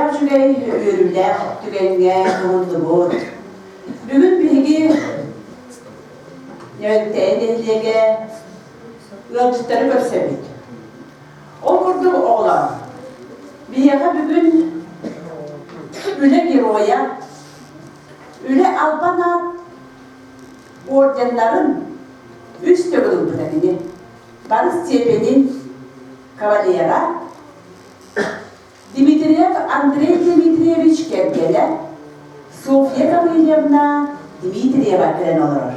Сүрдээх үчүгэй, үөрүүлээх түгэҥҥэ уһуннубут. Бүгүн биһиги Ньөөнтэйэ нэһилиэгэ ыалдьыттары көрсөбүт. Ол курдук оҕолор, биһиэхэ бүгүн үлэ геройа, үлэ албан аат орденнарын үс төгүл ылбыта кини. Бары степенин кавалера Дмитриев Андрей Дмитриевич кэргэнэ Софья Гаврильевна Дмитриева кэлэн олорор.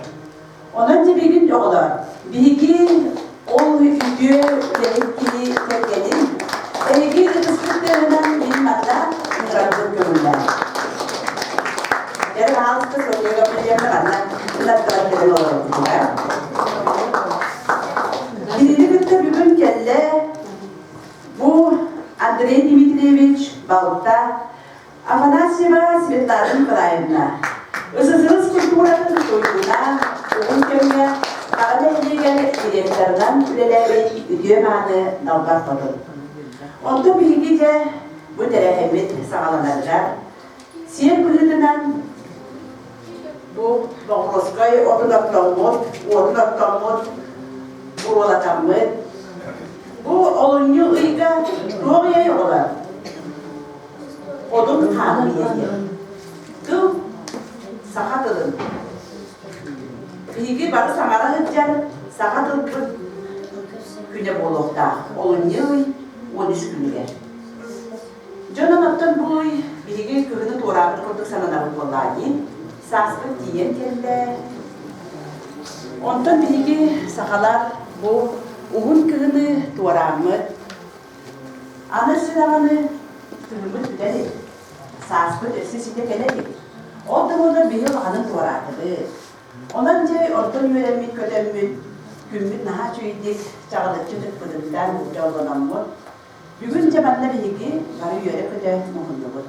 Онон дьэ оҕолор, биһиги ол үтүө үлэһит киһи кэргэнин эһиги ытыспыт тыаһынан мин манна ыҥырарбын көҥүллээн. Дьэ, пожалуйста, Софья Гаврильевна манна ынаттаран кэлэн олорорбутугар. Кинини кытта бүгүн кэллэ Бу Андрей Дмитриевич балта Афанасьева Светлана Николаевна СССР культуратын туйгуна уһун кэмҥэ Хаҕа нэһилиэгэр директорынан үлэлээбит үтүө-мааны далбар хотун. Онтон биһиги дьэ бу тэрээһиммит саҕаланарыгар сиэр быһыытынан Бу Боҕуруоскай отун оттоммут, уотун оттоммут, буруолатаммыт. Бу олунньу ыйга туох ыйай оҕолор? Одун хаан ыйа диэн. Тыл саха тылын. Биһиги бары саҥара сылдьар саха тылбыт күнэ буолуохтаах. Олунньу ый 13 күнүгэр. Дьон оттон бу ый биһиги кыһыны туораабыт курдук сананабыт буоллаҕа дии. Сааспыт тиийэн кэллэ. Онтон биһиги сахалар бу уһун кыһыны туорааммыт, аны өссө даҕаны кыһыммыт бүтэ илик, сааспыт өссө ситэ кэлэ илик. Ол да буоллар биһи улаханын туораатыбыт. Онон дьэ онтон үөрэммит көтөммүт, күммүт наһаа үчүгэйдик чаҕылыччы тыкпытыттан дьоллономмут, Бүгүн дьэ манна биһиги бары үөрэ-көтө муһуннубут.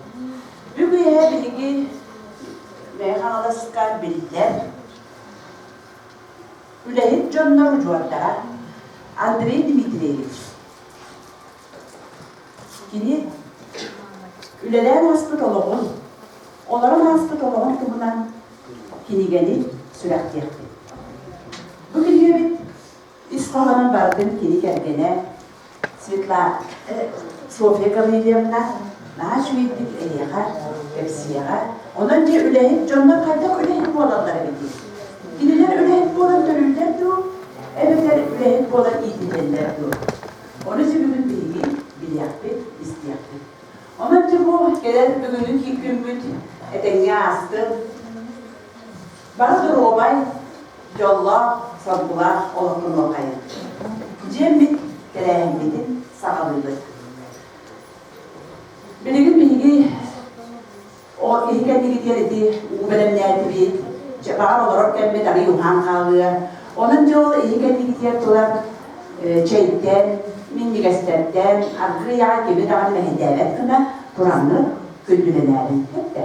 Бүгүн үөһэ биһиги Мэҥэ Хаҥаласка биллэр үлэһит дьоннор удьуордара Андрей Дмитриевич. Кини үлэлээн ааспыт олоҕун, олорон ааспыт олоҕун туһунан кинигэни сүрэхтиэхпит. Бу кинигэбит Ис хоһоонун барытын кини кэргэнэ Светлана Софья Гаврильевна наһаа үчүгэйдик эйиэхэ кэпсиэҕэ. Онон дьэ үлэһит дьоннор хайдах үлэһит буолаллар эбитий? Кинилэр үлэһит буолан төрүүллэр дуу, эбэтэр үлэһит буолан иитиллэллэр дуу? Ону сүбүгүн биһиги билиэхпит, истиэхпит. Онон дьэ бу кэлэр бүгүҥҥү күммүт этэҥҥэ аастын. Бары доруобай, дьоллоох, соргулаах олохтонуоххайын. Дьиэммит тэрээһиммитин саҕалыыбыт. Билигин биһиги ол киһи кэннигитигэр ити уу бэлэмнээтибит, баҕар олорор кэммит арый уһаан хаалыа. Онон дьэ ол иһи кэннигитигэр турар чэйтэн, минньигэстэртэн, аргыый аҕай кими даҕаны мэһэйдээбэт гына тураҥҥыт күндүлэнээрин эттэ.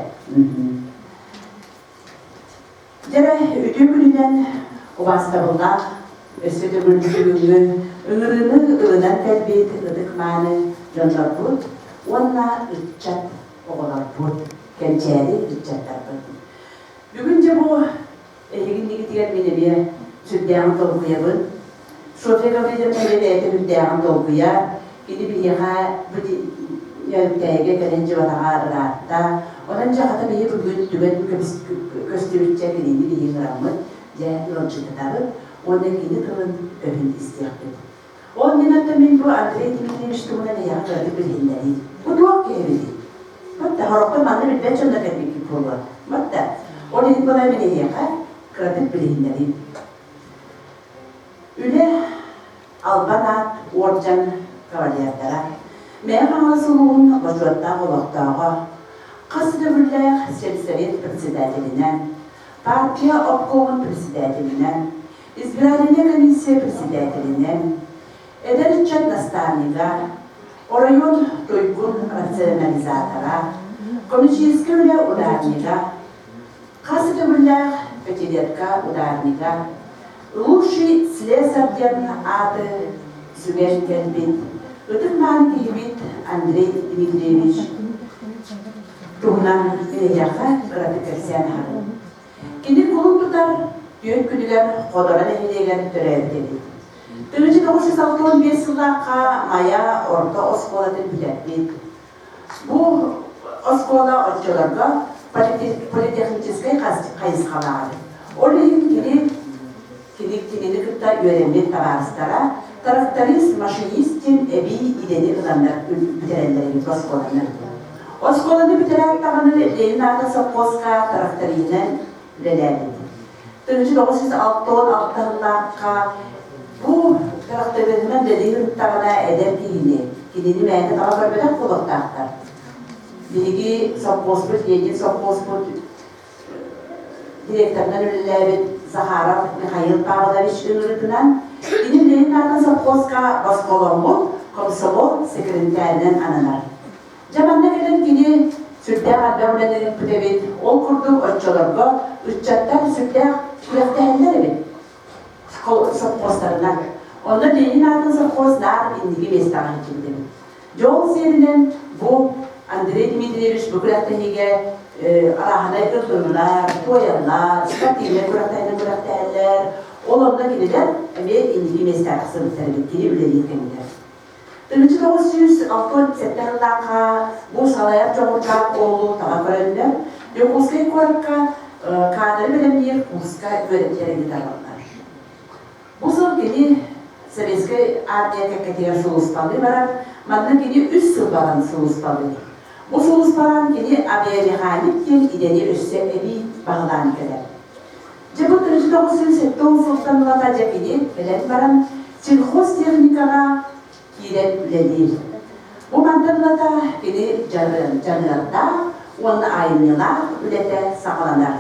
Дьэ, үтүө күнүнэн убаастабыллаах, өссө төгүл бүгүҥҥү ыҥырыыны ылынан кэлбит ытык-мааны дьоннорбут уонна ыччат оҕолорбут, кэнчээри ыччаттарбыт. Бүгүн дьэ бу эһиги иннигитигэр мин эмиэ сүрдээҕин долгуйабын. Софья Гаврильевна эмиэ бэйэтэ сүрдээҕин долгуйар. Кини биһиэхэ бу Нөөнтээйгэ кэлэн дьыбатаҕа ыраатта. Онон дьэ хата биһи бүгүн түгэн көстүбүччэ кинини биһи ыҥыраммыт, дьэ ыалдьыттатабыт уонна кини тылын өһүн истиэхпит. Ол иннинэ мин бу Андрей Дмитриевич туһунан эйиэхэ кыратык билиһиннэриим. Бу туох киһи эбитий? Батта, сорохтор манна билбэт дьонно кэлбиккит буолуо. Батта, ол иһин буолан мин эһиэхэ кыратык билиһиннэриим. Үлэ Албан аат уордьан кавалердара, Мэҥэ Хаҥалас улууһун бочуоттаах олохтооҕо, хас төгүллээх сельсовет председателинэн, партия обкомун председателинэн, избирательнай комиссия председателинэн, эдэр ыччат наставнига, оройуон туйгун рационализатора, коммунистическай үлэ ударнига, Хас төгүллээх пятилетка ударнига, лучший слесарь диэн ааты сүгэн кэлбит ытык-мааны киһибит Андрей Дмитриевич. эһиэхэ кыратык кэпсээн аһарым. Кини кулун тутар түөрт күнүгэр Ходоро нэһилиэгэр төрөөбүт эбит. 1965 сыллаахха Майа орто оскуолатын бүтэрбит. Бу оскуола оччолорго политехническай хайысхалаах эбит. Ол иһин кини кини кинини кытта үөрэммит табаарыстара тракторист, машинист диэн эбии идэни ыланнар бүтэрэллэр эбит оскуоланы. Оскуоланы бүтэрээт даҕаны Ленин аатын сопхуоска тракториһынан үлэлээбит. 1966 сыллаахха бу тракториһынан үлэлии сырыттаҕына эдэр киһини, кинини мээнэ таба көрбөтөх буолуохтаахтар. Биһиги сопхуоспут, Ленин сопхуоспут директорынан үлэлээбит Захаров Михаил Павлович ыҥырыытынан кини Ленин аатын совхозка босхоломмут комсомол секретарынан ананар. Дьэ манна кэлэн кини сүрдээх элбэх үлэни ыыппыт эбит. Ол курдук оччолорго ыччаттар сүрдээх күрэхтэһэллэр эбит совхозтарынан. Онно Ленин аатын совхоз наар инники миэстэҕэ сылдьыбыт эбит. Дьэ ол сиэринэн бу Андрей Дмитриевич бу күрэхтэһиигэ арааһынай ыллыылар, туойаллар, спортивнай күрэхтэһиини күрэхтэһэллэр. Ол онно кинилэр эмиэ инники миэстэҕэ тахсыбыттар эбит, кини үлэлиир кэмигэр. 1967 сыллаахха бу салайар дьоҕурдаах уолу таба көрөннөр, Дьокуускай куоракка каадыры бэлэмниир курска үөрэтэр ыыталлар. Бу сыл кини Советскай армия кэккэтигэр сулууспалыы барар, манна кини үс сыл баран сулууспалыыр. Бу сулууспалаан кини авиамеханик диэн идэни өссө эбии баһылаан кэлэр. Дьэ бу 1970 сылтан ылата дьэ кини кэлэн баран сельхозтехникаҕа киирэн үлэлиир. Бу мантан ылата кини дьаныардаах уонна айымньылаах үлэтэ саҕаланар.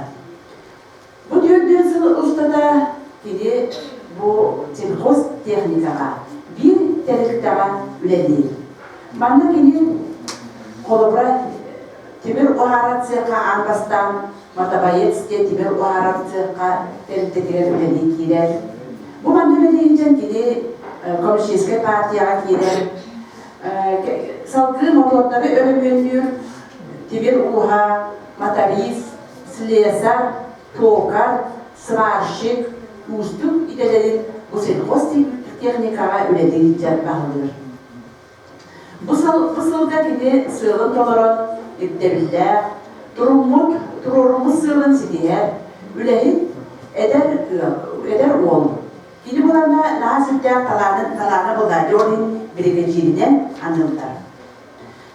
Бу түөртүөн сыл устата кини бу сельхозтехникаҕа биир тэрилтэҕэ үлэлиир. Манна кини холобура тимир уһаарар цехха аан бастаан мотобоец диэн тимир уһаарар цехха тэрилтэтигэр үлэлии киирэр. Бу манна үлэлиирдэн кини коммунистическай партияҕа киирэр. Салгыы мотуордары өрөмүөннүүр тимир ууһа, моторист, слесарь, токарь, сварщик уустук идэлэрин бу сельхозтехникаҕа үлэлии сылдьан баһылыыр. Бу, сыл, бу сылга кини сыалын толорон, ирдэбиллээх, туруммут, туруоруммут сыалын ситиһэр, үлэһит, эдэр, эдэр уол. Кини буланна наһаа сүрдээх талаанын талаана булла, ол иһин биригэдьииринэн аныллар.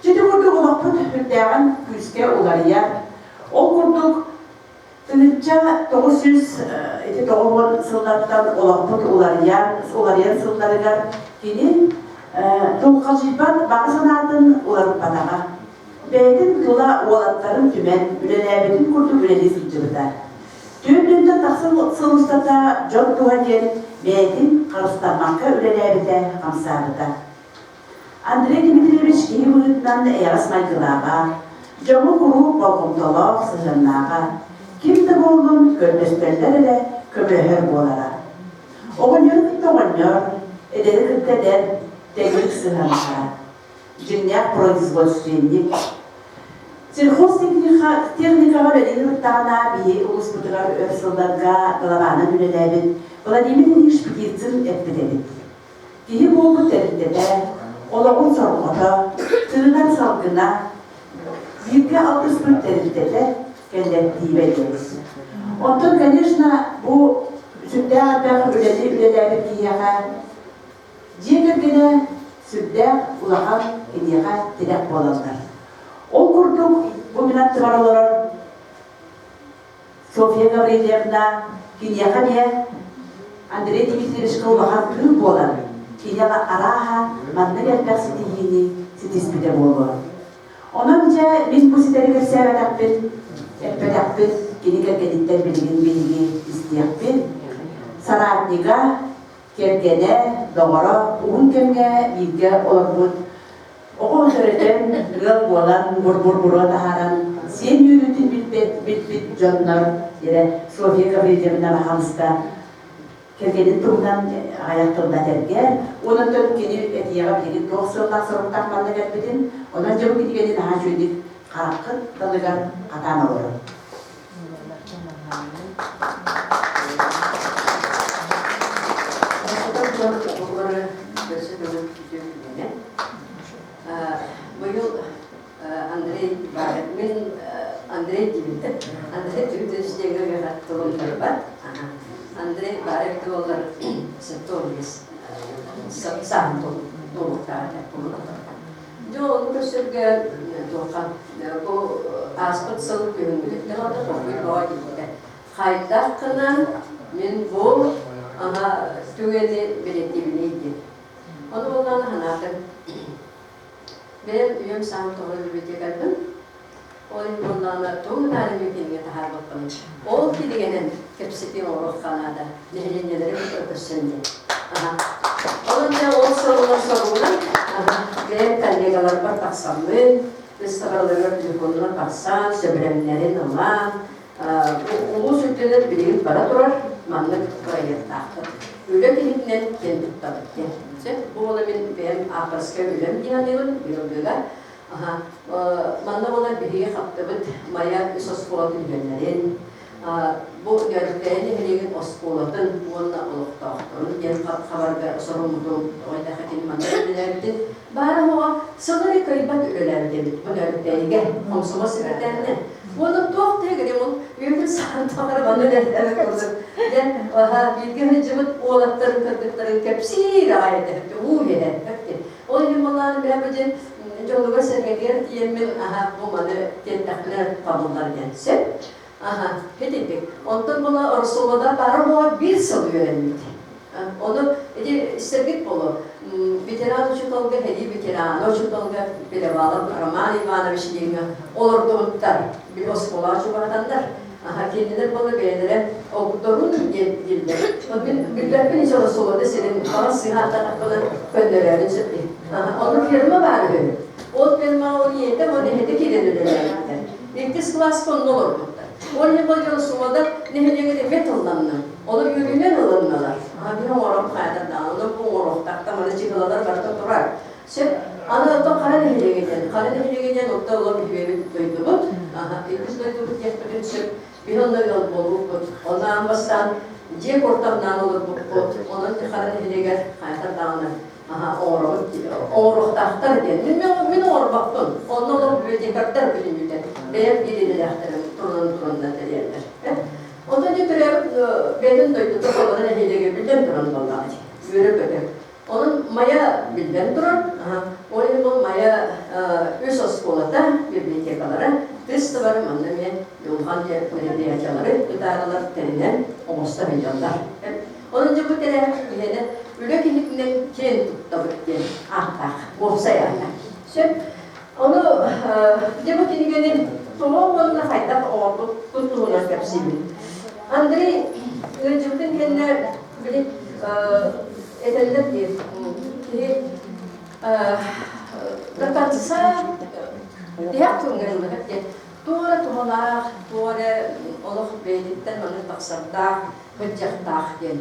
Дьэ курдук олохпут үрдээҕин күүскэ уларыйар. Ол курдук 1900 ити 90 сыллартан олохпут уларыйан, уларыйан сылларыгар кини тулхадьыйбат баҕа санаатын уларыппатаҕа. Бэйэтин тула уолаттарын түмэн, үлэлээбитин курдук үлэлии сылдьыбыта. Түөрт тахсан сыл устата дьон туһа диэн бэйэтин харыстаммакка үлэлээбитэ, хамсаабыта. Андрей Дмитриевич киһи быһыытынан эйэҕэс майгылааҕа, дьоҥҥо куруук болҕомтолоох сыһыаннааҕа, ким да буоллун көрдөстөллөр эрэ көмөлөһөр буолара. Оҕонньору кытта оҕонньор, эдэри кытта эдэр, тэҥник сыһыаннаһара. Дьиҥнээх производственник. Сельхозтехникаҕа үлэлии сырыттаҕына биһи улууспутугар өр сылларга главанан үлэлээбит Владимир Ильич Птицын эппит эбит. Киһи буолбут тэрилтэтэ, олоҕун сорҕото, тыынар салгына, бииргэ алтыспыт тэрилтэтэ, кэллэктиибэ диэн. Оттон, конечно, бу сүрдээх элбэх үлэни үлэлээбит киһиэхэ дьиэ кэргэнэ сүрдээх улахан киниэхэ тирэх буолаллар. Ол курдук, бу мин аттыбар олорор Софья Гаврильевна киниэхэ эмиэ Андрей Дмитриевичка улахан кыыл буолан, кини арааһа маннык элбэх ситиһиини ситиспитэ буолуо. Онон дьэ мин бу ситэри кэпсээбэтэхпин, эппэтэхпин кини кэргэниттэн билигин биһиги истиэхпит. Соратнига, кэргэнэ, доҕоро уһун кэмҥэ бииргэ олорбут Оҕо төрөтөн, ыал буолан, бур-бур-буруо таһааран, сиэн үөрүүтүн билбэт, билбит дьоннор, диэн Софья Гаврильевна баһаалыста кэргэнин туһунан аҕыйах тылла этэргэ, онон кини этиэҕэ билигин туох сыаллаах соруктаах манна кэлбитин, онон дьэ бу кинигэни наһаа үчүгэйдик хараххыт далыгар хатаан олорун. Бастатан туран, оҕолору өссө төгүл үтүө күнүнэн. Быйыл Андрей мин Андрей диибин Андрей Дмитриевич диэҥҥэ тылым барбат. Андрей баара буоллар 75 сааһын туолуохтаах этэ. Дьэ ону көрсөргө туохха бу ааспыт сыл күһүҥҥүтүттэн ата толкуй бөҕө киирбитэ. Хайдах гынан мин бу ана түгэни бэлиэтиибиний диэн. Ону буоллаҕына санаатым. Бэйэм үйэм саам тоҕо библиотекарбын. Ол иһин буоллаҕына тугу гынаары миитиҥҥэ таһаарбаппыный. Ол кинигэнэн кэпсэтии оҥоруохха наада. Нэһилиэнньэлэри кытта көрсөн диэн. Аха. Онон дьэ ол сорунар соругунан бэйэм коллегаларбар тахсаммын, выставкаларыгар телефонунан тахсан, сөбүлэҥнэрин ылан, улуус үрдүнэн билигин бара турар маннык бырайыактаахпыт. Үлэ киһитинэн киэн туттабыт диэн. Сөп, бу буола мин бэйэм авторскай үлэм дии саныыбын, быйылгыга. Манна буолар биһиги хаптыбыт Майа үс оскуолатын үһүөннэрин, бу Нөөрүктээйи нэһилиэгин оскуолатын уонна олохтоохторун диэн хабарга соруммутум. Тоҕо диэтэххэ кини манна үлэлээбитин баара суоҕа сыл эрэ кыайбат үлэлээбит эбит бу Нөөрүктээйигэ комсомол сэкирэтээринэн. Уонна туох да гримул үөтүн саҕан тоҕо манна үлэлээбит курдук. Дьэ, бииргэ сылдьыбыт уолаттарын кыргыттарын кэпсиир аҕай этэ, уу иһэр. Ол иһин былаан бэйэм дьин дьолугар-сэргэтигэр тиийэммин аһа бу маны тиэртэхпинэ табыллар диэн сөп. Аха, итинник. Онтон була Ороссолуода баара буола биир сыл үөрэммит. Ону ити истэргит буолуо. Ветеран учууталга, һэрии ветерана учууталга Перевалов Роман Иванович диэҥҥэ олордубуттар. Били оскуолаҕа чугаһатаннар. Аха, кинилэр буола бэйэлэрэ огдорун диэн дииллэр. Мин билбэппин ис Ороссолуода сирин хаҕас сыһа аттатахпына көннөрөөрүн сөп дии. Онно ферма баар үһү. Ол фермаҕа ол ийэтэ, ол эһэтэ киирэн үлэлээбиттэр. Иккис кылааска онно олорбуттар. Ол иһин ол дьон Сумада нэһилиэгэр эмиэ тылланна. Олор үөрүүнэн ылынналар. Аха, биһи оҥорон хаайдар даҕаны, онон бу оҥоруохтаахтар, маны чыһылалар барыта турар. Сөп. Аны оттон Хара нэһилиэгэ диэн. Хара нэһилиэгэ диэн отто олор биһиэбит дойдубут. Аха, иккис дойдубут диэхпитин сөп. Биһи онно ыал буолбуппут. Онно аан бастаан дьиэ куортамнаан олорбуппут. Онон Хара нэһилиэгэр хайатар даҕаны оҥоробут оҥоруохтаахтар диэн. Мин, мин оҥорбоппун. Онно олор библиотекардар бүтүннүүтэ бэйэм биир идэлээхтэрим турунан тураннар тэрийэллэр. Онтон дьэ төрөөбүт бэйэтин дойдута буолара нэһилиэгэ биллэн туран буоллаҕа дии. Үөрэ-көтө. Онон Майа биллэн турар. Ол иһин ол Майа үс оскуолата, библиотекалара тыс да бары манна эмиэ Дьулҕан диэн мероприятиялары ытааралар тэринэн оҥосто сылдьаллар. Онон дьэ бу тэрээһин иһэнэ үлэ киһитинэн киэн туттабыт диэн ааттаах, уопсай аата. Сөп. Ону дьэ бу кинигэни тоҕо уонна хайдах оҥорбуппут туһунан кэпсиибин. Андрей ыалдьыбытын кэннэ били этэллэр дии киһи до конца тиһэх күҥҥэ ыллыгар диэн туора туһалаах, туора олох бэйэтиттэн маннык тахсардаах, кырдьахтаах диэн.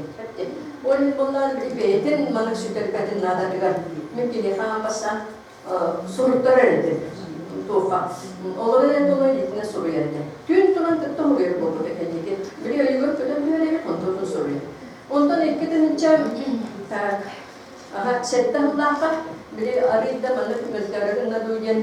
Ол иһин буоллаҕына били бэйэтин маннык сүтэрбэтин наадатыгар мин киниэхэ аан бастаан суруйтарар этим туохха. Олору эрэ тула илиитинэн суруйар этэ. Түүн туран кытта суруйар буолбута кэнники. Били өйүгэр көтөн түһэр эбит, онтон суруйар. Онтон 2000 так аха сэттэ сыллаахха били арыйда маннык мөлтөөрө гынна дуу диэн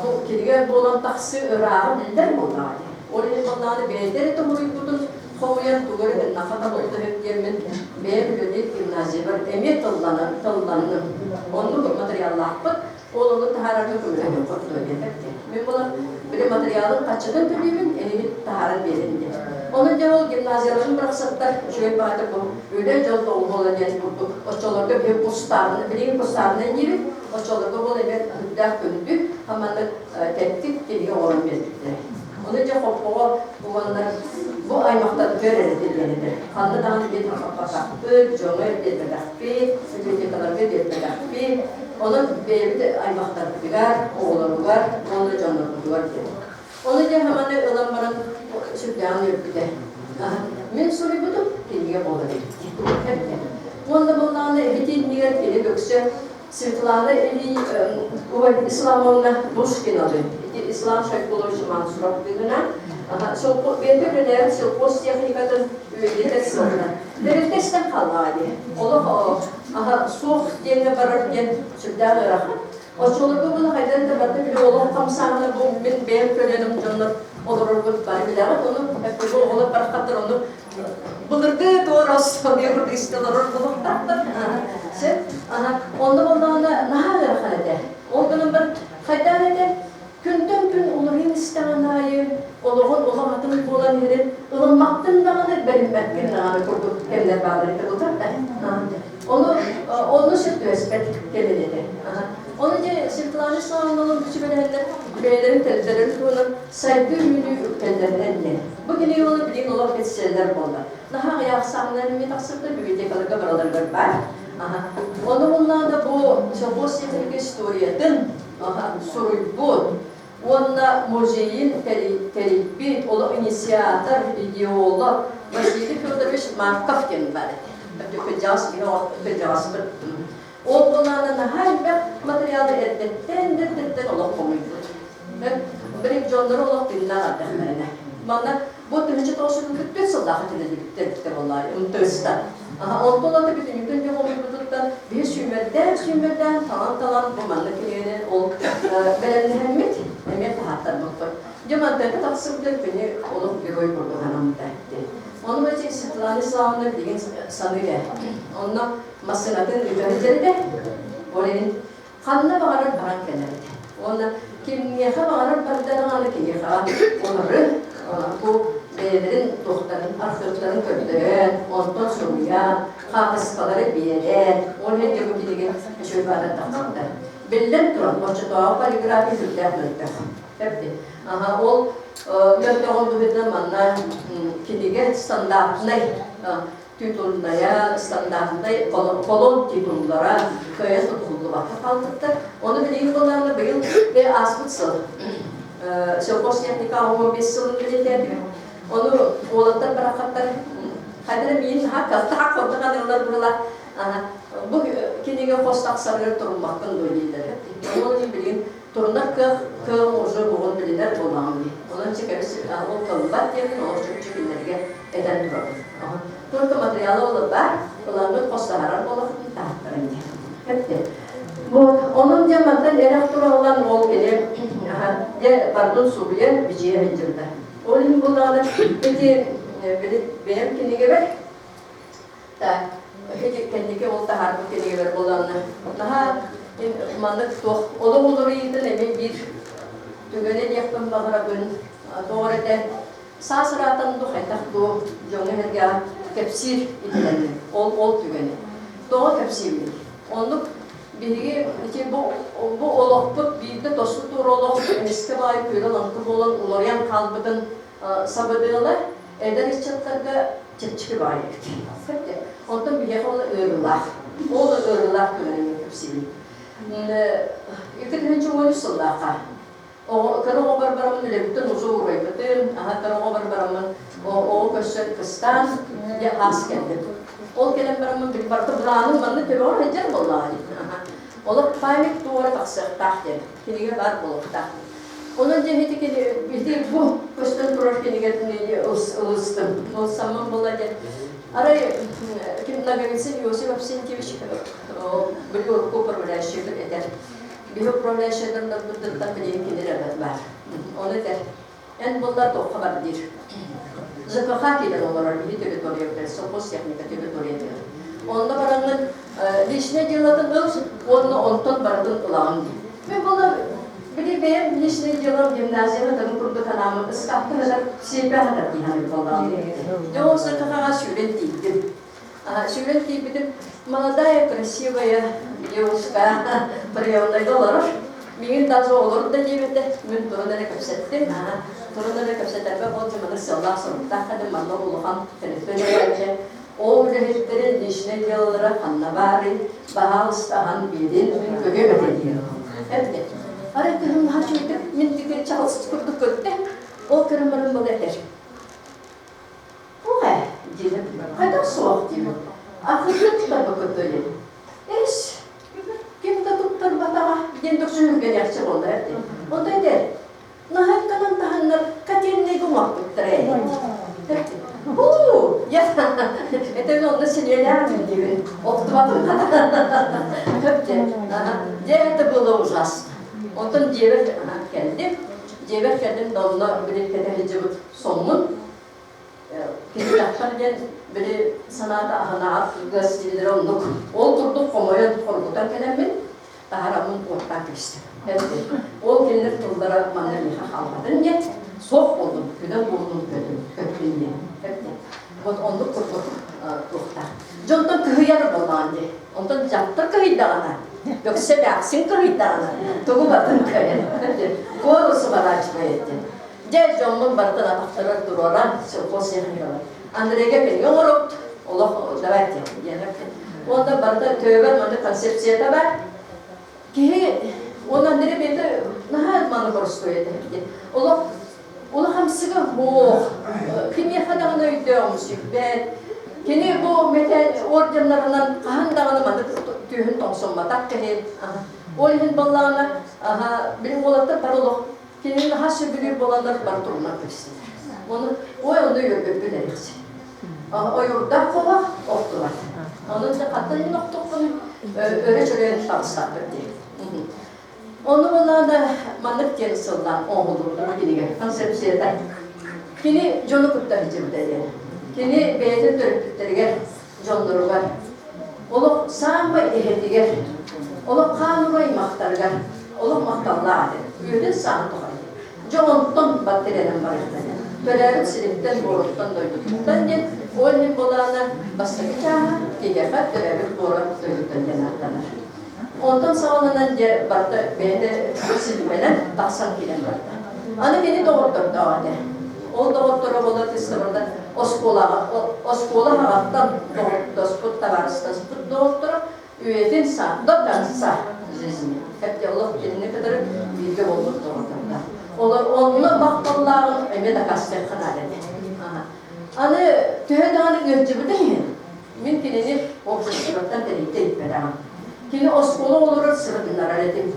бу кинигэ буолан тахсыы ырааҕа биллэр буоллаҕа дии. Ол иһин буоллаҕына бэйэтэ эрэ тоһуруйбутун хомуйан тугу эрэ гыннахха табыллар диэммин бэйэм үлэлиир гимназиябар эмиэ тылланан тылланным. Оннук материаллаахпыт. Ол ону таһаарарга көмөлөһүөн хотуо диэтэр диэн. Мин буолан били материалын хаччытын төлүүбүн, эһиги таһааран биэрин диэн. Онон дьэ ол гимназияларын бырахсаттар үчүгэй баҕайытык бу үлэ дьол тоҕуһуола диэн курдук оччолорго биһи кустаабын билигин кустаабынан диибит оччолорго буол эмиэ үрдээх күндү хаманнык тэттик кинигэ оҥорон биэрбиттэр. Ону дьэ хоппоҕо уонна бу аймахтарбытыгар эрэ диэн этэр. Ханна даҕаны биир хаппатахпыт, дьоҥҥо биэрбэтэхпит, библиотекаларга биэрбэтэхпит. Онон бэйэбит аймахтарбытыгар, оҕолоругар уонна дьоннорбутугар диэн. Ону дьэ хаманы ылан баран сүрдээҕин үөрбүтэ. Мин суруйбутум кинигэ буолар эбит. Уонна буоллаҕына эбит иннигэр кини бөксө Светлана Исламовна Бушкиналы. Ити Ислам Шайкулович Мансуров быһынан бэйэтэ үлэлээбит сельхоз техникатын үөдүтэр сылынан. Тэрилтэ истэн хааллаҕа дии. Олох суох диэҥҥэ барар диэн сүрдээх ыарахан. Оччолорго була хайдан да барда били олох хамсааһына бу мин бэйэм көлүөнэм дьоннор олорорбут бары билэҕит. Ону бу оҕолор бараххаттар ону былыргы туорас курдук истэ олорор буолуохтаахтар. Сөп. Онно буоллаҕына наһаа ыарахан этэ. Ол гынан баран хайдаан этэ күнтэн күн уларыйан истэҕин аайы олоҕун олох атын буолан иһэрин ылыммаккын даҕаны бэриммэккин даҕаны курдук кэмнэр бааллар этэ буолтар да. Ону онно сөп түбэспэт кэмин этэ. Ону дьэ Светлана Славовналыын сүбэлэһэннэр бэйэлэрин тэрилтэлэрин туһунан сайдыы үүнүү үктэллэринэн диэн. Бу кинигэ буолар билигин олох бестселлер буолла. Наһаа аҕыйах ахсаанынан эмиэ тахсыбыта библиотекаларга бараларыгар баар. Ону буллаҕына бу сопхуос техника историятын суруйбут уонна музейын тэрийбит олох инициатор, идеолог Василий Федорович Марков диэн баар этэ. Кырдьаҕас кырдьаҕаспыт. Ол буолаана наһаа элбэх материалы эрдэттэн эрдэттэн олох хомуйбут. Били дьоннору олох тыыннаах эрдэхтэринэ. Манна бу 1944 сыллаах этилэлибиттэр буоллаа МТС-та. Онтон ата бүтүннүүтүн дьон хомуйбутуттан биһи сүүмэрдээн-сүүмэрдээн талан-талан бу манна кинигэни ол бэлэмнэһэммит эмиэ таһааттарбыппыт. Дьэ мантан тахсыбыта күнү олох герой курдук анаммыта. Ону эти Светлана Славовна билигин саныыр ээ. Онно массыынатын ыытан илдьэритэ. Ол иһин ханна баҕарар баран кэлэр этэ. Уонна кимниэхэ баҕарар барда даҕаны киниэхэ олору бу бэйэлэрин туохтарын архыыптарын көрдөрөн, онтон суруйан, хаартыскалары биэрэн, ол иһин дьэ бу кинигэ үчүгэй баара тахсыбыта. Биллэн туран, оччотооҕу полиграфия сүрдээх мөлтөх. Эпти. Аха, ол мөлтөҕүн быһыытынан манна кинигэ стандартнай титуллара, стандартнай колон титуллара кыайан тутуллубакка хаалбыттар. Ону билигин былаанна быйыл ааспыт сыл сельхозтехника 15 сылын бэлиэтээтибит. Ону уолаттар барахаттар хайдара миин наһаа калтаах курдук аныылар быһыла бу кинигэ хос тахсарыгар туруммаккын дуо дииллэр. Ону билигин турунар кыах кыаҕым уже бугун билинэр буоллаҕым дии. Онон чекэбис ол кылбат диэммин олох чопчу кинилэргэ этэн турабын. Только материалы ол баар, ылаҥҥыт хостаһарар буолахытын таһаттаран диэн. Эппит. Вот, онон дьэ мантан эрэх тураллан ол кини дьэ бардын суруйан бичиэ сылдьыбыта. Ол иһин буоллаҕына ити били бэйэм кинигэбэр Так, ити кэнники ол таһаарбыт кинигэлэр буоланнар наһаа маннык туох олох уларыйыытын эмиэ биир түгэнэ диэхпин баҕарабын. Тоҕо эрэ саас ыраатан дуу хайдах дуу дьоҥҥо-сэргэҕэ кэпсиир идэлэнним. Ол ол түгэни. Тоҕо кэпсиибиний? Оннук биһиги ити бу бу олохпут биирдэ тосту туора олох эмискэ баайы күөрэ-лаҥкы буолан уларыйан хаалбытын сабыдыала эдэр ыччаттарга чэпчэки баҕайы эбит. Онтон биһиэхэ ол ыарыылаах. Ол ыарыылаах түгэнин кэпсиибин. 2013 сыллаахха кыра оҕобор бараммын үлэбиттэн узу уурайбытым, аха кыра оҕобор бараммын оҕо көрсөн кыстаан дьэ аас кэллим. Ол кэлэн бараммын били барыта былааным манна төбөҕөр сылдьар буоллаҕа дии. Олох память туора тахсыахтаах диэн кинигэ баар буолуохтаах. Онон дьэ ити ити бу көстөн турар кинигэтин ылыстым. Ол саммын буолла диэн. Арай ким Ноговицын Иосиф Авсентьевич били урукку управляющийбыт этэр. Биһи управляющайдарбытыттан билигин кини эрэ баар. Ону этэр. Эн буоллар туохха бар диир. ЖКХ киирэн олорор биһи территориябытыгар, совхоз техника территориятыгар. Онно бараҥҥын личное делотын ыл уонна онтон барытын ылаҕын диир. Мин буоллар били бэйэм личное делом гимназияны тыгын курдук анааммын ыскаапка хатар, сиэппэ хатар дии саныыр буоллаҕым. Дьэ ол ЖКХ-ҕа сүүрэн тиийдим. Сүүрэн тиийбитим молодая, красивая девушка приемнайга олорор. Миигин даже олорор да диэбитэ, мин туран эрэ кэпсэттим. Туран эрэ кэпсэтэрбэр ол дьыманы сыаллаах-соруктаах кэлин манна улахан төлөпүөн Ол үлэһиттэрин личнэй дьыалалара ханна баарый, баһаалыста аһан биэрин, мин көрүөм этэ диир. Эбитэ. Арай кыһын наһаа үчүгэйдик мин диэки чаҕылсыт курдук көрдө. Ол көрөн баран бала этэр. Туох ээ диэтим. Хайдах суох диибин. Архыыпка туттарбаккыт дуо диэн. Эс, ким да туттарбатаҕа диэн дөхсүһүргэниэхчэ буолла эбит. Онто этэр. сэниэлээх диибин. Охтубатым Дьэ, это было ужасно. Онтон дьиэбэр кэллим. Дьиэбэр кэллим да онно били кэтэ сылдьыбыт соммун кини дьахтар диэн били санаата аһынаҕар кыргас дииллэрэ оннук. Ол курдук хомойон хоргутан кэлэммин таһараммын уоттаан кэбистим. Ол кинилэр тыллара манна миэхэ хаалбатын диэн суох буоллум, күнэн буоллум көтүм, көттүн диэн. Вот оннук курдук туохтаах. Дьонтон кыһыйар буоллаҕын дии. Онтон дьахтар кыһыйдаҕына, бөксө эмээхсин кыһыйдаҕына, тугу батын кыайан. Голову сворачивает диэн. Дьэ, дьоммун барытын атахтарыгар туруоран, сельхоз техникалар. Андрейга кинигэ оҥоробут, олох давайте диэн Уонна барыта төбөбөр маннык концепцията бар. Киһи уонна Андрей бэйэтэ наһаа маны боростуой этэ. Олох улахамсыга суох, кимиэхэ даҕаны өйдөөҕүмсүйбэт. Кини бу мэтээл орденнарынан хаһан даҕаны маннык түөһүн тоҥсоммотох киһи. Ол иһин буоллаҕына, били уолаттар бары олох Кини наһаа сөбүлүүр буоланнар бары турунан кэбистилэр. Ону ой ону үөрбүппүн эрихси. Ойуурдаах куобах охтубат. Ону дьэ хаттан мин охтохпун өрө чөрөйөн таҕыстахпыт дии. Ону буоллаҕына маннык диэн сыллаан оҥоһуллубут кинигэ концепцията. Кини дьону кытта сылдьыбыта диэн. Кини бэйэтин төрөппүттэригэр, дьонноругар, олох саамай эһэтигэр, олох хаан-уруу аймахтарыгар олох махталлаах этэ. Үөтүн саҕан тухары. Дьэ онтон баттырэнэн барыахтара. Төрөөбүт сириттэн, буоруттан, дойдутуттан диэн ол иһин былаана бастакы чааһа киһиэхэ төрөөбүт буора дойдуттан диэн ааттанар. Онтон саҕаланан дьэ барыта бэйэтэ силбэнэн тахсан киирэн барда. Аны кини доҕоттордоох этэ. Ол доҕотторо буола тыстыбарда оскуолаҕа оскуола хаҕаттан доҕордоспут, табаарыстаспыт доҕотторо үйэтин до конца жизни. Хотя олох кинини кытары бииргэ буолбут доҕоттордоох. Олор онно махталлааҕын эмиэ дакаастыахха наада этэ. Аны төһө даҕаны ыалдьыбыта иһин, мин кинини обществоттан тэрийдэ илпэтэҕим. Кини оскуола оҕолорор сырытыннарар этим.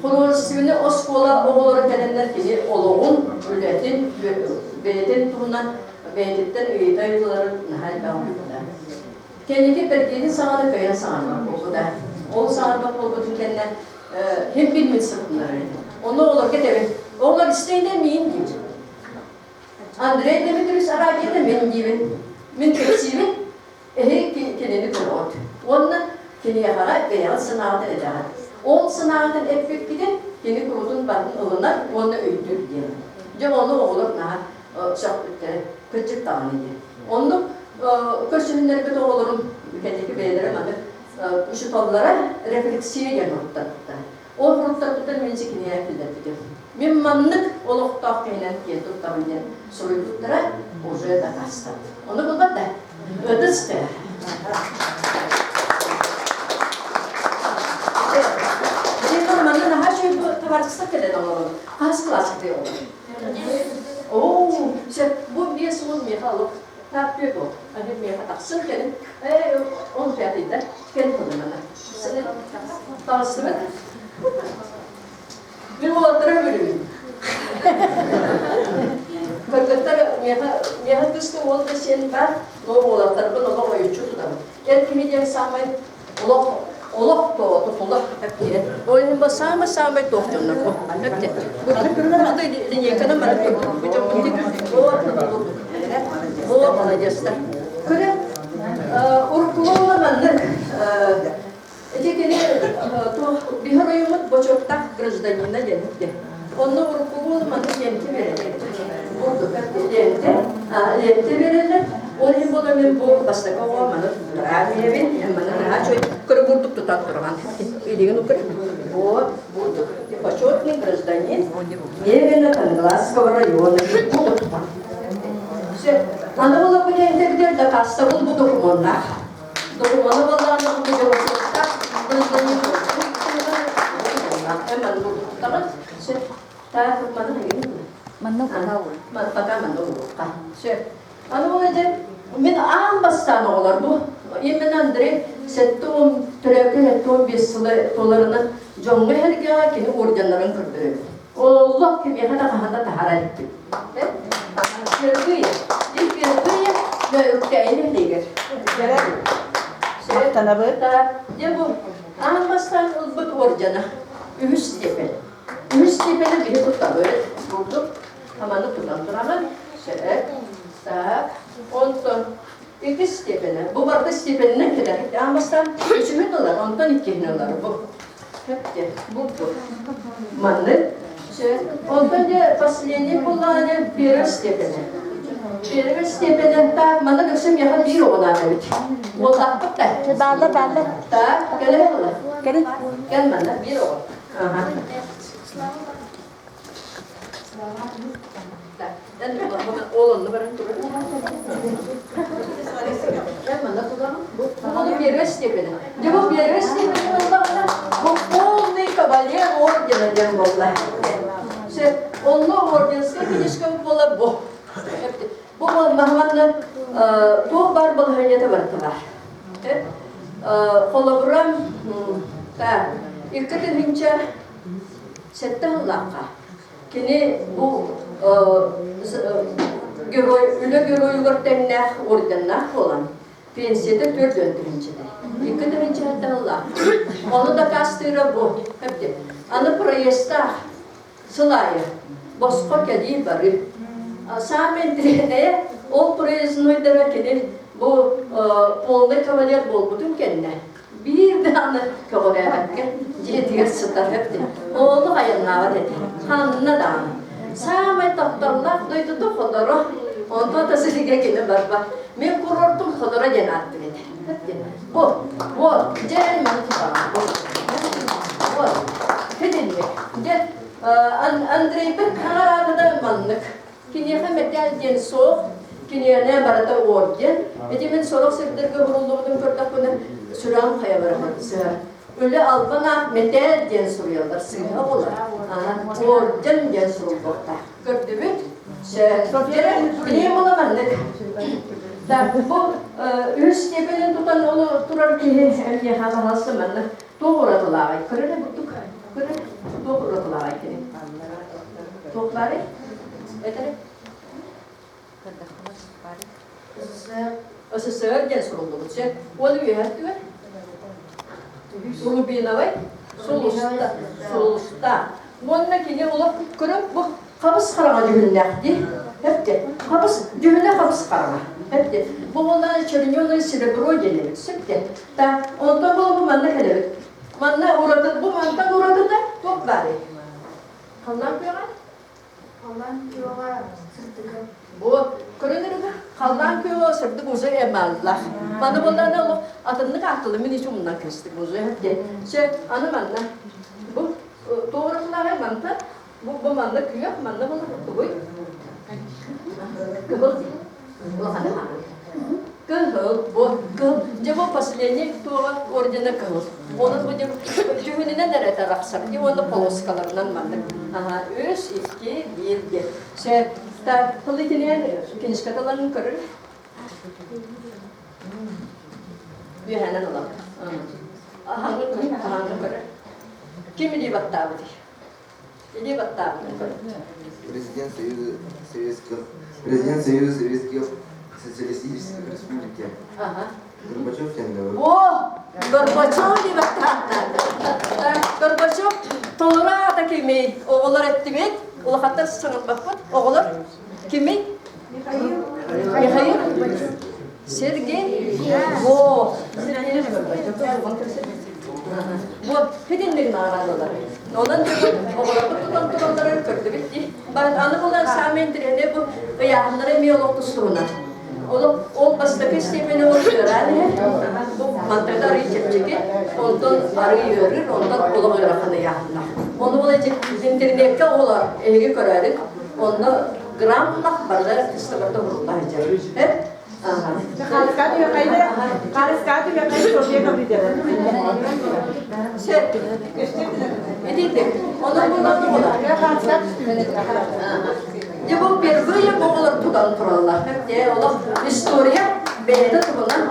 Художественный оскуола оҕолоро кэлэннэр кини олоҕун, үлэтин, бэйэтин туһунан бэйэтиттэн ыйыта ыйытыларын наһаа элбэх оҥорбута. Кэнники бэргиэнин саҕана кыайан саҥарбат буолбута. Ол саҥарбат буолбутун кэннэ хим билмит сырытыннарар этим. Онно оҕолорго этэбин, оҕолор истэйдэ миин диир. Андрей Дмитриевич араадьыйата мин диибин. Мин кэпсиибин, эһи кинини көрөҕүт. Уонна киниэхэҕэ бэйэҕит санааҕытын этэҕит. Ол санааҕытын эппиккитин кини курутун барытын ылынар уонна өйдүүр диэн. Дьэ ону оҕолор наһаа сөхпүттэрэ, кырдьык даҕаны диэн. Оннук көрсүһүннэрбит оҕолорум кэнники бэйэлэрэ маннык учууталлара рефлексия диэн уруттарбыттара. Ол уруттарбыттан мин сикиниэ киллэрбитим. Мин маннык олохтоох киһинэн киэн туттабын диэн суруйбуттара уже дакаастаммыт. Ону булбат да? Ытыс тыа. Билигин манна наһаа үчүгэй табаарыстар кэлэн олорон. Хас кылааска олорон? Оо, сөп. Бу 50 миэхэ олох так түөрт ол. Аны миэхэ тахсын кэлин. Ээ, он пятыйда. Кэлин тылымана. Таҕыстыбыт. Мин уолаттара көрүбүн. Кыргыттар миэхэ миэхэ кыска уол да сиэн баар, но уолаттарбын олох ойуччу тутабын. Эр киһи диэн саамай олох олох тутула диэн. Ол иһин бу самый-самый туох дьоннор бу. Бу линейканы маны бу дьоммут О, молодецтар. Көрө, уруккулуола маннык Ити кини туох биһи оройуоммут бочуоттаах гражданина диэн диэн. Онно уруккулуол маннык лиэнтэ биэрэллэр. Бурдук лиэнтэ, лиэнтэ биэрэллэр. Ол иһин буолар мин бу бастакы оҕо маны туттараа диэбин, маны наһаа үчүгэй көрө бурдук тутан турган. Илигин укыр. Вот, бурдук. Почетный гражданин Левина Кангаласского района. Все. Аны була бу лиэнтэ битэр дакаастабыл бу докумуоннаах. Докумуона буоллаҕына бу дьоҕурдуохтаах Манна пока манна уруохха. Сөп. Аны ол эдэр мин аан бастаан оҕолор бу именно Андрей 70 төрөөбүтэ 75 сыла туоларынан дьоҥҥо эһэргэҕэ кини орденнарын көрдөрөбүт. Олох кимиэхэ да хаһан да таһаарар эппит. Впервые, и впервые Үктээйин нэһилиэгэр. Махтанабыт. Дьэ бу аан бастаан ылбыт уордьана үһүс степень. Үһүс степени биһи туттабыт. Бурдук хаманы тутан тураҕын. Сөп. Так. Онтон иккис степени. Бу барыта степенинэн кэлэр. Аан бастаан үсүһүн ылар, онтон иккиһин ылар. Бу. Сөп Бу. Маннык. Сөп. Онтон дьэ последний буоллаҕына первой степени. Первой степени так манна өссө миэхэ биир оҕо эбит. Уоллаахпыт да? Бааллар, бааллар. Так, кэлэ була. Кэлин. Кэл манна биир оҕо. Ага. Ол онно баран турар. Кэл манна тураҕын. Бу первой степени. Дьэ бу первой степени буоллаҕына, бу полный кавалер ордена диэн буолла. Сөп. Онно орденскай книжка буола бу. Бу манна туох баар балаһыанньата барыта баар. Холобура, 2007 сыллаахха кини бу герой, үлэ геройугар тэҥнээх орденнаах буолан, пенсията 40 тыһыынчата. 2007 сыллаах. Ону дакаастыыра бу. Аны проездтаах сыл аайы босхо кэлии бары. Саамай интэриэһинэйэ, ол проезднойдара кини бу полный кавалер буолбутун кэннэ биир даҕаны көҕүрээбэккэ дьиэтигэр сытар эбит. Ону айаннаабат этэ. Ханна даҕаны. Саамай тапталлаах дойдута Ходоро. Онтон да силигэ кини барбат. Мин курортум Ходоро диэн ааттык этэ. Бу, бу, дьэ маны тутаҕын. Вот. Хитинник. Дьэ, Андрейбыт хаҥараатыда маннык. Киниэхэ мэтээл диэн суох, киниэнэ барыта орден. Ити мин сорох сирдэргэ уһуллубутун көрдөхпүнэ, сүрэҕим хайа бараммын сыһар. Үлэ албан аат мэтээл диэн суруйаллар, сыыһа буолар. Орден диэн суруллуохтаах. Көрдүбүт? Билиэн була маннык. Так, бу үс степенин тутан ол турар киһи эмиэхэ баһалса маннык туох уратылааҕый? Көрөрө буттук. Көрөр туох уратылааҕый кини? Туох баарый? Этэрэ? СССР диэн суруллубут сөп. Ол үөһэ түгэн Рубиновай сулуста сулуста. Уонна кини олох көрөн бу хабыс хараҥа дьүһүннээх дии. Эпте. Хабыс дьүһүнэ хабыс хараҥа. Эпте. Бу буоллаҕына чернёное серебро диэн эбит. Сөпте. Та онтон бу манна кэлэбит. Манна ураты бу мантан уратыта туох баарый? Халлаан күөҕэ? Халлаан күөҕэ сырдыга. Бу көрөн эрэ халлаан күөҕэ сырдык уже эмаллах. Маны буоллаҕына олох атыннык ааттылы мин ичи умнан кэстик уже диэн. Сөп аны манна бу туоратылааҕай мантан бу бу манна күөх манна буолар тугуй? Кыһыл улахана Кыһыл, бу кыһыл. Дьэ бу последний туоҕа ордена кыһыл. Онон бу дьүһүнүнэн эрэ тарахсар. Дьэ уонна полоскаларынан маннык. Аха, үс, икки, биир диэн. Сөп. Так, тылы итинэн кинишкаталарын көрөр. Үөһэнэн ылар. Аһаҥы аһаҥы көрөр. Ким илии баттаабытый? Илии баттаабытын көрөр. Президент Союза Советских Президент Союза Советских Социалистических Республики. Ага. Горбачев диэн О, Горбачев дии баттааттар. Горбачев толору аата кимий? Оҕолор эттибит, улахаттар саҥарбаппыт. Оҕолор кимий? Михаил. Михаил? Сергей? О, Сергей Горбачев. Вот, хитинник наҕараадалар. Онон оҕолорбут тутан туралларын көрдүбүт дии. Аны булан саамай интэриэһинэй бу ыйааһыннара эмиэ олох тустуһунан. Ол, ол бастакы степени ол ыараан иһэр, бу мантан арый чэпчэки, онтон арый ыарыыр, онтон олох ыарахан ыйааһыннах. Ону ол эти интернеккэ оҕолор эһиги көрөөрүк, онно граммах барыта кыстабарда уһулла сылдьар. Сөп. Этийтик. Онон булан оҕолор. Дьэ бу впервые оҕолор тутан тураллар. Дьэ олох история бэйэтэ туһунан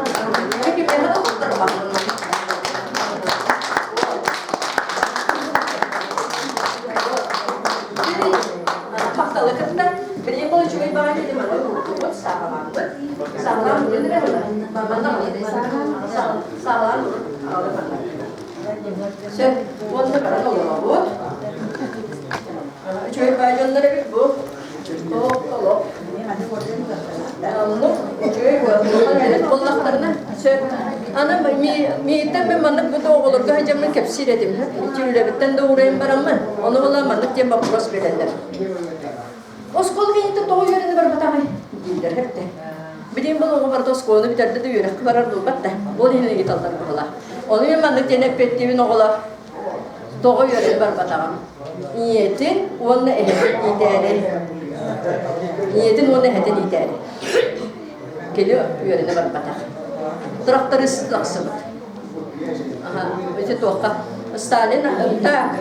кимиэхэ да туттарбаппын. Махталы кытта билим бұл үчүгэй баҕайы манна туттубут сааҕалааммыт. Саҕалаан урун эрэ була. Манна саҕалаан урун. Сөп. Уонна баран олоробут. Үчүгэй баай дьоннор эбит бу. Олох олох. Оннук үчүгэй буоллахтарына сөп. Аны мииттэн мен маннык бу оҕолорго сылдьаммын кэпсиир этим. Ити үлэбиттэн да уурайан бараммын. Ону була маннык диэн вопрос биэрэллэр. Оскуола кэнниттэн тоҕо үөрэнэ барбатаҕый дииллэр эбитэ. Билигин бұл оҕо барыта оскуоланы бүтэрдэ да үөрэххэ барар буолбат да. Ол иһин ыйыталлар быһыылаах. Ону мен маннык диэн эппиэттиибин оҕолор. Тоҕо үөрэнэ барбатаҕым? Ийэтин уонна эһэтин иитээри. Ийэтин уонна эһэтин иитээри. Кини үөрэнэ барбатах. Тракторист тахсыбыт. Аха, ити туохха? Сталин так,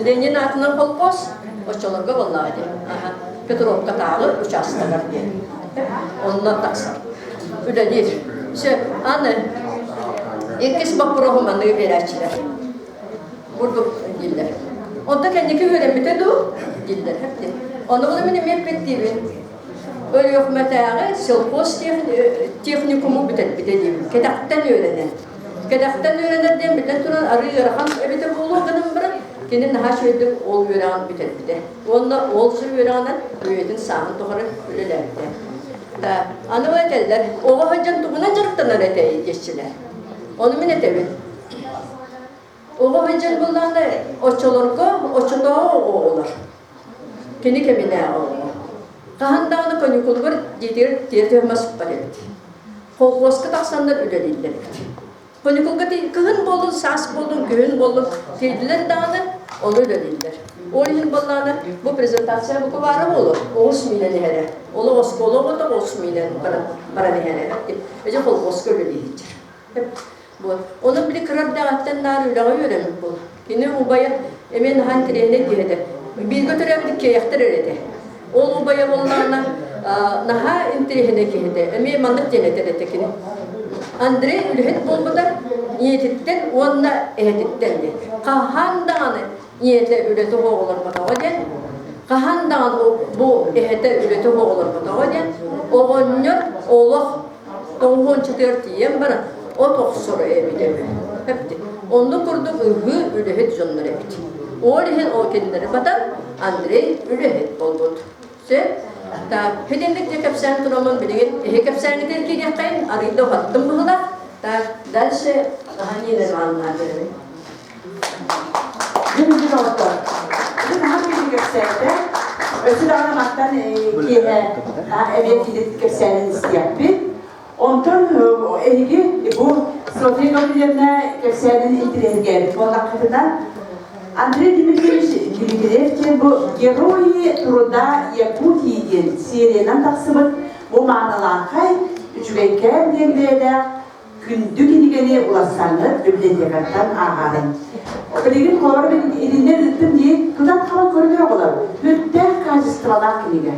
Ленин аатынан холкуос оччолорго буоллаҕа дии. Аха, Петровкатааҕы учаастагар диэн. Онно тахсар. Үлэлиир. Сөп. Аны иккис боппуруоһу манныгы биэрээччилэр. Бурдук дииллэр. Онто кэнники үөрэммитэ дуу? дииллэр. Ону була мин эмиэ эппиэттиибин. Өлүөхүмэтээҕи сельхоз техникуму бүтэрбитэ диибин. Кэтэхтэн үөрэнэн. Кэтэхтэн үөрэнэр диэн биллэн туран арыы ыарахан эбитэ буолуо гынан баран кини наһаа үчүгэйдик ол үөрэҕин бүтэрбитэ. Уонна ол сир үөрэҕинэн үйэтин сааһын тухары үлэлээбитэ. Аны этэллэр, оҕо сылдьан тугунан дьарыктанар этэй диэччилэр. Ону мин этэбин. Оҕо сылдьан буоллаҕына, оччолорго оччотооҕу оҕолор, кини кэминээҕи оҕо. Хаһан даҕаны каникулугар дьиэтигэр тиэртиһэ сыппат эбит. Колхуоска тахсаннар үлэлииллэр эбит. Каникулга кыһын буоллун, саас буоллун, күһүн буоллун тиийдилэр даҕаны, ону үлэлииллэр. Ол иһин буоллаҕына, бу презентация бука баара буолуо, оҕус миинэн иһэрэ. Олох оскуола оҕото оҕус миинэн баран иһэрэ. Эдьэ колхуоска үлэлииһиччэр. Вот. Ону били кыра эрдэҕиттэн наар үлэҕэ үөрэммит буол. Кини убайа эмиэ наһаа интэриэһинэй киһи этэ. Бииргэ төрөөбүт иккиэйэхтэр эрэ этэ. Ол убайа буоллаҕына наһаа интэриэһинэй киһи этэ. Эмиэ маннык диэн этэр этэ кини. Андрей үлэһит буолбута ийэтиттэн уонна эһэтиттэн диэн. Хаһан даҕаны ийэтэ үлэтэ оҕолорботоҕо диэн, хаһан даҕаны бу эһэтэ үлэтэ оҕолорботоҕо диэн, оҕонньор олох тоҥуһуончатыгар тиийэн баран от охсоро эбит эбит. Оннук курдук ыһыы үлэһит дьоннор эбит. Ол иһин ол кинилэри батан Андрей үлэһит буолбут. Сөп. Так, хитинник дьэ кэпсээн тураммын билигин эһи кэпсээҥҥитин киириэххэйин арыйда уһаттым быһыылаах. Так, дальше Нина Ивановна беремин. Бүгүн оҕотор. Ити наһаа киһи кэпсээтэ. Өссө даҕаны мантан киэһэ эмиэ кини кэпсээнин истиэхпит. Онтон эһиги бу Софья Гаврильевна кэпсээнин интириэһиргээбит буоллаххытына, Андрей Дмитриевич Дмитриев диэн бу «Герои труда Якутии» диэн сериянан тахсыбыт бу маанылаахай үчүгэйкээн диэн бэйэлээх күндү кинигэни уларсаҥҥыт библиотекаттан ааҕаарыҥ. Билигин холобур мин итиннэ ыыттым дии, тутан-хабан көрүнэр оҕолор, сүрдээх качестволаах кинигэ.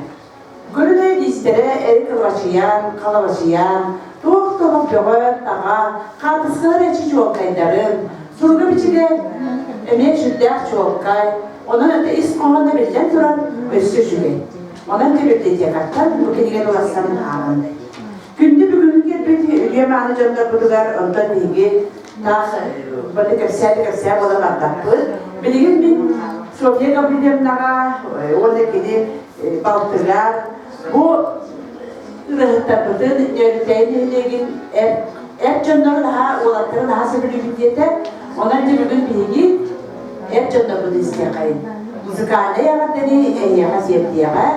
Көрүнэ лиистэрэ эр кылабачыйан, халабачыйан, туох да олох бөҕө-таҕа, хаартыскалар эчи чуолкайдарын, суруга-бичигэ эмиэ сүрдээх чуолкай, онон это ис хоһооно биллэн туран өссө үчүгэй. Онон библиотекаттан бу кинигэни уларсан ааҕын. Күндү бүгүҥҥү кэлбит үтүө-мааны дьоннорбутугар онтон биһиги таах бары кэпсээ-кэпсээ буола бардахпыт. Билигин мин Софья Гаврильевнаҕа уонна кини балтыгар бу ырыаһыттарбытын Нөөрүктэйин нэһилиэгин эр, эр дьоннорун наһаа уолаттарын наһаа сөбүлүүбүт диэтэ. Онон дьэ бүгүн биһиги эр дьоннорбутун истиэхэйин. Музыкальнай эҕэрдэни эһиэхэ тиэрдиэҕэ.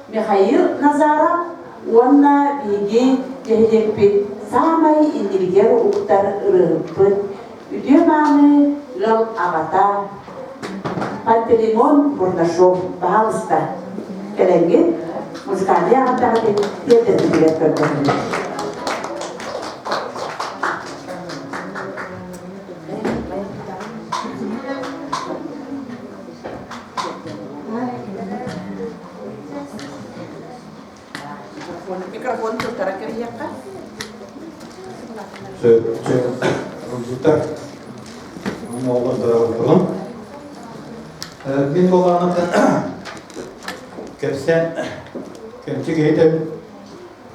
Михаил Назаров уонна биһиги нэһилиэкпит саамай иннибитигэр уктар ырыаһыппыт үтүө-мааны ыал аҕата Пантелеймон Бурнашов баһаалыста кэлэҥҥит музыкальнай аҕардаҕытын тиэрдэрбитигэр көрдөһөбүт. Микрофон туттара кэриэххэ. Сөп, оҕолор Мин буолаанатан кэпсээн кэмчи киһитем.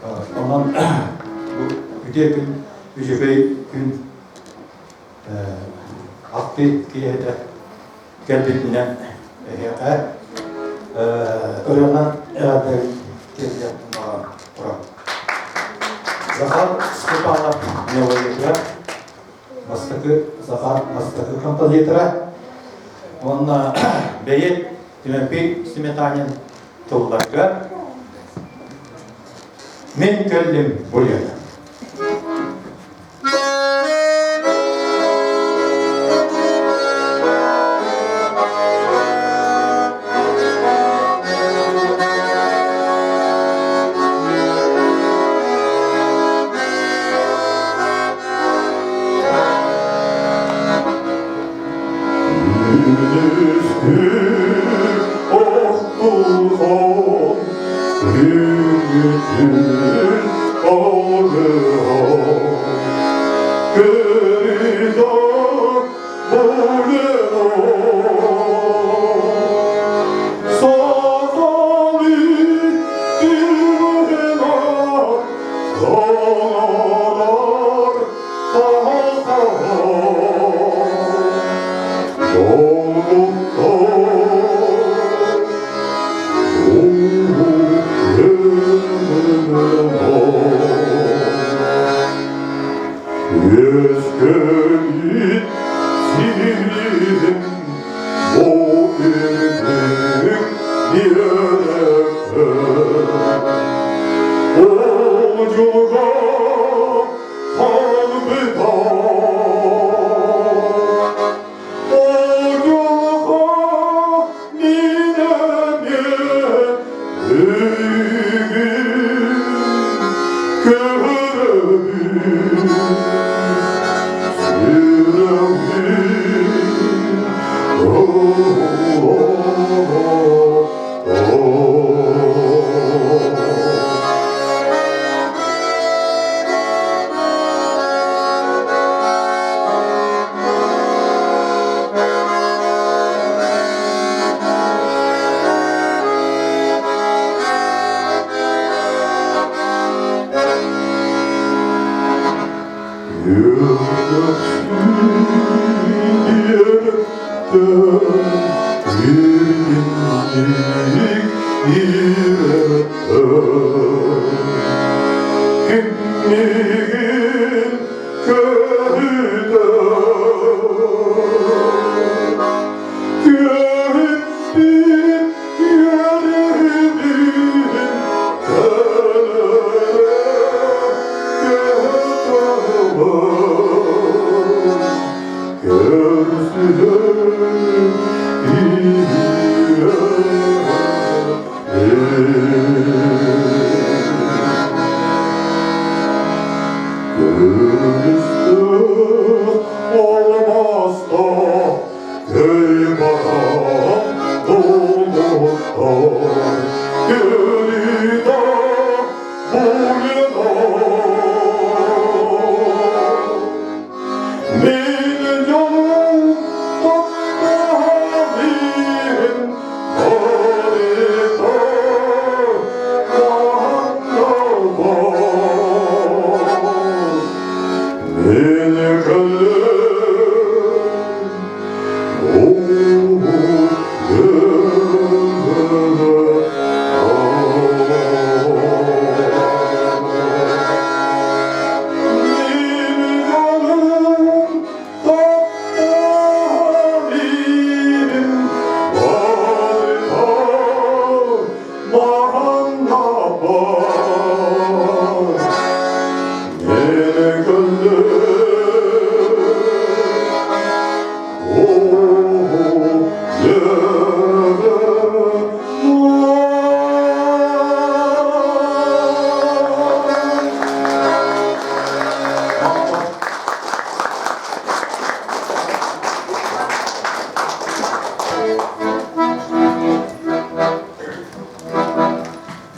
Онон бу үтүө күн, үчүгэй күн ахтыы киэһэтэ кэлбитинэн эһиэхэ ырыанан эҕэрдэ тиэрдиэхпин баҕаран турабын. Захар Степанов мелодията бастакы Захар бастакы композитора уонна бэйиэт Тимофей Сметанин тылларга Мин кэллим Буяна.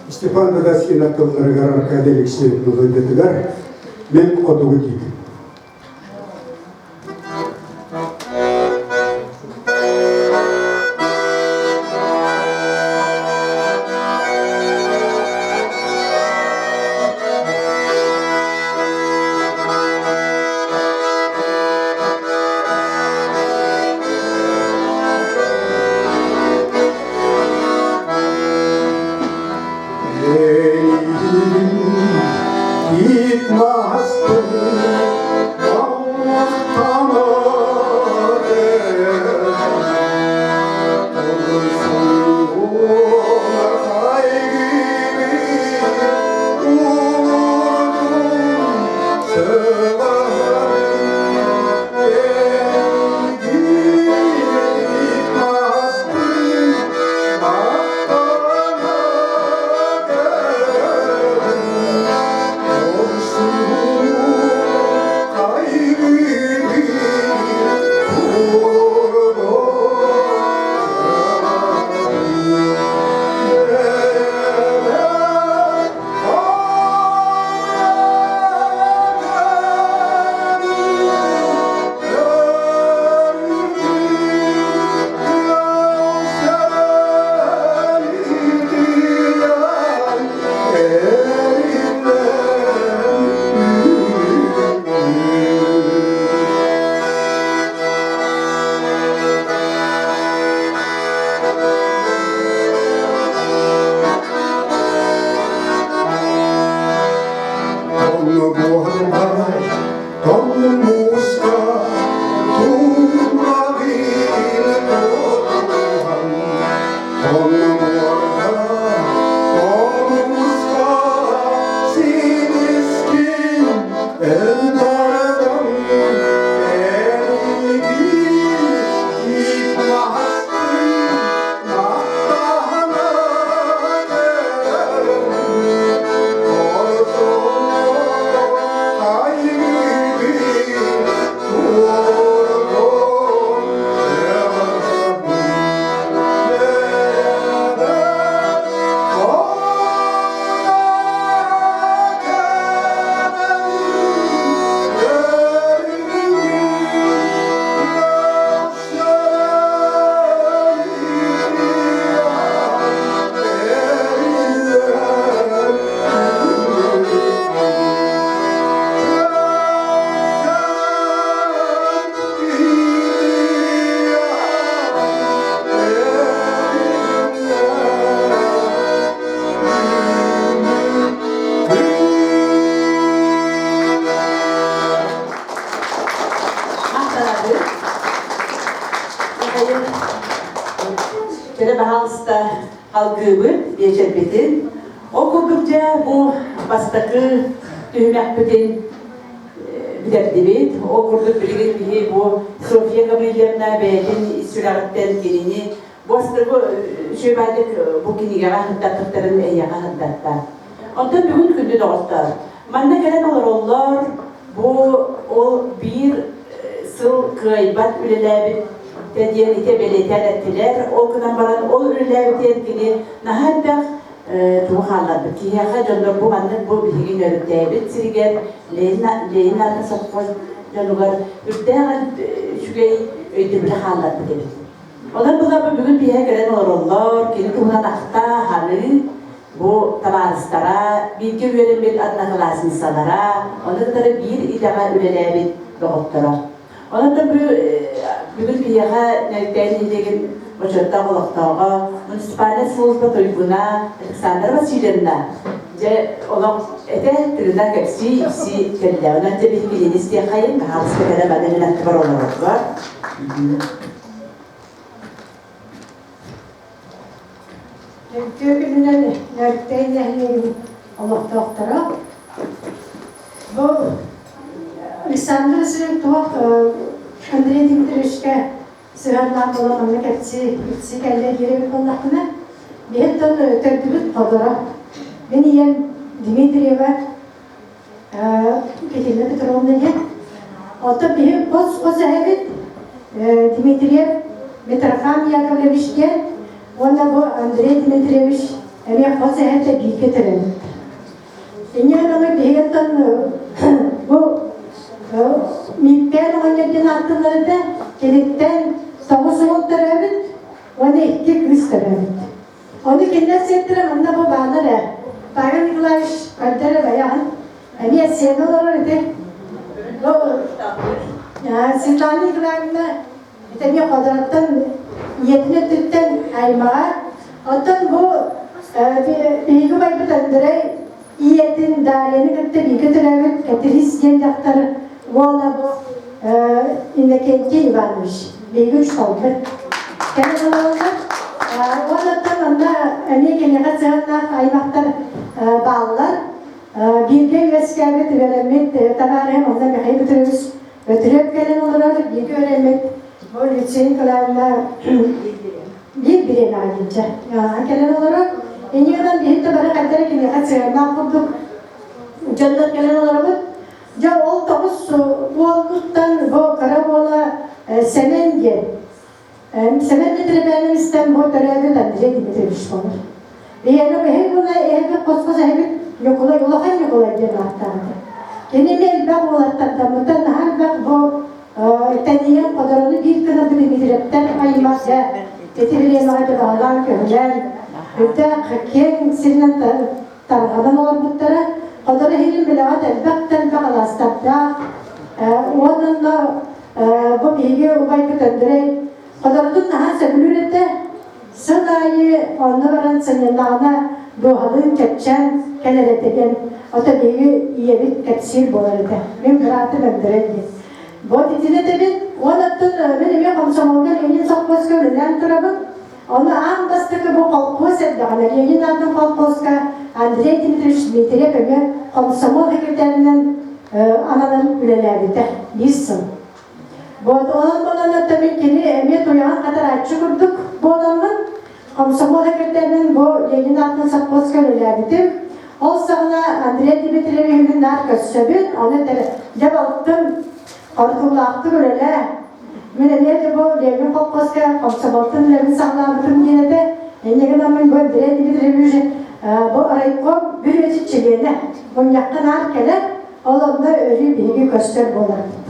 Степан Бадаскин тылларыгар Аркадий Алексеев мелодиятыгар «Мен хотугу тиит». Оннугар хомуска силискин ылдардым эригин тиит маһаскын махтана көрөбүн хорсуннук хайгыыбын туоргун сөҕөбүн. Махтанабыт. Михаил, кэрэ баһаалыста алгыыбыт, биэчэрбитин. Ол курдук дьэ бу бастакы түһүмэхпитин бүтэрдибит. Ол курдук билигин биһи бу Софья Гаврильевна бэйэтин ис сүрэҕиттэн кинини бу бастакы үчүгэйдик бу кинигэҕэ сырдаппыттарын эйиэхэ сырдатта. Онтон бүгүн күндү доҕоттор, манна кэлэн олороллор бу ол биир сыл кыайбат үлэлээбит диэн ити бэлиэтээн эттилэр. Ол гынан баран ол үлэлээбитин кини наһаа элбэх тугу хаалларбыт киһиэхэ дьоннор бу маннык бу биһиги нөрүктээбит сиригэр Ленин атын совхоз дьонугар үрдээх үчүгэй өйдөбүлү хаалларбыт эбит. Онон була бу бүгүн биһиэхэ кэлэн олороллор, кини туһунан ахта, ханыы, бу табаарыстара, бииргэ үөрэммит одноклассницалара, ону кытары биир идэҕэ үлэлээбит доҕотторо. Онон да бу бүгүн биһиэхэ Нөрүктээн нэһилиэгин бочуоттаах олохтооҕо, муниципальнай служба туйгуна Александра Васильевна дьэ олох этэ тыына кэпсии ипсии кэллэ. Онон дьэ биһиги кинини истиэххэйин, хаалыска кэлэ баны мин аттыбар олороргор. Үтүө күнүнэн Нөрүктэй нэһилиэгин олохтоохторо. Бу Александр Васильевич туох Андрей Дмитриевичкэ сыһыаннаах буолан манна кэпсии ипсии кэллэ диир буоллахпына, биһиттэн төрдүбүт ходоро. Мин ийэм Дмитриева Екатерина Петровна диэн. Оттон биһи хос-хос эһэбит Дмитриев Митрофан Яковлевич диэн уонна бу Андрей Дмитриевич эмиэ хос эһэтэ бииргэ төрөөбүт. Инньэ гынан биһигиттэн бу Миппээн оҕонньор диэн ааттыыллар этэ. Киниттэн 9 уол төрөөбүт уонна 2 кыыс төрөөбүт. Ону кинилэр сиэттэрэ манна бу бааллар ээ. Павел Николаевич көрдөр байаҕын. Эмиэ сиэнэ олорор ити. Светлана Николаевна ити эмиэ Ходороттон ийэтин өттүттэн аймаҕа. Оттон бу биһиги убайбыт Андрей ийэтин Дарьяны кытта бииргэ төрөөбүт Кэтириис диэн дьахтар уола бу Иннокентий Иванович биһиги учууталбыт. Кэлэн олороллор. Уоннаттан онно эмиэ киниэхэ сыһыаннаах аймахтар бааллар. Бииргэ үөскээбит, үөрэммит табаарыһым онно Михаил Петрович Өтүрүөп кэлэн олорор, бииргэ үөрэммит бу Люция Николаевна биир бириэмэҕэ диинчэ кэлэн олорор. Инньэ гынан биһи да бары хайдара киниэхэ сыһыаннаах курдук дьоннор кэлэн олоробут. Дьэ ол 9 уолбуттан бу кыра уола Сэмэн диэн. Сэмэн Дмитриевичтэн бу төрөөбүт Андрей Дмитриевич буолар. Биһиэнэ бэһи була эһэбит хос-хос эһэбит Ньукулай, Улахан Ньукулай диэн ааттаабыта. Кини эмиэ элбэх уолаттардаммыта, наһаа элбэх бу тэнийэн ходорону биир гына Дмитриевтэр аймах дьэ ити бириэмэҕэ дьабаҕалаан көһүлээн үрдээх киэҥ сиринэн тарҕанан олорбуттара. Ходоро иһин билэҕит элбэх да элбэх алаастардаах уонна бу биһиги убайбыт Андрей ходоротун наһаа сөбүлүүр этэ. Сыл аайы онно баран сынньаннаҕына дууһалыын чэпчээн кэлэр этэ диэн ото биһиги ийэбит кэпсиир буолар этэ. Мин быраатым Андрей диэн. Вот итини этэбин. Уон оттон мин эмиэ комсомолга Ленин совхозка үлэлээн турабын. Ону аан бастакы бу холкуос эрдэҕинэ Ленин аатынан холкуоска Андрей Дмитриевич Дмитриев эмиэ комсомол секретарынан ананан үлэлээбитэ биир сыл. Вот онон буолан оттон мин кини эмиэ туйаҕын хатарааччы курдук буоламмын комсомол секретарынан бу Ленин аатынан совхозка үлэлээбитим. Ол саҕана Андрей Дмитриевиһы наар көрсөбүн, ону этэр, дьэ балтым хорутуулаахтык үлэлээ, Мин эмиэ де бу Ленин колхозка комсомолтан үлэбин саҕалаабытым диэн этэ. Инньэ гынан мин бу Андрей Дмитриевич бу райком бір өтү чилиэнэ мунньахха наар кэлэр, ол онно өрүү биһиги көрсөр буоларбыт.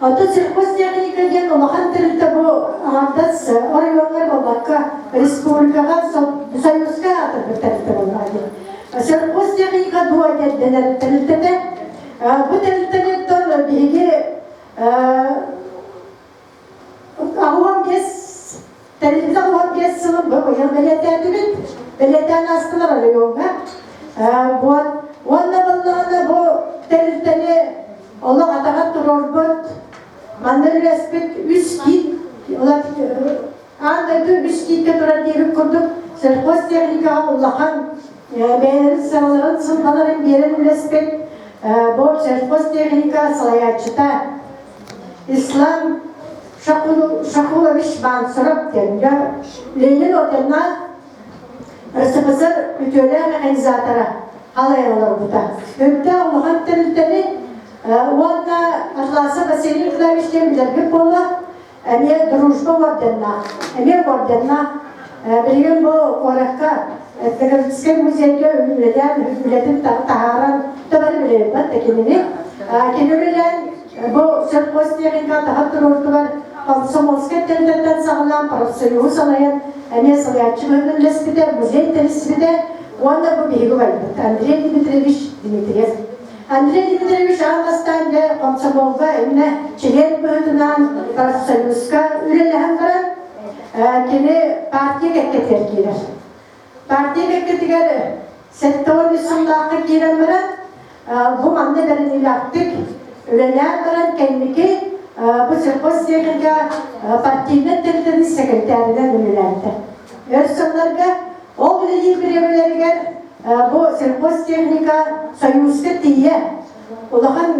Оттон сельхозтехника диэн улахан тэрилтэ бу аҥардас оройуоҥҥа буолбакка республикаҕа союзка аатырбыт тэрилтэ буоллаҕа дии. Сельхозтехника дуо дэнэр тэрилтэтэ. Бу тэрилтэни биһиги 85 тэрилтэ 15 сылын быйыл бэлиэтээтибит. Бэлиэтээн аастылар оройуоҥҥа. Вот. Уонна буоллаҕына бу тэрилтэни олох атаҕар туруорбут, манна үлэспит үс киит аан дойду үс кииккэ турар диэбит курдук сельхозтехникаҕа улахан бэйэлэрин сыраларын сылбаларын биэрэн үлэспит бу сельхозтехника салайааччыта Ислам Шахулович Мансуров диэн Ленин орденнаах РСФСР үтүөлээх механизатора халайан олорбута. Өйдөөх улахан тэрилтэни уонна Атласов Василий Николаевич диэн билэргит буолла эмиэ дружба орденнаах, эмиэ орденнаах. Билигин бу куоракка этнографическай музейга үлэлээн, үлэтин таһааран, бары билэбит да кинини. Кини үлэлээн бу сельхозтехника таһар туруортугар комсомольскай тэрилтэттэн саҕалаан профсоюһу салайан эмиэ салайааччы быһыытынан үлэспитэ, музей тэрийсибитэ уонна бу биһиги убайбыт Андрей Дмитриевич Дмитриев. Андрей Дмитриевич аан бастаан дьэ комсомолга иннэ чилиэн быһыытынан профсоюзка үлэлэһэн баран кини партия кэккэтигэр киирэр. Партия кэккэтигэр 73 сыллаахха киирэн баран бу манна бэриниилээхтик үлэлээн баран кэнники бу сельхозтехника партийнай тэрилтэтин сэкирэтээринэн үлэлээбитэ. Өр сылларга ол үлэлиир бириэмэлэригэр бу сельхозтехника Союзка тиийэ улахан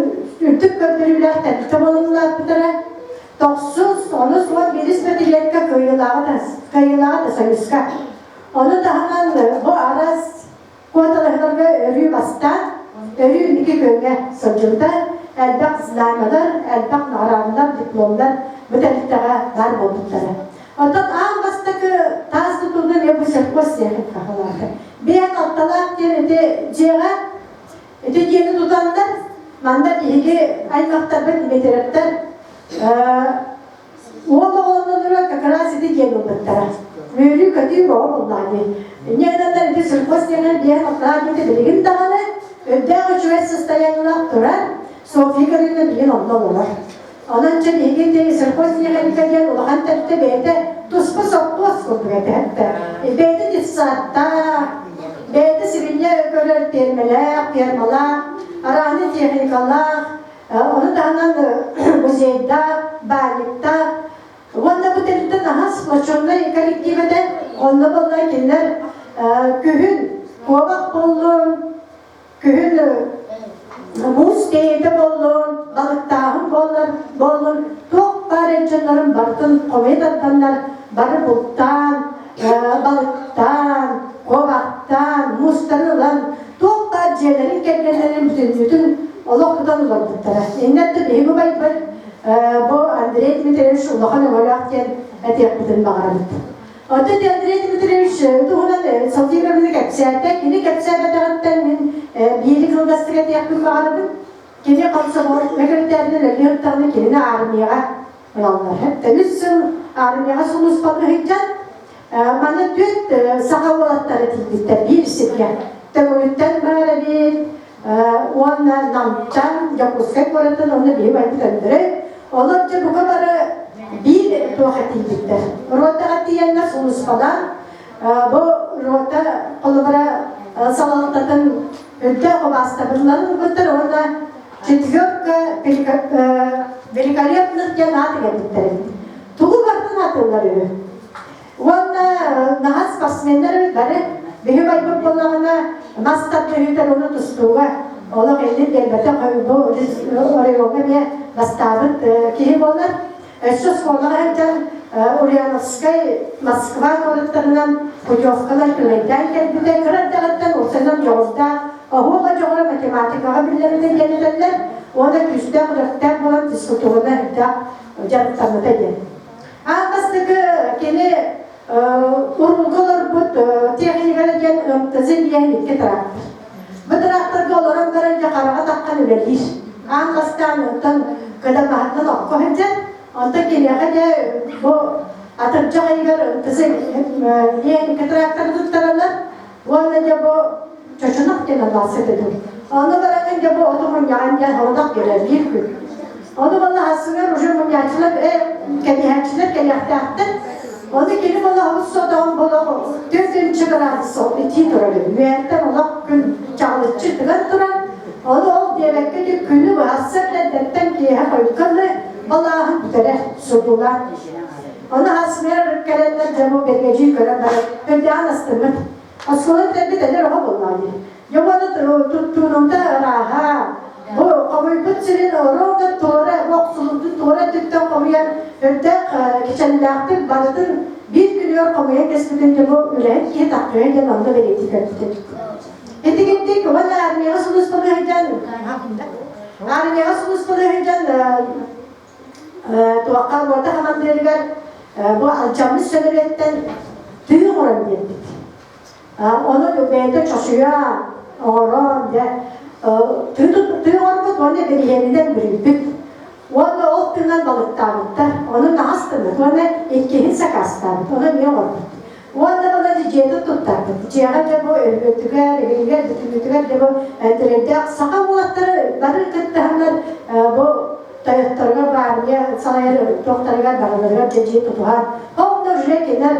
үрдүк көрдөрүүлээх тэрилтэ буолан улааппыттара. Тохсус, онус уон биирис пятилетка кыайыылааҕа да, кыайыылааҕа да Союзка. Ону таһынан бу араас куоталаһыыларга өрүү бастаан, өрүү инники күөҥҥэ сылдьыбыта. Элбэх знамялар, элбэх наҕараадалар, дипломнар бу тэрилтэҕэ баар буолбуттара. Оттон аан бастакы таас тутууну эмиэ бу сельхоз техника халаата. Биэн алталаах диэн ити дьиэҕэ ити дьиэни тутаннар манна биһиги аймахтарбыт Дмитриевтэр уол оҕолонолоро как раз ити диэн ылбыттара. Үөрүү-көтүү бөҕө буоллаҕа дии. Инньэ гынан ити сельхоз диэн биэн алталаах диэти билигин даҕаны үрдээх үчүгэй состояниелаах турар Софья Игоревна билигин онно олорор. Онон дьэ биһиги ити сельхозтехника диэн улахан тэрилтэ бэйэтэ туспа сопхуос курдук этэ. Бэйэтэ детсадтаах, бэйэтэ сибинньэ көрөр пиэрмэлээх, фермалаах, арааны техникалаах, ону таһынан музейдаах, баанньыктаах. Уонна бу тэрилтэ наһаа сплоченнай коллектив этэ. Онно буолла кинилэр күһүн куобах буоллун, Күһүн муус тэйиитэ буоллун, балыктааһын буоллар буоллун, туох баар эр дьоннорун барытын хомуйа тарданнар, бары бултаан, балыктаан, куобахтаан, муустарын ылан, туох баар дьиэлэрин кэргэннэрин бүтүннүүтүн олох тутан олорбуттара. Иннэттэн биһиги убайбыт бу Андрей Дмитриевич улахан өҥөлөөх диэн этиэхпитин баҕарабыт. Оттон Андрей Дмитриевич туһунан Софья Ивановна кэпсээтэ. Кини кэпсээбэтэҕиттэн мин биири кылгастык этиэхпин баҕарабын. Кини комсомол мөкөртөөрүнэн өлүөр даҕаны кинини армияҕа ылаллар. Үс сыл армияҕа сулууспалыы сылдьан маны түөрт саха уолаттара тиийбиттэр биир сиргэ. Төҥүлүттэн баар эбит уонна Намтан, Дьокуускай куораттан уонна биһи байбыт Өндөрөй. Олор дьэ бука бары биир туох тиийбиттэр. Ротаҕа тиийэннэр сулууспалаан бу рота холобура салалтатын үрдээх убаастабылларын ылбыттар уонна четверка великолепных диэн аат иҥэрбиттэр эбит. Тугу барытын атыылар үһү. спортсменнар эбит бары. Биһи байбыт буоллаҕына мас тардыһыытар уну тустууга олох иннин биэрбэтэх бу оройуоҥҥа эмиэ бастаабыт киһи буолар. Өссө оскуолаҕа сылдьан Ульяновскай, Москва куораттарынан путевкалар түгэйдээн кэлбитэ. Кыра эрдэҕиттэн уопсайынан дьоҕурдаах, оһуоба дьоҕура математикаҕа биллэринэн диэн уонна күүстээх үлэхтээх буолан физкультураны элбэх дьарыктаммыта диэн. Аан бастакы кини уруулга олорбут техниканы диэн МТЗ диэн икки трактор. Бу тракторга олорон баран дьэ хараҕа таххан үлэлиир. Аан бастаан онтон кыдамаһынан окко сылдьан, онтон киниэхэ дьэ бу атырдьах ыйыгар МТЗ диэн икки тракторы туттараллар. Уонна дьэ бу чочунах диэн алаасы этэ Ону баран дьэ бу оту мунньаҕан диэн хорудах кэлэр биир күн. Ону балла хассыгар уже мунньааччылар кэбиһээччилэр кэлиэхтээхтэр. Ону кини балаһабыт сотоон болох төрдүнчү градус итии турар үһү. Үөһэттэн олох күн чаҕылыччы тыган турар. Ону ол диэбэккэ ити күнү быһассар эрдэттэн киэһэ хойукка дылы балааһын бүтэрэр сутула. Ону хасмыар кэлэннэр дьэ бу бэргэдьии көрөн баран үрдээн астыммыт. Оскуола бүтэрбит эдэр оҕо буоллаҕа дии. Дьэ уонна туттуунумта ырааһа. Бу хомуйбут сирин ровно туора охсулунтун туора өттүттэн хомуйан үрдээх кичэллээхтик барытын биир күнүгэр хомуйан кэспитин дьэ бу үлэһит киһи таххыа диэн онно бэлиэтии көрбүтүм. Итигинтик уонна армияҕа сулууспалыы сылдьан армияҕа сулууспалыы сылдьан туохха рота хамандыырыгар бу алдьаммыт сөмөлүөттэн тыы оҥорон биэрбит. Ону бэйэтэ чочуйа оҥорон дьэ тыы оҥорбут уонна бириһиэнинэн бүрүйбүт. Уонна ол тыынан балыктаабыттар. Ону таҥас гыммыт уонна иккиһин сакаастаабыт. Ону эмиэ оҥорбут. Уонна балар дьиэтин туттарбыт. Дьиэҕэ дьэ бу өлбүтүгэр, эһигэр, бүтүннүүтүгэр дьэ бу тирэйдээх саха уолаттары бары кыттыһаннар бу тойотторугар баарыйа салайар туохтарыгар барыларыгар дьэ дьиэ тутуһан онно уже кинилэр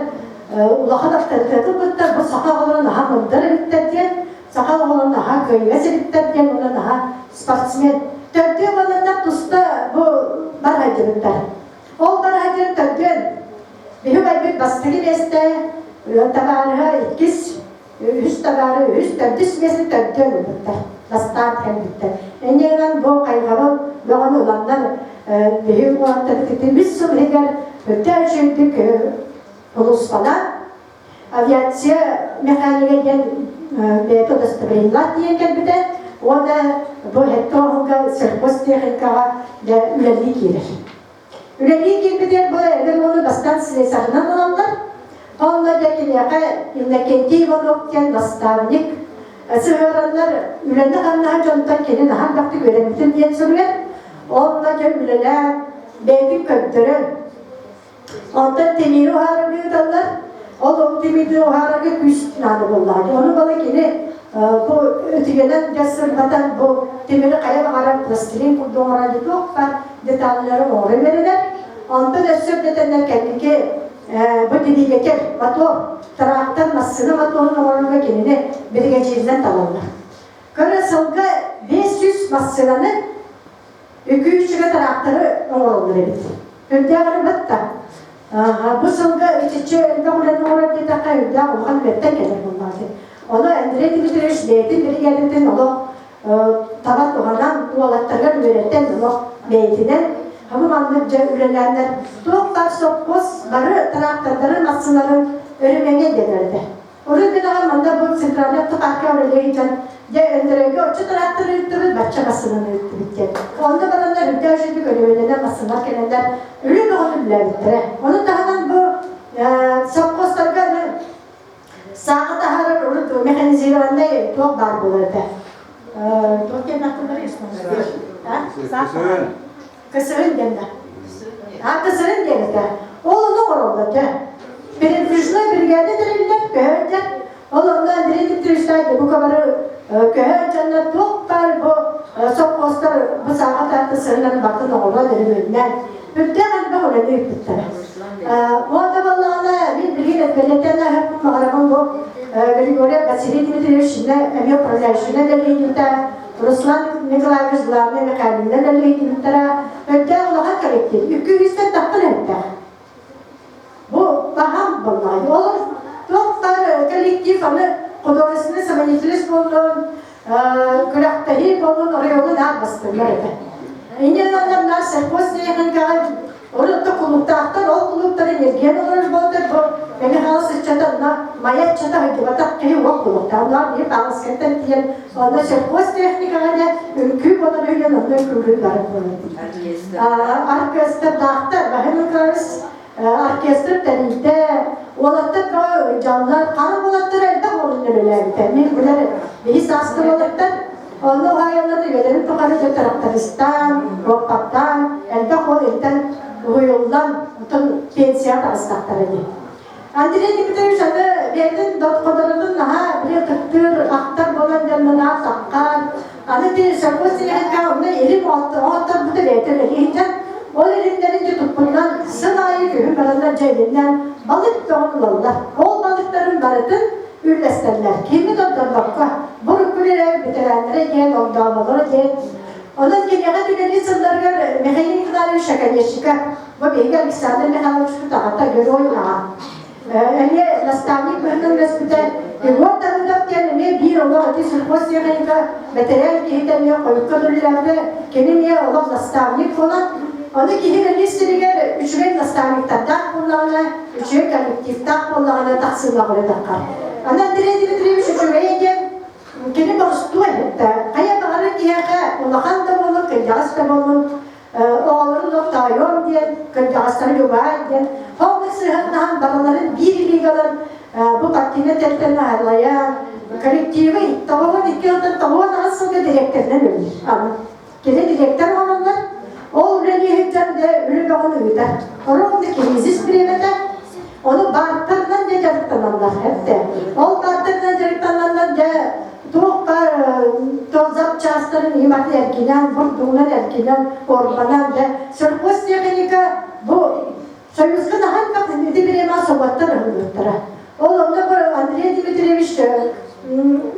улахан авторитеты ылбыттар бу саха оҕолорун аһа мындыр эбиттэр диэн саха оҕолорун аһа кыайыгас эбиттэр диэн уонна наһаа спортсмен төрдүө буоланнар туста бу бар сылдьыбыттар ол бар сылдьан төрдүөн биһи убайбыт бастакы миэстэ табаарыһа иккис үһүс табаары үһүс төрдүс миэстэ төрдүөн ылбыттар бастаан кэлбиттэр инньэ гынан бу хайҕабыл бөҕөнү ыланнар биһи уолаттарбыт үс сыл иһигэр өтө үчүгэйдик улууспалаан авиация механига диэн бэйэтэ удостоверениелаах тиийэн кэлбитэ уонна бу сэттэ оһолго сельхозтехникаҕа дьэ үлэлии киирэр. Үлэлии киирбитигэр бу эдэр уолу бастаан слесарынан ылаллар. Онно дьэ киниэхэ Иннокентий Иванов диэн наставник сыһыараннар үлэни-хамнаһы дьонтон кини наһаа элбэхтик үөрэммитим диэн суруйар. Онно дьэ үлэлээн бэйэтин көрдөрөн Онтон тимири уһаарарга ыыталлар. Ол тимири уһаарарга күүс наада буоллаҕа. Ону бала кини бу өтүйэнэн дьэ сырбатан бу тимири хайа баҕарар пластилин курдук оҥорон туох баар деталлары оҥоро үөрэнэр. Онтон өссө үрдэтэннэр кэнники бу двигатель, мотор, трактор, массыына моторун оҥорорго кинини биригэдьииринэн талаллар. Көрө сылга 500 массыынаны Үкүүчүгэ тыраахтары оҥороллор эбит. Үрдээх эрэ батта. Бу сылга итиччэ элбэх үлэни оҥорор диэтэххэ үрдээх улахан үлэттэн кэлэр буоллаҕа. Ону Андрей Дмитриевич бэйэтин биригээдэтин олох таба туһанан уолаттарыгар үөрэтэн олох бэйэтинэн бу маннык дьэ үлэлээннэр туох баар сопхуос бары тыраахтардарын массыналарын өрүмэҥэ диэн Урут бэтэҕэ манна бу центральный автопарка үлэлиир дьон дьэ Өндөрөйгө оччо тыраахтар ыыттыбыт, бачча массыынаны ыыттыбыт диэн. Онно бараннар үрдээх үчүгэй өрөмүөннэнэн массыыналар кэлэннэр үлэ бөҕөнү үлэлээбиттэрэ. Ону таһынан бу совхозтарга сааҕы таһаарар урут механизированнай туох баар буолар этэ. Туох диэн ахтылларый? Кысырын диэн да. А кысырын диэн этэ. Ол ону оҥороллор дьэ. Передвижной бригада тэриллэр көһөн дьэ. Ол онно Андрей Дмитриевичтаах бука бары көһөн дьоннор туох баар бу сопхуостар бу сааҕа таатта сырынан бартын оҕолор өрүмүннээн үрдээх элбэх үлэни ыыппыттара. Уонна буоллаҕына мин билигин эппэлэтэн аһаппын баҕарабын бу Григорьев Василий Дмитриевич эмиэ управляющийынан үлэлиирбитэ Руслан Николаевич главный механикынан үлэлиирбиттэрэ өйдөөх улахан коллектив үккүһүстэн таххан элбэх. Бу баһам буоллаҕа. Ол туох баар коллектив аны художественный самодеятельность буоллун, күрэхтэһии буоллун оройуоҥҥа наар бастыыллар этэ. Инньэ гынан наар сельхозтехникаҕа урут да кулууптаахтар, ол кулууптары ньиргийэн олорор буолтар бу Мэҥэ Хаҥалас ыччата онно Майа ыччата сылдьыбатах киһи уох кулууптаах. Онно биир Павловскайтан тиийэн онно сельхозтехникаҕа дьэ үҥкүү буолан үһүйэн онно үҥкүүлүүр барар буолар. Оркестрдаахтар, Вахим Николаевич оркестр тэрийдэ, уолаттар бөҕө дьаллар, хара уолаттар элбэх уолун үлэлээбитэ. Мин билэр биһи сааскы уолаттар онно уһаайалларын үйэлэрин тухары дьэ трактористаан, руоппаттаан, элбэх уол илтэн уһуйуллан, оттон пенсияҕа таҕыстахтара дии. Андрей Никитович аны бэйэтин хотонотун наһаа били ытыктыыр, ахтар буолан дьоннонаа саххаан, аны ти совхоз сиэхикка онно илим оотторбута бэйэтэ үлэлиһитэн, ол илимнэрин дьэ туппунан сыл аайы күһүн бараннар дьэ илимнээн балык бөҕөн ылаллар. Ол балыктарын барытын үллэстэллэр. Кими да ордорбокко, бу урукку эрэ бэтэрээннэрэ диэн, огдооболоро диэн. Онон киниэхэ үлэлии сылларыгар Михаил Николаевич Оконешников Бу биһиги Александр Михайловичпыт аҕата герой аҕа. Эмиэ наставник быһыытынан үлэспитэ. Егор Давыдов диэн эмиэ биир олох ити сельхозтехника бэтэрээн киһитэ эмиэ хойукка үлэлээбитэ. Кини эмиэ олох наставник буолан, ону киһи үлэлиир сиригэр үчүгэй наставниктардаах буоллаҕына, үчүгэй коллективтаах буоллаҕына тахсыылаах үлэ таххар. Аны Андрей Дмитриевич үчүгэйэ диэн кини боростуой этэ. Хайа баҕарар киһиэхэ улахан да буоллун, кырдьаҕас да буоллун, оҕолорун оттоойуом диэн, кырдьаҕастары любаай диэн, холбук сыһыаннаһан барыларын биир илиигэ ылан бу партийнай тэрилтэни аһылайан, коллективы 92 сылтан 98 сылга дириэктэринэн үлэлиир. Аны кини дириэктэр оҥороннор, ол үлэлии сылдьан дьэ үлэ бөҕөнү ыытар. Ровно кризис бириэмэтэ, ону баартарынан дьэ дьарыктаналлар эттэ. Ол баартарынан дьарыктаналлар дьэ туохха запчастарын иматы эргинэн, бурдугунан эргинэн, орбанан да сельхозтехника бу Союзка наһаа элбэх ити бириэмэ собуоттар ыһыллыбыттара. Ол онно бу Андрей Дмитриевич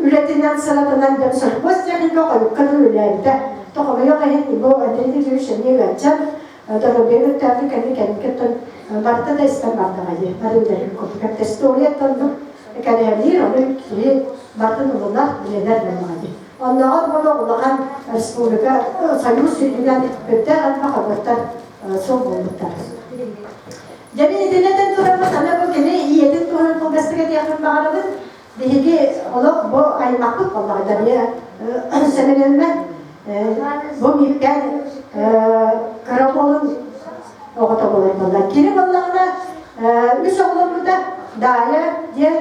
үлэтинэн, сыратынан дьон сельхозтехника хойукка дылы үлэлээбитэ. Хомойуох иһин бу Андрей Дмитриевич эмиэ ыалдьан, доруобуйа мөлтөөбүтүн кэннэ кэнникэттэн барыта да истэн бардаҕа дии. Бары үлэлиир курдук. История оннук кэрэһэлиир, ону киһи барытын ылынар, билинэр буоллаҕа дии. Оннооҕор буола улахан республика Союз үрдүнэн үрдээх элбэх обуоттар суол буолбуттар. Дьэ мин итиннэтэн тураммыт аны бу кини ийэтин туһунан кылгастык этиэхпин баҕарабын. Биһиги олох бу аймахпыт буоллаҕа Дария Семеновна бу мииккэн кыра уолун оҕото буолар буолла. Кини буоллаҕына үс оҕоломмута Даайа диэн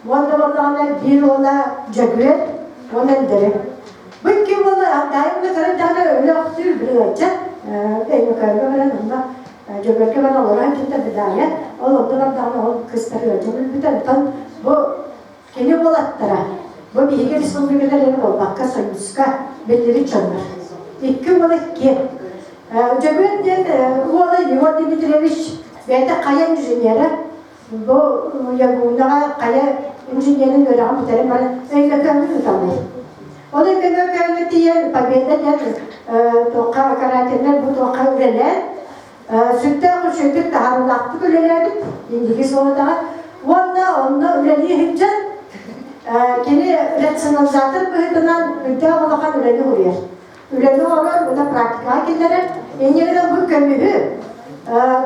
уонна буоллаҕына биир уола Дьөгүөр уонна Өндөрү. Бу икки уола Даайа уонна кыра эрдэҕинэ өлө охсуур били ыалдьан Өймөкөөҥҥө баран онно Дьөгүөргө баран олорон кытта Даайа ол онно бардаҕына ол кыыстар ыалдьан өлбүтэ. Онтон бу кини уолаттара бу биһиги республикада эрэ буолбакка Союзка биллибит дьоннор. Икки уола икки. Дьөгүөр диэн уола Егор Дмитриевич бэйэтэ хайа инженерэ бу Ягунаҕа хайа инженерин үөрэҕин бүтэрэн баран Өймөкөөҥҥө ыыталлар. Ол Өймөкөөҥҥө тиийэн Победа диэн туохха карательнай бу туохха үлэлээн сүрдээх үчүгэйдик таһаарыылаахтык үлэлээбит инники суолатаҕа уонна онно үлэлии сылдьан кини рационализатор быһыытынан үрдээх улахан үлэни уруйар. Үлэни оҥорор уонна практикаҕа киллэрэр. Инньэ гынан бу көмүһү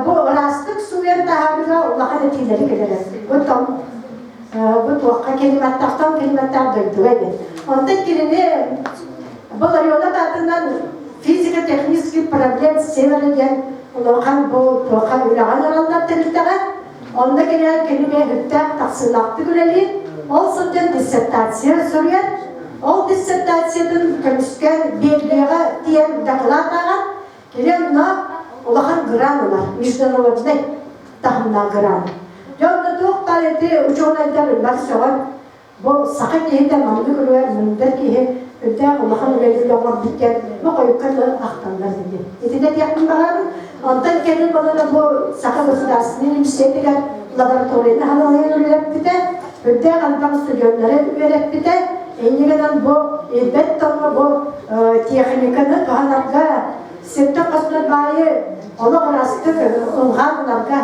бу ыраастык сууйан таһаарыыга улахан этиилэри киллэрэр. Бу том бу туохха климаттахтан климаттаах дойдуга диэн. Онтон кинини бу Ларионов аатынан физико-технический проблем севера диэн улахан бу туохха үлэҕэ ыҥыраллар тэрилтэҕэ. Онно кэлэн кини бэйэ тахсыылаахтык үлэлиир. Ол сылдьан диссертация суруйар. Ол диссертациятын көмүскээн Бельгияҕа тиийэн дакылаат ааҕан, кини онно улахан грант ылар, международный таһымнаах грант. Дьэ онно туох баар ити учуонайдар бары сөҕөн Бу саха киһитэ маннык үлүгэр мындыр киһи үрдээх улахан үлэлиир оҥорбут диэн бу хойукка дылы ахталлар диэн. Итини этиэхпин баҕарабын. Онтон кэлин балана бу Саха государственнай университетыгар лабораторияны халалайан үлэлэппитэ, үрдээх элбэх студеннары үөрэппитэ. Инньэ гынан бу ирбэт тоҥҥо бу техниканы туһанарга, сиртэн хостонор баайы олох ыраастык ылҕаан ыларга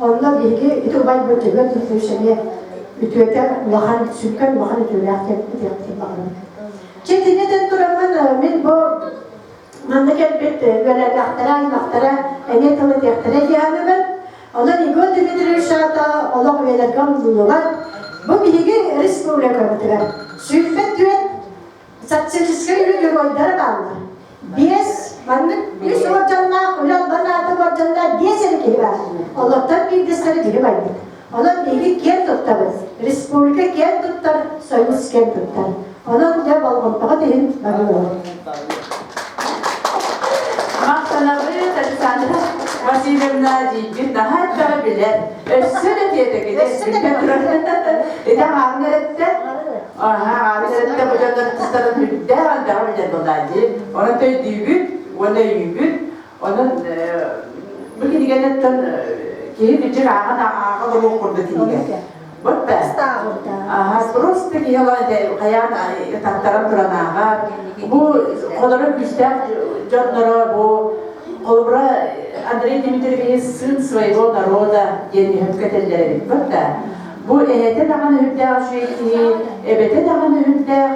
онно биһиги ити убайбыт Дьөгүөр Дмитриевич эмиэ. үтүөтэ улахан, сүҥкэн улахан үтүөлээх диэн этиэхпин баҕарабын. Чэ, итиннитэн тураммын мин бу манна кэлбит үөлээннээхтэрэ, аймахтара эмиэ тыл этиэхтэрэ диэханыбын. Онон Егор Дмитриевич аата олох үйэлэргэ умнуллубат. Бу биһиги республикабытыгар 24 социалистическай үлэ геройдара бааллар. Биэс, маннык үс уордьаннаах, үлэ албан ааты уордьаннаах биэс эрэ киһи баар. Олортон биирдэстэрэ биһи байбыт. Онон биһиги киэн туттабыт. Республика киэн туттар, Союз киэн туттар. Онон дьэ болҕомтоҕут иһин барыллар. Махтанабыт Александра Васильевна диирбит наһаа элбэҕи билэр. Өссө да тиэтэкини Ити аҕаҥ эрэттэ. Аха, аҕаҥ эрэттэ бу дьоннор тустарын үрдээх элбэҕи билэр буолаа дии. Онон өйдүүбүт уонна өйүүбүт. Онон бу кинигэнеттэн киһи кыдьык ааҕан ааҕа олоруох курдук кинигэ. Вот да. Аха, просто киһи хайаан таттаран туран ааҕар. Бу холоро күүстээх дьонноро бу холобура Андрей Дмитриевич сын своего народа диэн үһөккө этэллэр эбит вот да. Бу эһэтэ даҕаны үрдээх үчүгэй киһи, эбэтэ даҕаны үрдээх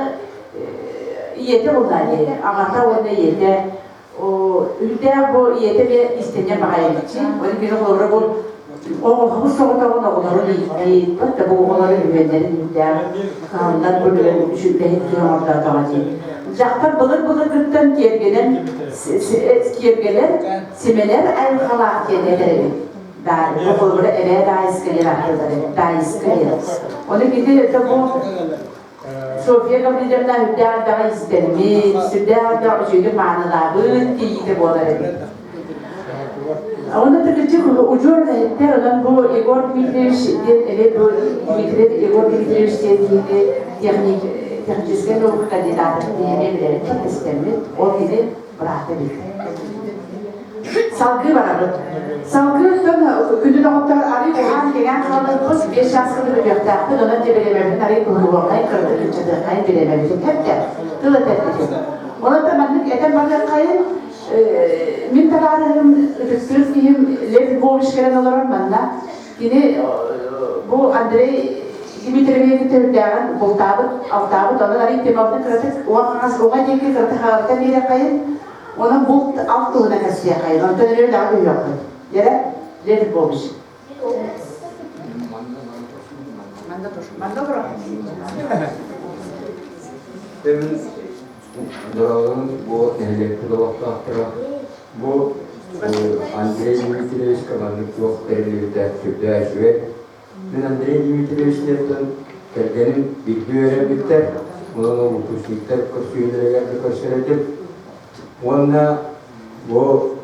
ийэтэ буоллаа дии, аҕата уонна ийэтэ Үрдээх бу ийэтэ эмиэ истэнньэҥ баҕайы эбитчи. Ол кини холобура бу оҕоһу соҕотоҕун оҕолорун ииппит, да бу оҕолору үһүөннэрин үрдээх кыһаллан бу билэн үчүгэйин киһи оҥордоотоҕо дии. Дьахтар былыр-былыргыттан киэргэнэн киэргэлэр, симэнэр айылҕалаах диэн этэр эбит. Бу холобура эбээ Даайыска диэн ааттыыллар эбит. Даайыска диэн. Ону кини это бу Софья Гаврильевна үрдээх элбэҕи истэммит, сүрдээх элбэх үчүгэйдик маанылаабыт кийиитэ буолар эбит. Онно тыкыччык удьуор үлэһиттэр, онон бу Егор Дмитриевич диэн эбит бу Дмитриев Егор Дмитриевич диэн киһини техник, техническэй наука кандидата диэни билэбит, истэммит, ол кини быраата эбит. Салгыы барабыт. Салгыы оттон күндү доҕоттор арый уһаан кэҥээн хаалбыппыт, 5 чаасканы бүтүөхтээхпит, онон бириэмэбитин арый туһуруоххайын, кыратык кыччатыаххайын бириэмэбитин хэптэ тыл этэрбитин. Онон маннык этэн барыаххайын, мин табаарыһым, ытыктыыр киһим Лев Львович кэлэн олорор манна. Кини бу Андрей Дмитриевич төрүттээҕин бултаабыт, алтаабыт, онон арый темабытын кыратык уҥа хаҥас уҥа диэки кыратык хаалыта биэриэххэйин. Онон булт алт туһунан кэпсиэххэйин, онтон өрө үлэҕэ түһүөхпүт. Дьэрэ, Лев Львович. Манна олорор. Дорооболорун бу нэһилиэкпит олохтоохторо бу Андрей Дмитриевичка маннык туох тэриллибитэ сүрдээх үчүгэй. Мин Андрей Дмитриевичтэн кэргэним бииргэ үөрэммиттэр, онон ол выпускниктар көрсүһүүлэригэр да көрсөр этим. Уонна бу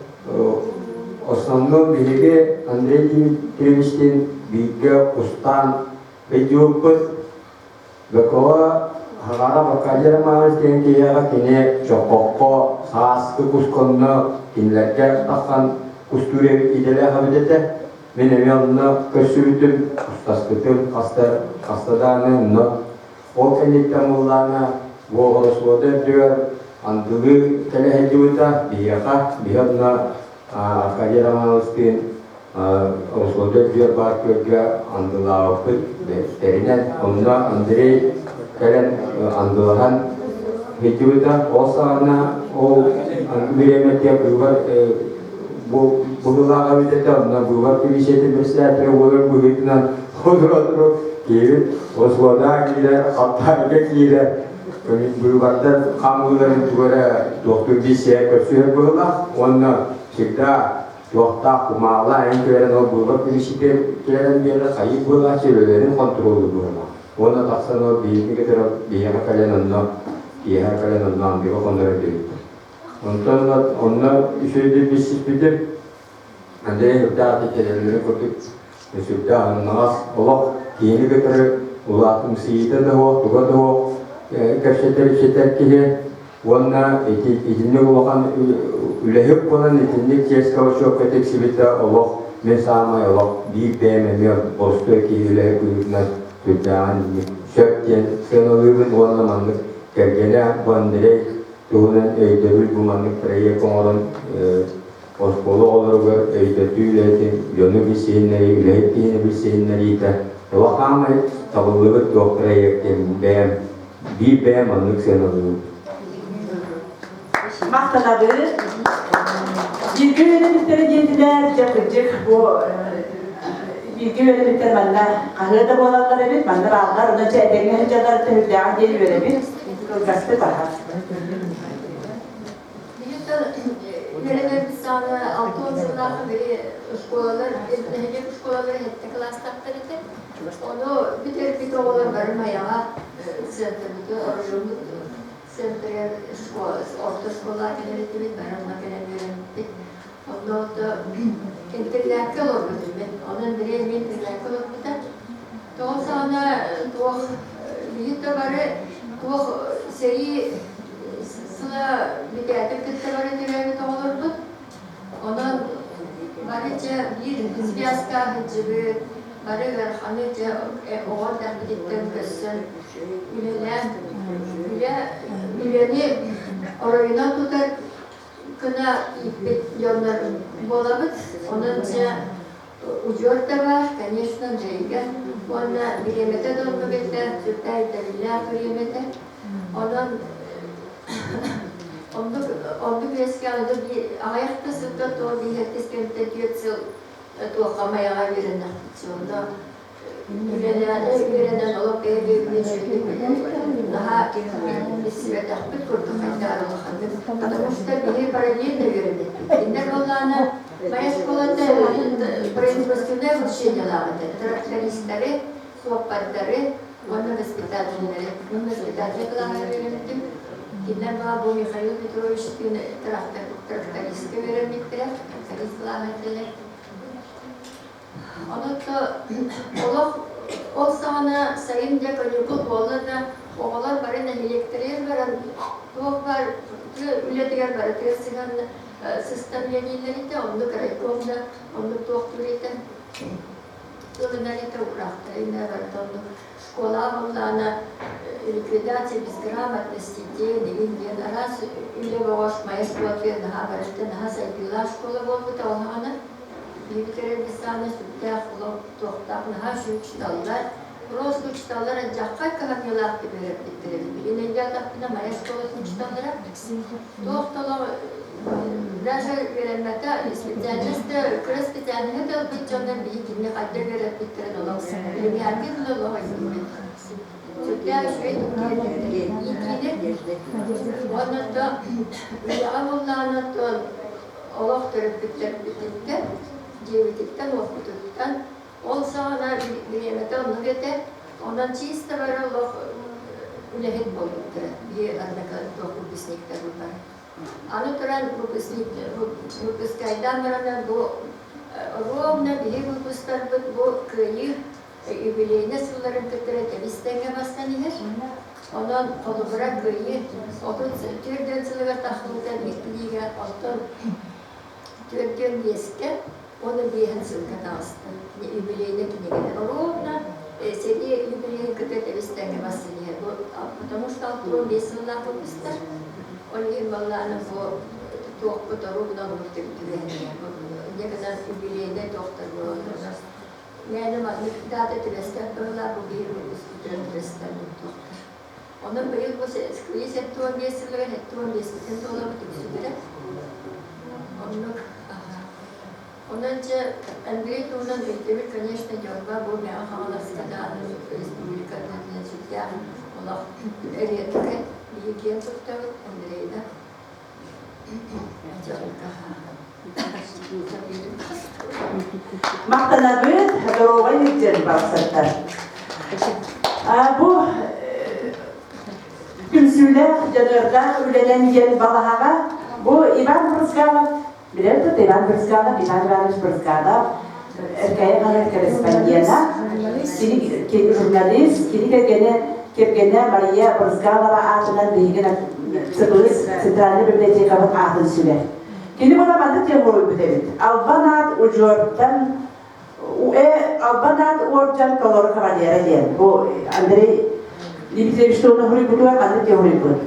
основном биһиги Андрей Дмитриевичтин бииргэ кустаан өйдүүппүт. Бөкөҕө Хаҕара Аркадий Романович диэн киһиэхэ кини Чоххоххо сааскы кусконно кинилэргэ тахсан кустуур эбит идэлээх эбит этэ. Мин эмиэ онно көрсүбүтүм, кустаспытым хаста хаста даҕаны онно. Ол кэнниттэн буоллаҕына бу Ороссолуода үрдүгэр андылыы кэлэ сылдьыбыта биһиэхэ, биһи онно Аркадий Романовичтыын Ороссолуода үрдүгэр баар күөлгэ андылаабыппыт тэринэн, онно Андрей кэлэн андылаһан сылдьыбыта. Ол саҕана ол бириэмэтигэр быыбар бу быһыылаах эбит этэ, онно быыбар комиссиятын председателэ буолар быһыытынан отур-отуру киирин осуодаа киирэр, хаттаайга киирэр, быыбардар хаамыыларын тугу эрэ туохтуур биссиэ көрсүһэр быһыылаах уонна всегда туохтаах кумаала эн кэлэн ол быыбар комиссия кэлэн биэрэр хайыы быылааччы үлэлэрин хонтуруоллуур быһыылаах уонна тахсан ол биһигини кытары биһиэхэ кэлэн онно киэһэ кэлэн онно андыга хонор этибит. Онтон онно үчүгэйдик билсиспитим. Андрей Үрдээх тэтэлэлэри курдук сүрдээх аһыныгас олох киһини кытары улаатымсыйыыта да суох, туга да суох кэпсэтэр-ипсэтэр киһи уонна ити итинник улахан үлэһит буолан итинник чиэскэ учуокка тиксибитэ олох мин саамай олох биир бэйэм эмиэ боростуой киһи үлэһит быһыытынан сүрдээҕин сөп диэн сыаналыыбын уонна маннык кэргэнэ бу Андрей туһунан өйдөбүл бу маннык проект оҥорон оскуола оҕолоругар өйдөтүү үлэтин, дьону билсиһиннэрии, үлэһит киһини билсиһиннэриитэ. Улахаамай табыллыбыт туох проект диэн бэйэм биир бэйэм оннук сыаналыыбын. Махтанабыт. Бииргэ үөрэммиттэрэ диэтилэр, дьэ кырдьык бу бииргэ үөрэммиттэр манна хаһыа да буолаллар эбит, манна бааллар, онон чэ этэҥҥэ сылдьаллар төһүллээҕин диэн үөрэбит, кылгастык аһа. Үөрэнэрбит саҕана 60 сыллаахха били школалар, нэһилиэк школалара сэттэ кылаастаахтар этэ. Ону бүтэрбит оҕолор бары Майаҕа центрбытын, оройуоммут центрыгар орто школа кэлэр этибит, бары онно кэлэн үөрэммиппит. Онно ото интернакка олорбутум мин. Онон били эмиэ интернакка олорбута. Тоҕо саҕана туох биһи да бары туох сэрии сыла бүтээтин кытта бары төрөөбүт оҕолорбут. Онон бары дьэ биир связка сылдьыбыт, бары ыараханы дьэ оҕо эрдэхпититтэн көрсөн үлэлээн үлэ үлэни оройунан тутар гына ииппит дьоннор буолабыт. Онон дьэ удьуор да баар, конечно, дьайга. Уонна бириэмэтэ да оннук этэ, сүрдээх ирдэбиллээх бириэмэтэ. Онон оннук оннук үөскээн аҕыйах да сылга туох биһэртис кэмтэ түөрт сыл туохха майаҕа үөрэннэхпит. Онно үлэлээн үөрэнэн олох бэйэ-бэйэбитин үчүгэйдик наһаа билсибэтэхпит курдук хайдаар улаханнык. Потому что биһи параллельно үөрэммиппит. Кинилэр буоллаҕына моя школата производственное обучениелаах этэ. Трактористары, суоппардары уонна воспитателлэри. Мин воспитатель кылааһыгар үөрэммитим. Кинилэр баҕа бу Михаил Петрович трактористка үөрэммиттэрэ, тракторист кылааһа этилэр. Онон олох ол саҕана сайын дьэ каникул буолла да, оҕолор бары нэһилиэктэригэр баран туох баар тыа үлэтигэр бары тыа сыһан сыстан үлэлииллэр этэ, оннук райком да оннук туохтуур этэ, ылынар этэ, уураахтара иннэ барыта оннук. Школа буоллаҕына ликвидация безграмотности диэн игин диэн араас үлэ бөҕө моя школа наһаа барыта наһаа сайдыылаах школа буолбута ол саҕана. Биһиги сааны сүрдээх туохтаах наһаа үчүгэй учууталлар, просто учууталлар алдьархай кыһамньылаахтык үөрэппиттэр эбит. Билигин өйдөөтөхпүнэ моя школатын учууталлара туох да олох даже үөрэммэтэ специальность да кыра специальноһы да ылбыт дьоннор биһи кинини хайдах үөрэппиттэрин олох билиҥҥээҥҥи дылы олох өйдүүбүт. Сүрдээх үчүгэй иитиини уонна то үлэҕэ буоллаҕына то олох төрөппүттэрбититтэн, дьиэбититтэн-уоппутуттан ол саҕана бириэмэтэ оннук этэ. Онон чисто бары олох үлэһит буолбуттара. Биһи однокlasник выпускниктар бары. Аны туран выпускник выпускайдаан баран бу ровно биһи выпустарбыт бу кыайыы юбилейнай сылларын кытары тэбис-тэҥҥэ бастан иһэр. Онон холобура Кыайыы 34 сылыгар тахсыбыта биир кинигэ, оттон 45-кэ уонна биэһин сылга таҕыста. Юбилейнай кинигэлэр. Ровно сэрии юбилейын кытта тэбис-тэҥҥэ бастан иһэр. Потому что 65 сыллаах выпустар. Ол иһин баллааны бу туохпут ровно оннук түбэһэн иһэр. Инньэ гынан юбилейнай туохтар буолаллар. Мээнэ маннык даата түбэспэт быһыылаах бу биир выпускниктарын түбэстэр буолуохтар. Онон быйыл бу кыйы 75 сылыгар 75-питин туолабыт үксүлэрэ. Оннук Онон дьэ Андрей туһунан өйдөбүл, конечно, Ньурба бу Мэҥэ Хаҥаласка даҕаны республикатынан сүрдээх олох эриэккэ биһи киэн туттабыт Андрейда. Махтанабыт, доруобай илдьэн барсаттар. Бу түмсүүлээх, дьаныардаах үлэнэн диэн балаһаҕа бу Иван Брызгалов, билэр да Иван Брызгалов, Иван Иванович Брызгалов, Эркээйи хаһыат корреспондена, кини журналист, кини кэргэнэ, кэргэнэ Мария Брызгалова аатынан биһиги ЦБС Центральнай библиотекабыт аатын сүгэр. Кини була маннык диэн буруйбут эбит. Албан аат удьуортан Албан аат уордьан толору кавалера диэн. Бу Андрей Дмитриевич туһунан суруйбутугар маннык диэн суруйбут.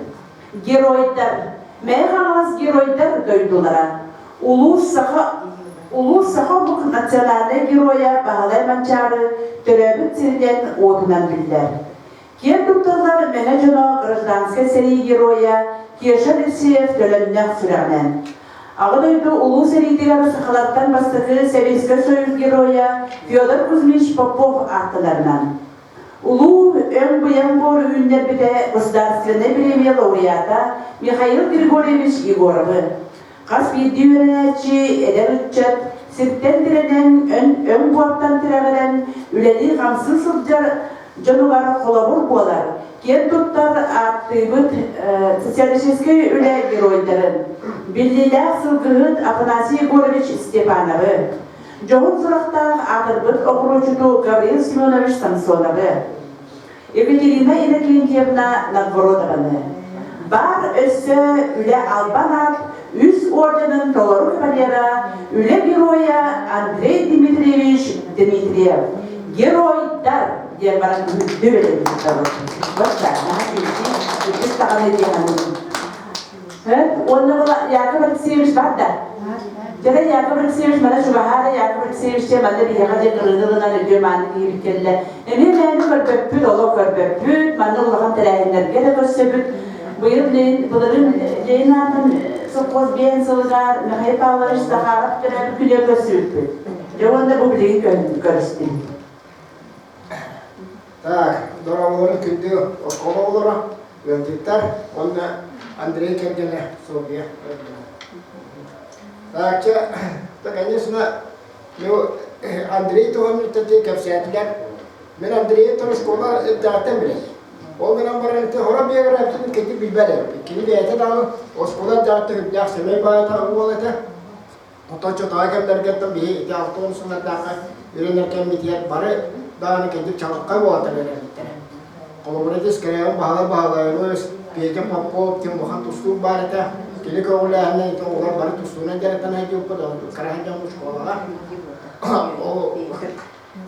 Геройдар, Мэҥэ Хаҥалас геройдар дойдулара. Улуус саха Улуу саха омук национальнай геройа Баһылай Манчаары төрөөбүт сиринэн уотунан биллэр. Киэн тутталлар Мэҥэ дьоно гражданскай сэрии геройа Кеша Алексеев төлөннөх сүрэҕинэн. Аҕа дойду Улуу сэриитигэр сахалартан бастакы Сэбиэскэй Союз геройа Федор Кузьмич Попов ааттанарынан. Улуу өҥ-быйаҥ буор үүннэрбитэ государственнай премия лауреата Михаил Григорьевич Егоровы. Хас биирдии үөрэнээччи, эдэр ыччат сиртэн тирэнэн, өҥ буортан тирэҕирэн үлэлии-хамсыы сылдьар дьонугар холобур буолар, киэн туттар ааттыыбыт социалистическай үлэ геройдарын, биллиилээх сылгыһыт Афанасий Егорович Степановы, дьоһун сурахтаах аатырбыт оҕуруочуту Гаврил Семенович Самсоновы, Екатерина Иннокентьевна Новгородованы, баар өссө үлэ албан аат үс орденын толору кавалера, үлэ геройа Андрей Дмитриевич Дмитриев, Геройдар диэн баран үрдү бэлэмниибит. Вот так, наһаа даҕаны диэханын. Уонна була Яков Алексеевич бар да? Дьэ Яков Алексеевич мана чугаһаара Яков Алексеевич дьэ манна биһиэхэ дьэ кырыыны ылынан өйдүө мааны киһибит кэллэ. Эмиэ мээнэ көрбөппүт, олох көрбөппүт, манна улахан тэрээһиннэргэ да көрсөбүт. Быйыл былырыын Ленин аатынан совхоз биэн сылыгар Михаил Павлович Захаров төрөөбүт күнүгэр көрсүбүппүт. Дьэ уонна бу билигин көрүстүм. Так, дорооболорун күндү оскуола оҕолоро, ыалдьыттар уонна Андрей кэргэнэ Софья. Так, чэ, конечно, ну, Андрей туһунан кэпсээтилэр. Мин Андрейы оскуола эрдэҕиттэн билэр. Ол гынан баран ити хоро биографиятын кити билбэт эбиппин. Кини бэйэтэ даҕаны оскуола эрдэҕиттэн үрдээх сэмэй баайата уол этэ. Оточчотооҕу кэмнэргэттэн биһи ити 60 сыллардаахха үөрэнэр кэммитигэр бары даҕаны кэлбит чаҕылхай уолаттар үөрэммиттэрэ. Холобура ити Скрябин Баһылай Баһылайабыс, Петя Попов диэн улахан тустуук баар этэ. Кини көҕүлээһинэ ити оҕолор бары тустуунан дьарыктана сылдьыбыппыт, кыраһа дьон школаҕа. Ол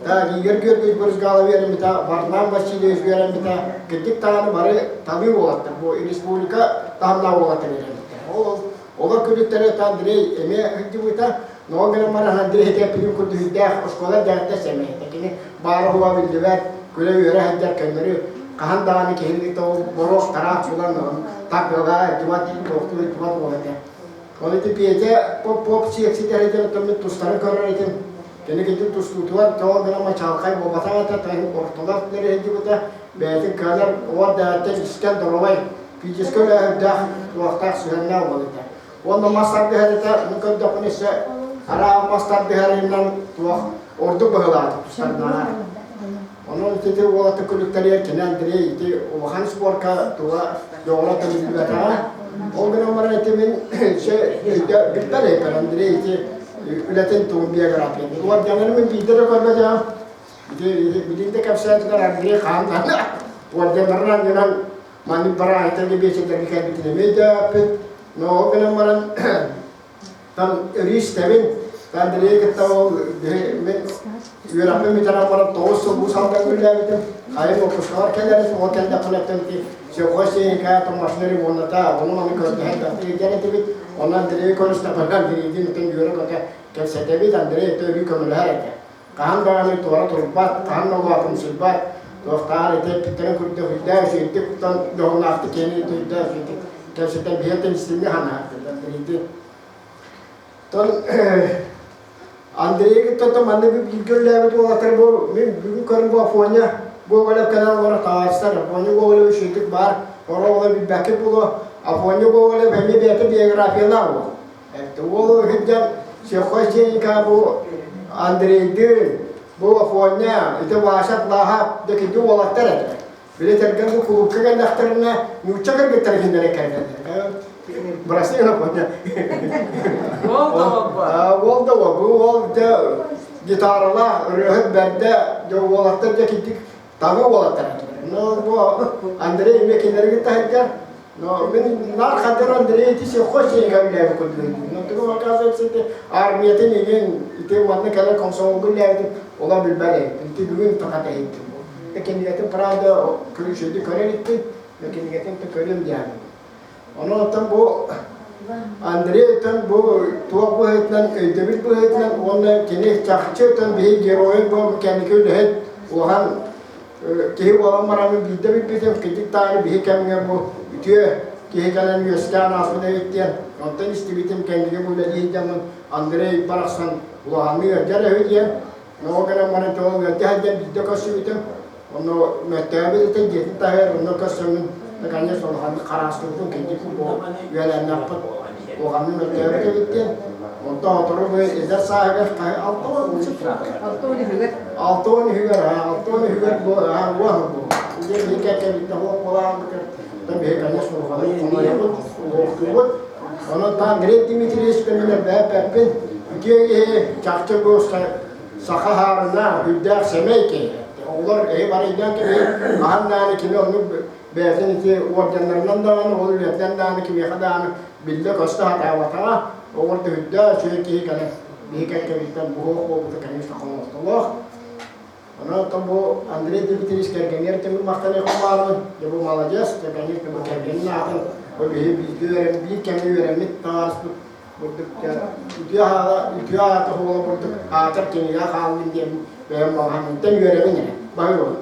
да Игорь Георгиевич Брызгалов үөрэммитэ, Варлам Васильевич үөрэммитэ, кырдьык даҕаны бары талыы уолаттар, бу республика таһымнаах уолаттар үөрэммиттэр. Ол олор күлүктэрэ Андрей эмиэ сылдьыбыта, но ол гынан баран Андрей этэ курдук үрдээх оскуола дьаһалта сэмэйэтэ. Кини баара-суоҕа биллибэт, күлэ-үөрэ сылдьар көннөрү хаһан даҕаны киһини боруок тараах булан тардыалаа дьыбат туохтуу дьыбат буола этэ. Ол ити Петя поп-поп сиэкситэр этэ, тустарын көрөр этим. Кини кити тустуутугар тоҕо гына мачаалхай буолбатах этэ, тайын ортолоох нэрээдибитэ, бэйэтин кыанар уот дэһэттэн искэн доруобай, физическэй үлэһирдээх, туохтаах сыһыаннаах уол этэ. Уонна мас тардыһар этэ, мин көрдөхпүнэ өссө араа мас тардыһарынан туох ордук быһыылаатык тустардаҕа. Онон ити уолаттар күлүктэригэр кини Андрей ити улахан спорка тула дьоҕура төнүллүбэтэҕэ. Ол гынан баран ити мин өйдө билбэт эбиппин Андрей ити үлэтин тугун биографиятын. Уордьаннарын мин биирдэ да көрбөтөҕүм. Ити билигин да кэпсээтилэр Андрей хаан уордьаннарын анньынан маннык бараайтарга биэчэрдэргэ кэлбитин эмиэ өйдөөппүт. Но ол гынан баран Там өрүү истэбин. Андрейы кытта ол мин үөрэхпин бүтэрэн баран 9 сыл бу салган үлэлээбитим. Хайым выпускалар кэлэрин, ол кэлдэхпинэ ити сельхозтехника, там машина ремонната, ону маны көрдөһөн тахтыгар этибит. Онно Андрейы көрүстэхпинэ Андрейдиин ытын үөрэ-көтө кэпсэтэбит. Андрей это өрүү көмөлөһөр этэ. Хаһан даҕаны туора турбат, хаһан да улаатымсыйбат, туохтааҕар ити эппиттэрин курдук өйдөөх үчүгэйдик тутан дьоһуннаахтык киһини өйдөөх үчүгэйдик кэпсэтэн биһиэттэн истиҥник санаатылар Андрейдиин. Тон Андрейы кытта то манна бииргэ үлэлээбит уолаттар бу мин бүгүн көрүн бу Афоня Гоголев кэлэн олорор табаарыстар Афоня Гоголев үчүгэйдик баар оро оҕолор билбэккит буолуо Афоня Гоголев эмиэ бэйэтэ биографиялаах уол Уол сылдьан сельхозтехника бу Андрейдыын, бу Афоня, ити Вася Плаха дьэ уолаттар этэ. Били тэргэн бу кулуупка кэллэхтэринэ нуучча кыргыттара кинилэри кэлэллэр. Бырастыы Афоня. Уол да уол, бу уол дьэ гитаралаах, ырыаһыт бэрдэ, дьэ уолаттар дьэ китик таҥа уолаттар этилэр. Но бу Андрей эмиэ кинилэри кытта сылдьар. Но мин наар хадыр Андрей ити сельхозтехника үлээбит курдук. Но тугу оказывается ити армиятын игин ити манна кэлэн комсомолга үлээбитин ола билбэт эбиппин. Ити бүгүн тоха тэһиттим. Кинигэтин правда көрүшөйдү көрөр иттин, кинигэтин да көрүм диэн. Онон оттон бу Андрей өтөн бу туох быһыытынан өйдөбүл быһыытынан уонна кини чахчы өтөн биһи геройун бу кэнники үлэһит улахан киһи буолан бараммын биирдэ билбитим кырдьык даҕаны биһи кэмҥэ бу үтүө киһи кэлэн үөскээн ааспыт эбит диэн онтон истибитим кэнники бу үлэлии сылдьаммын Андрей барахсан улаханнык ыалдьар үһү диэн Ол гынан баран тоҕо ыалдьа сылдьан биирдэ көрсүбүтүм. Онно мөттөөбүт этэ дьиэтин таһыгар онно көрсөммүн наконец улаханнык хараастыбытым кырдьык бу үөлээннээхпит улаханнык мөттөөбүт эбит диэн. Онтон сотору бу эдэр сааһыгар 63 үһүгэр 63 63 үһүгэр бу уон бу дьэ биһи кэккэбиттэ хуох буолаабытыр да биһи конечно улаханнык хомойобут уохтуубут Онон Андрей Дмитриевич көмөлөр бэппэппин үтүө киһи чахчы бу саха хаарына үрдээх сэмэй киһи. Оҕолор эһи барыйдан киһи хаһан даҕаны кини оннук бэйэтин ити орденнарынан даҕаны ол үлэтинэн даҕаны кимиэхэ даҕаны биллэ-көстө сатаабатаҕа. Оҕолор да үрдээх үчүгэй киһи кэлэн биһи кэккэбиттэн буһуох буолбута конечно хомолтолоох. Онон оттон бу Андрей Дмитриевич кэргэнигэр түмүк махтаныахпын баҕарабын. Дьэ бу маладьыас, дьэ конечно бу кэргэнин аатын бу биһи бииргэ үөрэммит, биир кэмҥэ үөрэммит табаарыспыт курдук үтүө аата үтүө аата суола курдук аатар кинигэ хааллын диэн бэйэм баҕаһын үөрэбин эрэ. Баһыыбын.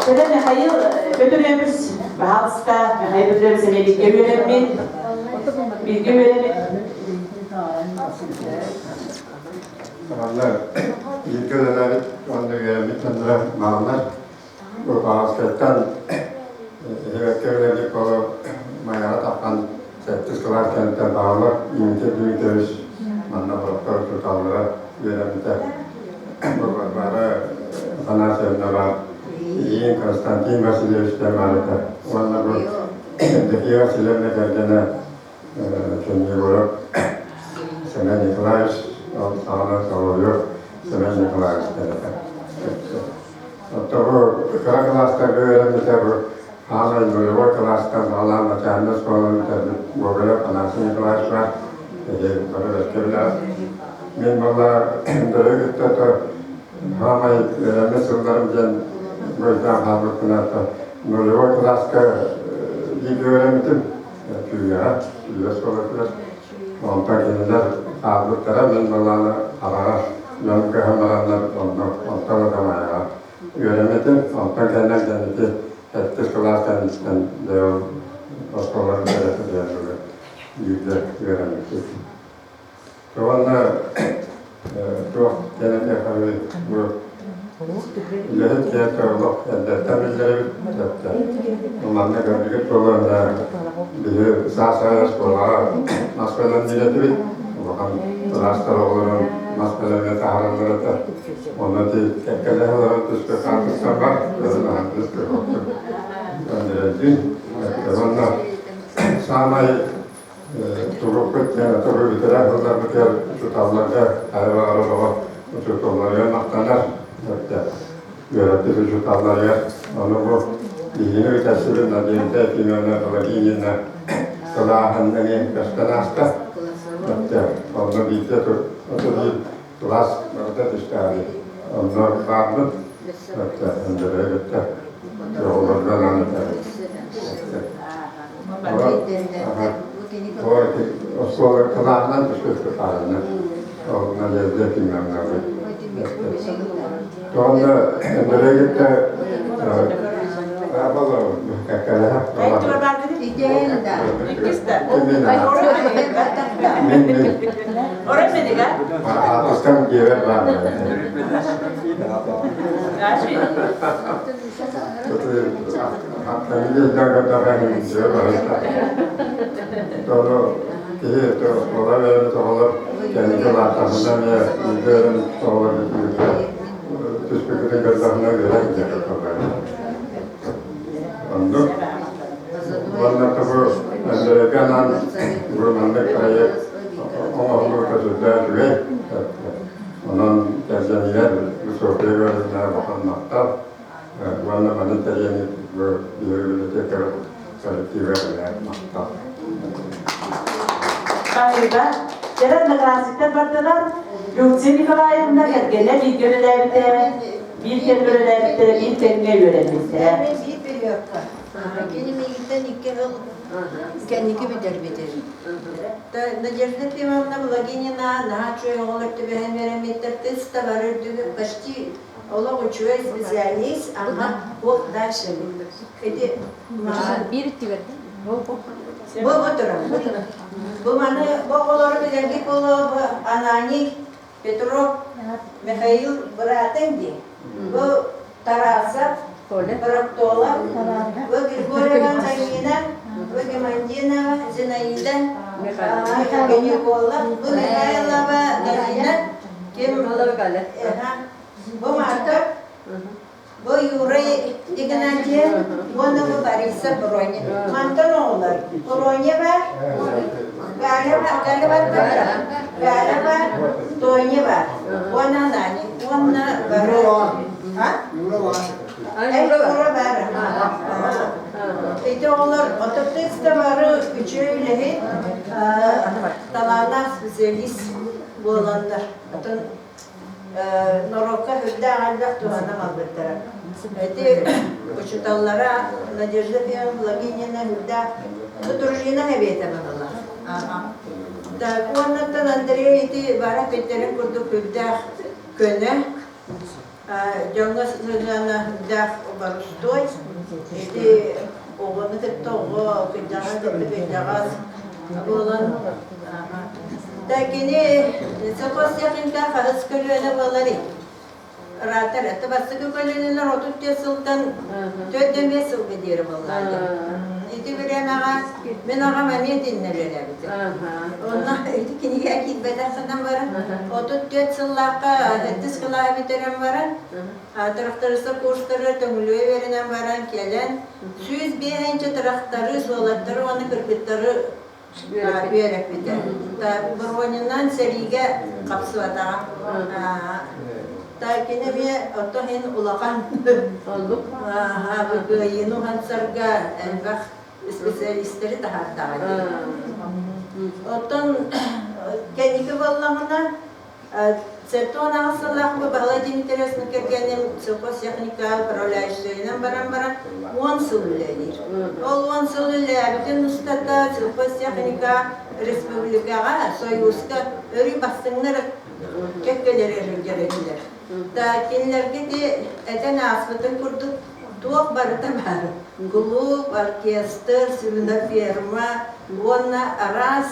Тогда Михаил Петрович, пожалуйста, Михаил Петрович эмиэ бииргэ үөрэммит, бииргэ үөрэммит. Манна бииргэ үлэлээбит уонна үөрэммит дьонноро бааллар. Бу Павловскайтан Эһэбэккэ үлэлиир буолан Майаҕа таххан сэттис кылаас кэнниттэн Павлов Дмитрий Дмитриевич манна боруктар учууталлара үөрэммитэ. Бу Варвара Афанасьевна баар, Ильин Константин Васильевич диэн баар этэ. Уонна бу Евдокия Васильевна кэргэнэ Чернигоров Семен Николаевич, ол саҕана Соловьев Семен Николаевич диэн этэ. Оттон кыра кылаастарга үөрэммитэ бу хаамай нулевой кылаастан саҕалаан начальнай оскуоланы бүтэрбит Гоголев Афанасий Николаевич баар. Эһиги бары бэркэ билэҕит. Мин буолла дөрү кытта то хаамай үөрэммит сылларым диэн буруйдаан хаалбыппына нулевой кылааска бииргэ үөрэммитим. Түүгэҕэ, түүгэ оскуолатыгар. Онтон кинилэр хаалбыттара, мин балааны хараҕа дьон көһөн бараннар онно онтон Атамайаҕа үөрэммитим. Онтон кэннэ кэнники сэттис кылаас кэнниттэн дьэ ол оскуоланы бүтэрэ сылдьан бииргэ үөрэммиппит. Уонна туох диэн этиэххэ бу үлэһит киһи олох эрдэттэн биллэрибит манна көрдүгүт буолуонна биһи саас аайы оскуолаҕа мас бэлэмниир этибит улахан кылаастар оҕолорун мас бэлэмҥэ таһаараллар этэ онно ти кэккэлэһэ олорон түспүт хаартыскам бар уонна саамай Турукпут тугу бүтэрэ сылдьарбытыгар учууталларга хайа баҕарар учууталларыгар махтанар. Үөрэппит учууталларыгар ону бу биһигини бүтэрсибит Надежда Ефимовна Владимировна кылааһын көстөн ааста. Онно бииргэ биир кылаас барыта түстэҕи. Онно баарбыт. Өндөрөйбүттэ. Оҕолорго анаан этэрбит. Оскуола кылааһынан түспүт хаалына. Ол Надежда Ефимовна Туонна Өндөрөйгүттэ Түспүкүтүн көрдөҕүнэ үөрэх диэки Оннук. Уонна тобу Өндөрөйгө анаан бу маннык проект оҥоһуллубута сүрдээх үчүгэй. Онон кэргэнигэр Софья Егоровна улахан махтал. Уонна маны тэрийэн бу библиотека коллектива махтал. Спасибо. Дьэ, одноклассниктар бардылар. Люция Николаевна кэргэнэ бииргэ үлэлээбитэ, биир кэмҥэ үлэлээбиттэрэ, биир кэмҥэ үөрэммиттэрэ. Сүһүөххэ. Кини миигиттэн икки сыл кэнники бүтэрбитэ. Надежда Ефимовна Благинина наһаа үчүгэй оҕолор түбэһэн үөрэммиттэр. Тыс да бары үрдүгү почти олох үчүгэй специалист, ага, вот дальше. Эти Биир өттүгэр Бу бу турар. Бу маны бу оҕолору билэргит буолуо бу Ананий Петров Михаил быраатыҥ дии. Бу Тарасов, Проктолов, бу Григорьева Антонина, бу Гемандинова Зинаида, Гинеколог, бу Михайлова Галина, ким бу Марков, Бу Юра Игнатьев уонна бу Бориса Броня. Мантан оҕолор Броня бар, Галя бар, Галя бар, Галя бар, Тоня бар, уонна Нани, уонна бары. А? Юра бар. Ити оҕолор отоптыста бары үчүгэй үлэһит, талааннаах специалист буоланнар. Отон норуокка үрдээх элбэх туһанан албыттара. Ити учууталлара Надежда Феофановна Владимировна үрдээх дружина эбиэтэ буолла. Так, уоннаттан Андрей ити бара күттэрин курдук үрдээх көнө, дьоҥҥо сыһыана үрдээх борустуой. Ити оҕону кытта оҕо, кырдьаҕас кытта кырдьаҕас буолан Да кини сельхозтехника хаһыс көлүөнэ буоларый? Ыраатар. Это бастакы көлүөнэлэр 34 сылтан 45 сылга диэри буоллаҕа. Ити бириэмэҕэ мин аҕам эмиэ итиннэ үлэлээбитэ. Онно ити кинигэ киирбэтэх гынан баран, 34 сыллаахха сэттис кылааһы бүтэрэн баран, тракториста курстары Төҥүлүө үөрэнэн баран кэлэн, 105 тракторы, суолаттары уонна кыргыттары үөрэппитэ. Боруонньунан сэриигэ хапсыбатаҕа. Кини эмиэ ото иһин улахан кыайыыны уһансарга элбэх специалистары таһаардаҕа дии. Оттон кэнники буоллаҕына 78 сыллаах Баһылай Дмитриевич кэргэним сельхозтехника управляющайынан баран баран 10 сыл үлэлиир. Ол 10 сыл үлэлээбитин устата сельхозтехника республикаҕа, Союзка өрүү бастыҥнар кэккэлэри сылдьар этилэр. Кинилэргэ ити этэн ааспытын курдук туох барыта баар. Клуб, оркестр, свиноферма уонна араас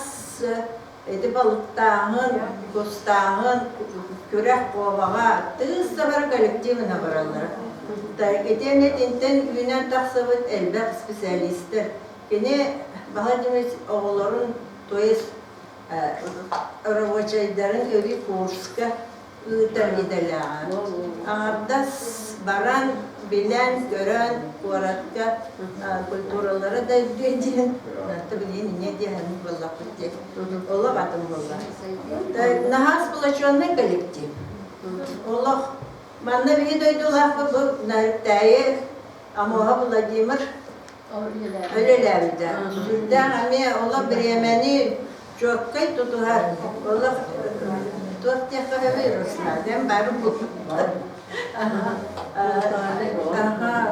Ити балыктааһын, кустааһын, күрэх куобаҕа тыыс сабар коллективына бараллара. Итиэннэ итинтэн үүнэн тахсыбыт элбэх специалистар. Кини Владимир оҕолорун, то есть рабочайдарын өрүү курска ыытар идэлээҕэ. Аҥардас баран, билэн, көрөн, куоратка культуралара да үрдүө диэн, билигин инньэ диэн буоллахпыт диэн, олох атын буолла. Наһаа сплоченный коллектив. Олох манна биһи дойдулаахпыт бу Нарыктаайы Амоһа Владимир үлэлээбитэ. Сүрдээх эмиэ олох бириэмэни чуоккай тутуһар, олох туох диэххэ сөбүй Руслан бары Аха,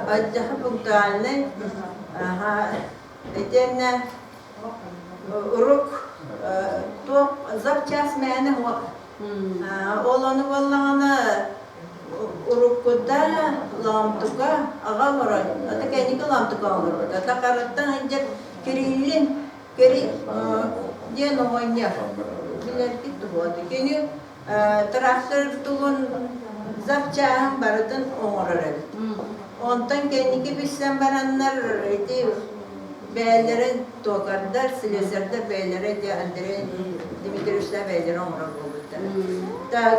бадьаха пунктуальный. Аха, итиэннэ урук туох запчас мээнэ суох. Ол ону буоллаҕына уруккута Лоомтука аҕа олорон, ата кэнники Лоомтука олорбут. Ата хараттан сылдьар Кириллин Кири диэн оҕонньор билэргит туһуота. Кини трактор тугун запчааһын барытын оҥорор эбит. Онтон кэнники билсэн бараннар ити бэйэлэрэ токардар, слесардар бэйэлэрэ ити Андрей Дмитриевичтаах бэйэлэрэ оҥорор буолбуттара. Так,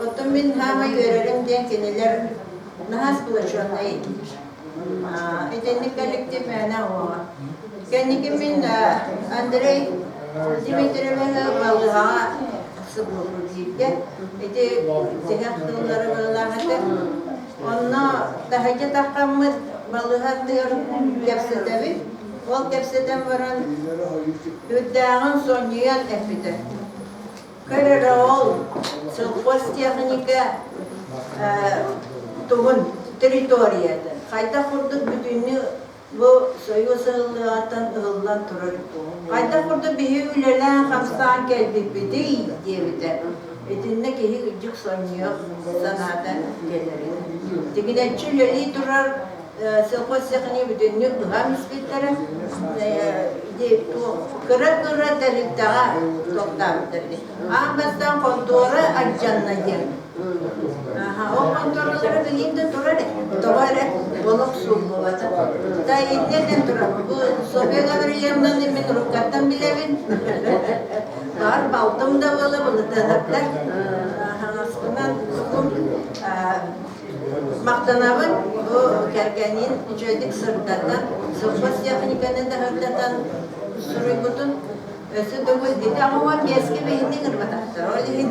оттон мин хаамай үөрэрим диэн кинилэр наһаа сплоченнай этилэр. Итинник коллектив мээнэ оҕоҕо. Кэнники мин Андрей Дмитриевиһы балыыһаҕа сыбыыллыырга ити тиһэх тыллары быһыылаах этэ. Онно таһырдьа таххаммыт балыыһа аттыгар кэпсэтэбит. Ол кэпсэтэн баран үрдээҕин сонньуйан эппитэ. Көр эрэ ол сельхозтехника тугун. территориятын хайдах курдук бүтүннүү бу Союз ыһыллыаҕыттан ыһыллан турар. Хайдах курдук биһи үлэлээн-хамсаан кэлбиппитий диэбитэ. Итиннэ киһи дьик сонньуйуох санаата кэлэрин. Тигинэччи үлэлии турар сельхозтехника бүтүннүү ыһан испиттэрэ. Кыра-кыра тэрилтэҕэ тохтообуттар. Аан бастаан хонтуора алдьанна диэн. Ол хонтуоралара билигин да турар тоҕо эрэ олох сууллубата. Да инньэ этэн турар. Бу Софья Гаврильевнаны мин уруккаттан билэбин. Баар балтым да буола былытыанаттар. Хаҥаспынан тукум махтанабын бу кэргэнин үчүгэйдик сырдатан, сельхозтехниканы да сырдатан суруйбутун Өссө төгүл ити 85-кэ биһини ыҥырбатахтар. Ол иһин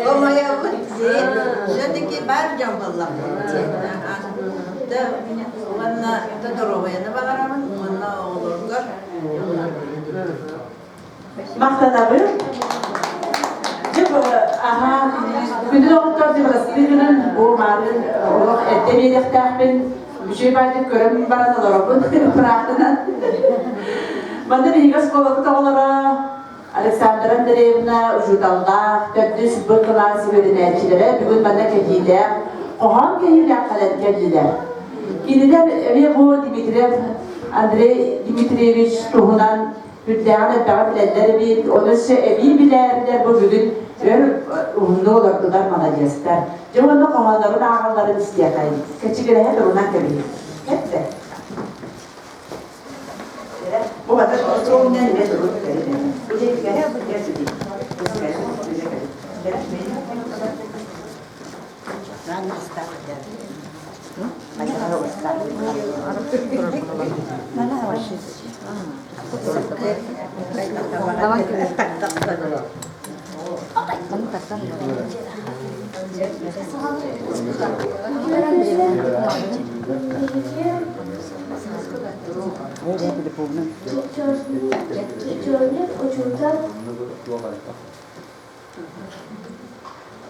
хомойобут диэн все-таки баар дьон буоллахпыт диэн. Да уонна да доруобуйаны баҕарабын уонна оҕолоргор Махтанабын. Дьэ, аха, күндү доҕоттор дьыбарастыырынан бу маарын олох эрдэ биэриэхтээхпин. Үчүгэй баайдык көрөн баран олоробун ыраахтынан. Манна биһиги оскуолабыт оҕолоро Александра Андреевна учууталлаах, төрдүс Б кылаас үөрэнээччилэрэ бүгүн манна кэһиилээх, хоһоон кэһиилээх кэлэн кэллилэр. Кинилэр эмиэ бу Дмитриев Андрей Дмитриевич туһунан үрдээҕин элбэҕи билэллэр эбит, ону өссө эбии билээрилэр бу бүгүн өр уһуннук олордулар маладьыастар. Дьэ уонна хоһооннорун ааҕалларын истиэхэйин. Кэчигирэһэ турунан кэбиһин. Кэттэ. Бу бата остуолунан эмиэ турун кэлин. Бу дьиэккэ Чочуонньук учуутал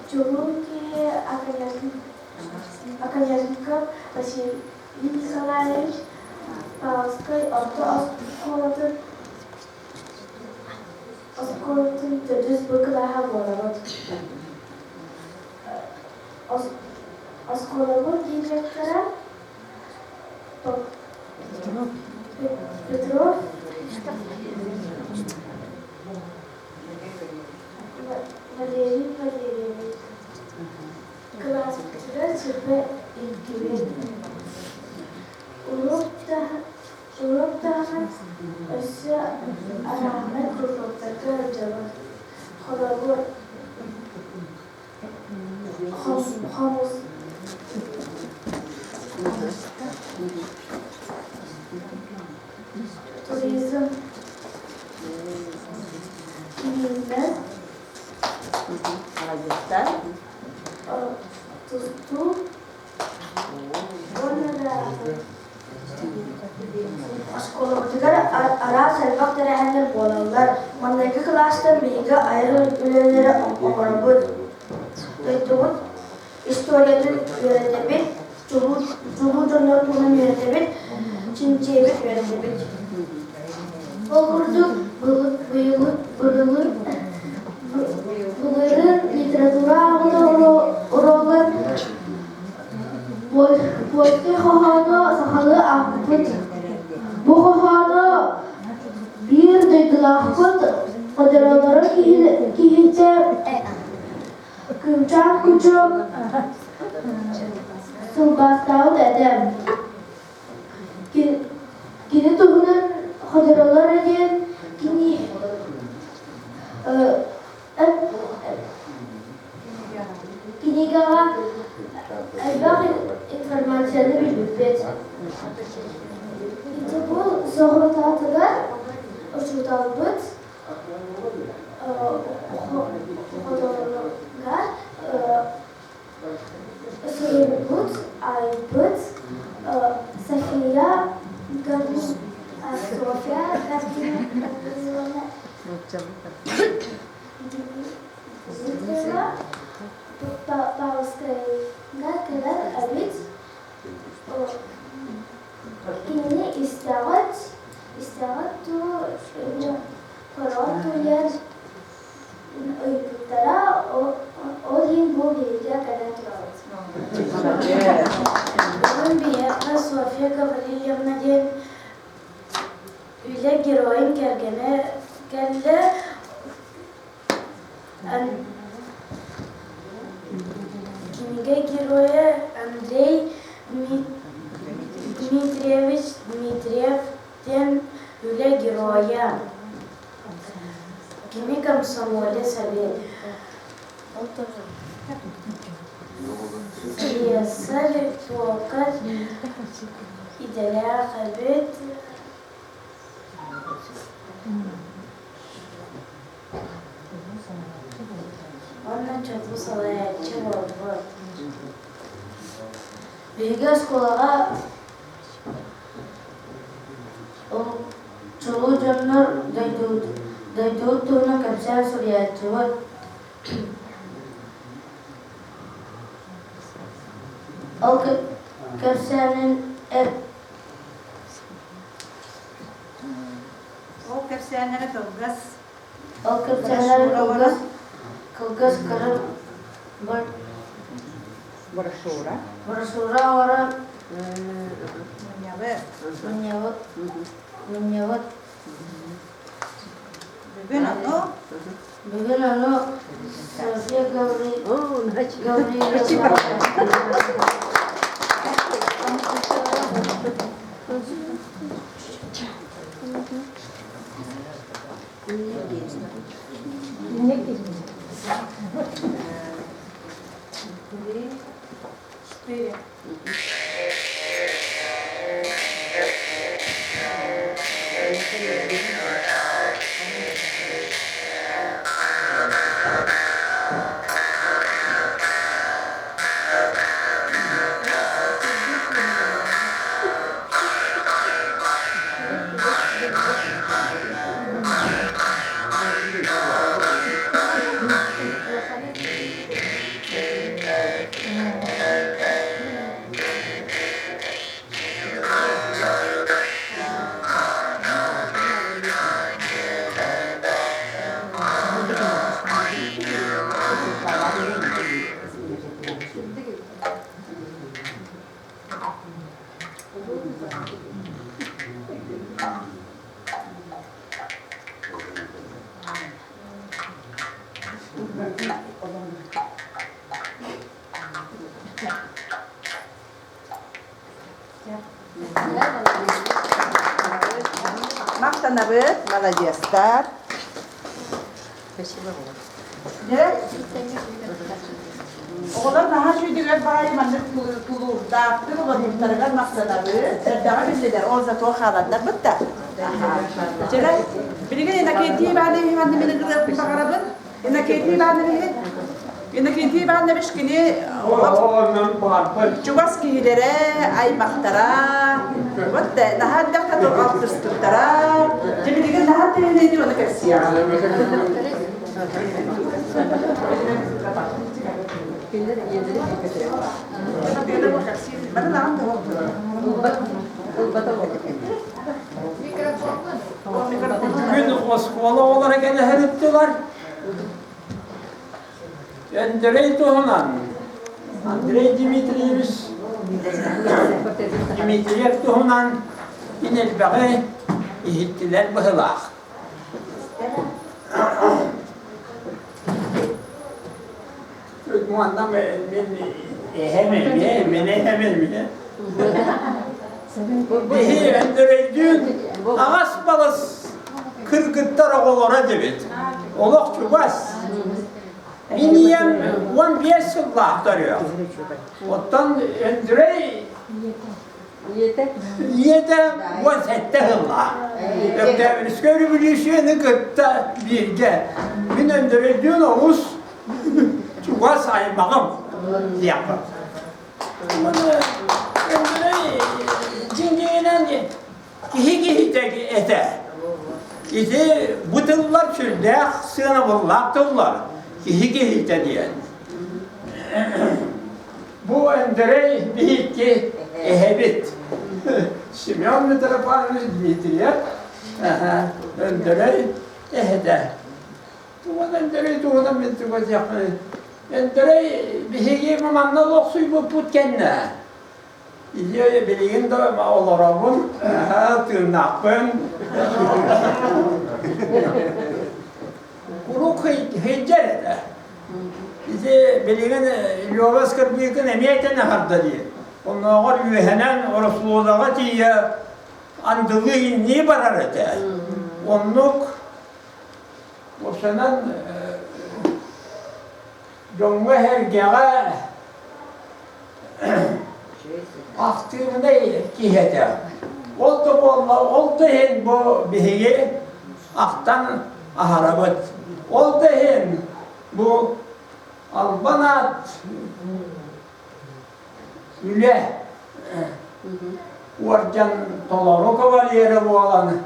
Чулуу киһи академиков Василий Николаевич Павловскай орто оскуолатын оскуолатын төрдүс Б кылааһа буолабыт. Оскуолабыт директора Петров Валерий Валерьевич кылааспытыгар сүрбэ илгибит. Уруок таһынан өссө арааһынай кружоктарга сылдьабыт. Холобур, хомус туризм киининэн тустуу уонна да Оскуолабытыгар араас элбэх тэрээһиннэр буолаллар. Маҥнайгы кылаастан биһиги айар үлэлэри оҥоробут. Дойдубут историятын үөрэтэбит, чулуу дьоннор туһунан үөрэтэбит, чинчийэбит, үөрэтэбит. Ол курдук былырыын литература ааҕыыта уруогар Польскай хоһоону сахалыы аахпыппыт. Бу хоһоону биир дойдулаахпыт Ходоролоро киһитэ Кыымчаан Кучук тылбаастаабыт этэ. Кини туһунан Ходоролоро диэн кини Кинигэҕэ элбэх информацияны билбиппит. Ити бу соҕурутаатыгар учууталбыт хоторугар суруйбут, айбыт София Софья Гавриловна Дмитриева Павловскайга кэлэр эбит. Кинини истэҕит, истэҕит дуу, көрөҕүт дуу диэн ыйыппыттара, ол иһин бу биһиги кэлэн турабыт. Бүгүн биһиэхэ Софья Гаврильевна диэн үлэ геройун кэргэнэ кэллэ. Кинигэ геройа Андрей Дмитриевич Дмитриев диэн үлэ геройа. Кини комсомолец эбит. Слесарь, токарь идэлээх эбит. Уонна чопу салайааччы буолбут. Биһиги оскуолаҕа чулуу дьоннор дойдубут туһунан кэпсээн суруйааччыбыт. Ол кэпсээнин Ол кэпсээннэрэ кылгас. Ол кэпсээннэрэ кылгас, кылгас кыра Брошюра. Брошюра оҥорон Мунньабы. Мунньабыт. Мунньабыт. Бүгүн ону Бүгүн ону Софья Гавриловна Три, четыре. Махтанабыт, маладьыастар. Дьэ, оҕолор наһаа үчүгэйдик баайы маннык тулуурдаахтык олорбуттарыгар махтанабыт. Эрдэҕэ биллилэр, ол зато хааланнарбыт да. Дьэ, билигин Иннокентий Иванович Иванович баҕарабын. Иннокентий Иванович Иннокентий Иванович кини чугас киһилэрэ, аймахтара, вот наһаа элбэх алтыспыттара. Дьэ билигин наһаа тэһинэйдир ону кэпсиэҕэ. Күн оскуола оҕолоро кэлэһэр ыттылар. Андрей туһунан Андрей Дмитриевич Дмитриев туһунан ин элбэҕи иһиттилэр быһылаах. Манна мин эһэм эмиэ, мин эһэм эмиэ. Биһи Өндөрөйдүүн аҕас балыс кыргыттар оҕолоро дебит. Олох чугас. Мин ийэм 15 сыллаах төрүөх. Оттон Өндөрөй ийэтэ 17 сыллаах. Өктөөбүрүскэ өрөбүлүүсүйэни кытта бииргэ. Мин Өндөрөйдүүн олус чугас аймаҕым диэххэ. Дьиҥҥинэн киһи киһитэ этэ. Ити бу тыллар сүрдээх сыанабыллаах тыллар. Киһи киһитэ диэн. Бу Андрей биһикки. Эһэбит Семен Митрофанович Дмитриев Өндөрөй эһэтэ. Тугун Өндөрөй туһунан мин тугу диэхпиний? Өндөрөй биһиги манна олохсуйбуппут кэннэ Ийэ билигин да олоробун, тыыннаахпын. Куруук сылдьар этэ. Ити билигин Лёва Скорбикин эмиэ этэн аһарда дии. Оннооҕор үөһэнэн Орослуодаҕа тиийэ андылыы иннии барар этэ. Оннук уопсайынан дьоҥҥо-сэргэҕэ актыыбынай киһи этэ. Ол да буолла, ол да иһин бу биһиги ахтан аһарабыт. Ол да иһин бу албан аат үлэ уордьан толору кавалера буолан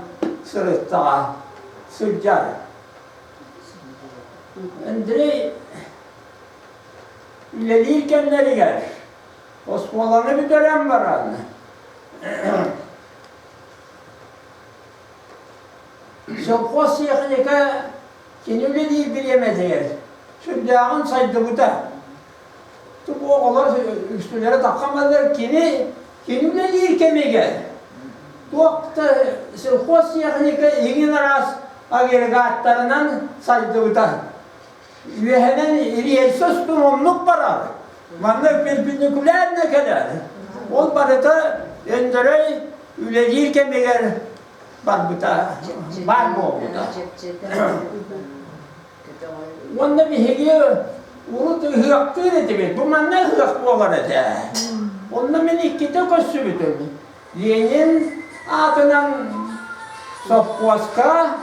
сырыттаҕа сылдьар. Андрей үлэлиир кэмнэригэр оскуоланы бүтэрэн баран совхоз техника кини үлэлиир бириэмэтигэр сүрдээҕин сайдыбыта. Бу оҕолор үксүлэрэ таххамалар кини кини үлэлиир кэмигэр туох да сельхозтехника иҥин араас агрегаттарынан сайдыбыта. Үөһэнэн рельса устун оннук барар. Манна перпендикулярно кэлэр. Ол барыта Өндөрөй үлэлиир кэмигэр барбыта, баар буолбута. Уонна биһиги урут ыһыахтыыр этибит. Бу манна ыһыах буолар этэ. Онно мин иккитэ көрсүбүтүм. Ленин аатынан совхозка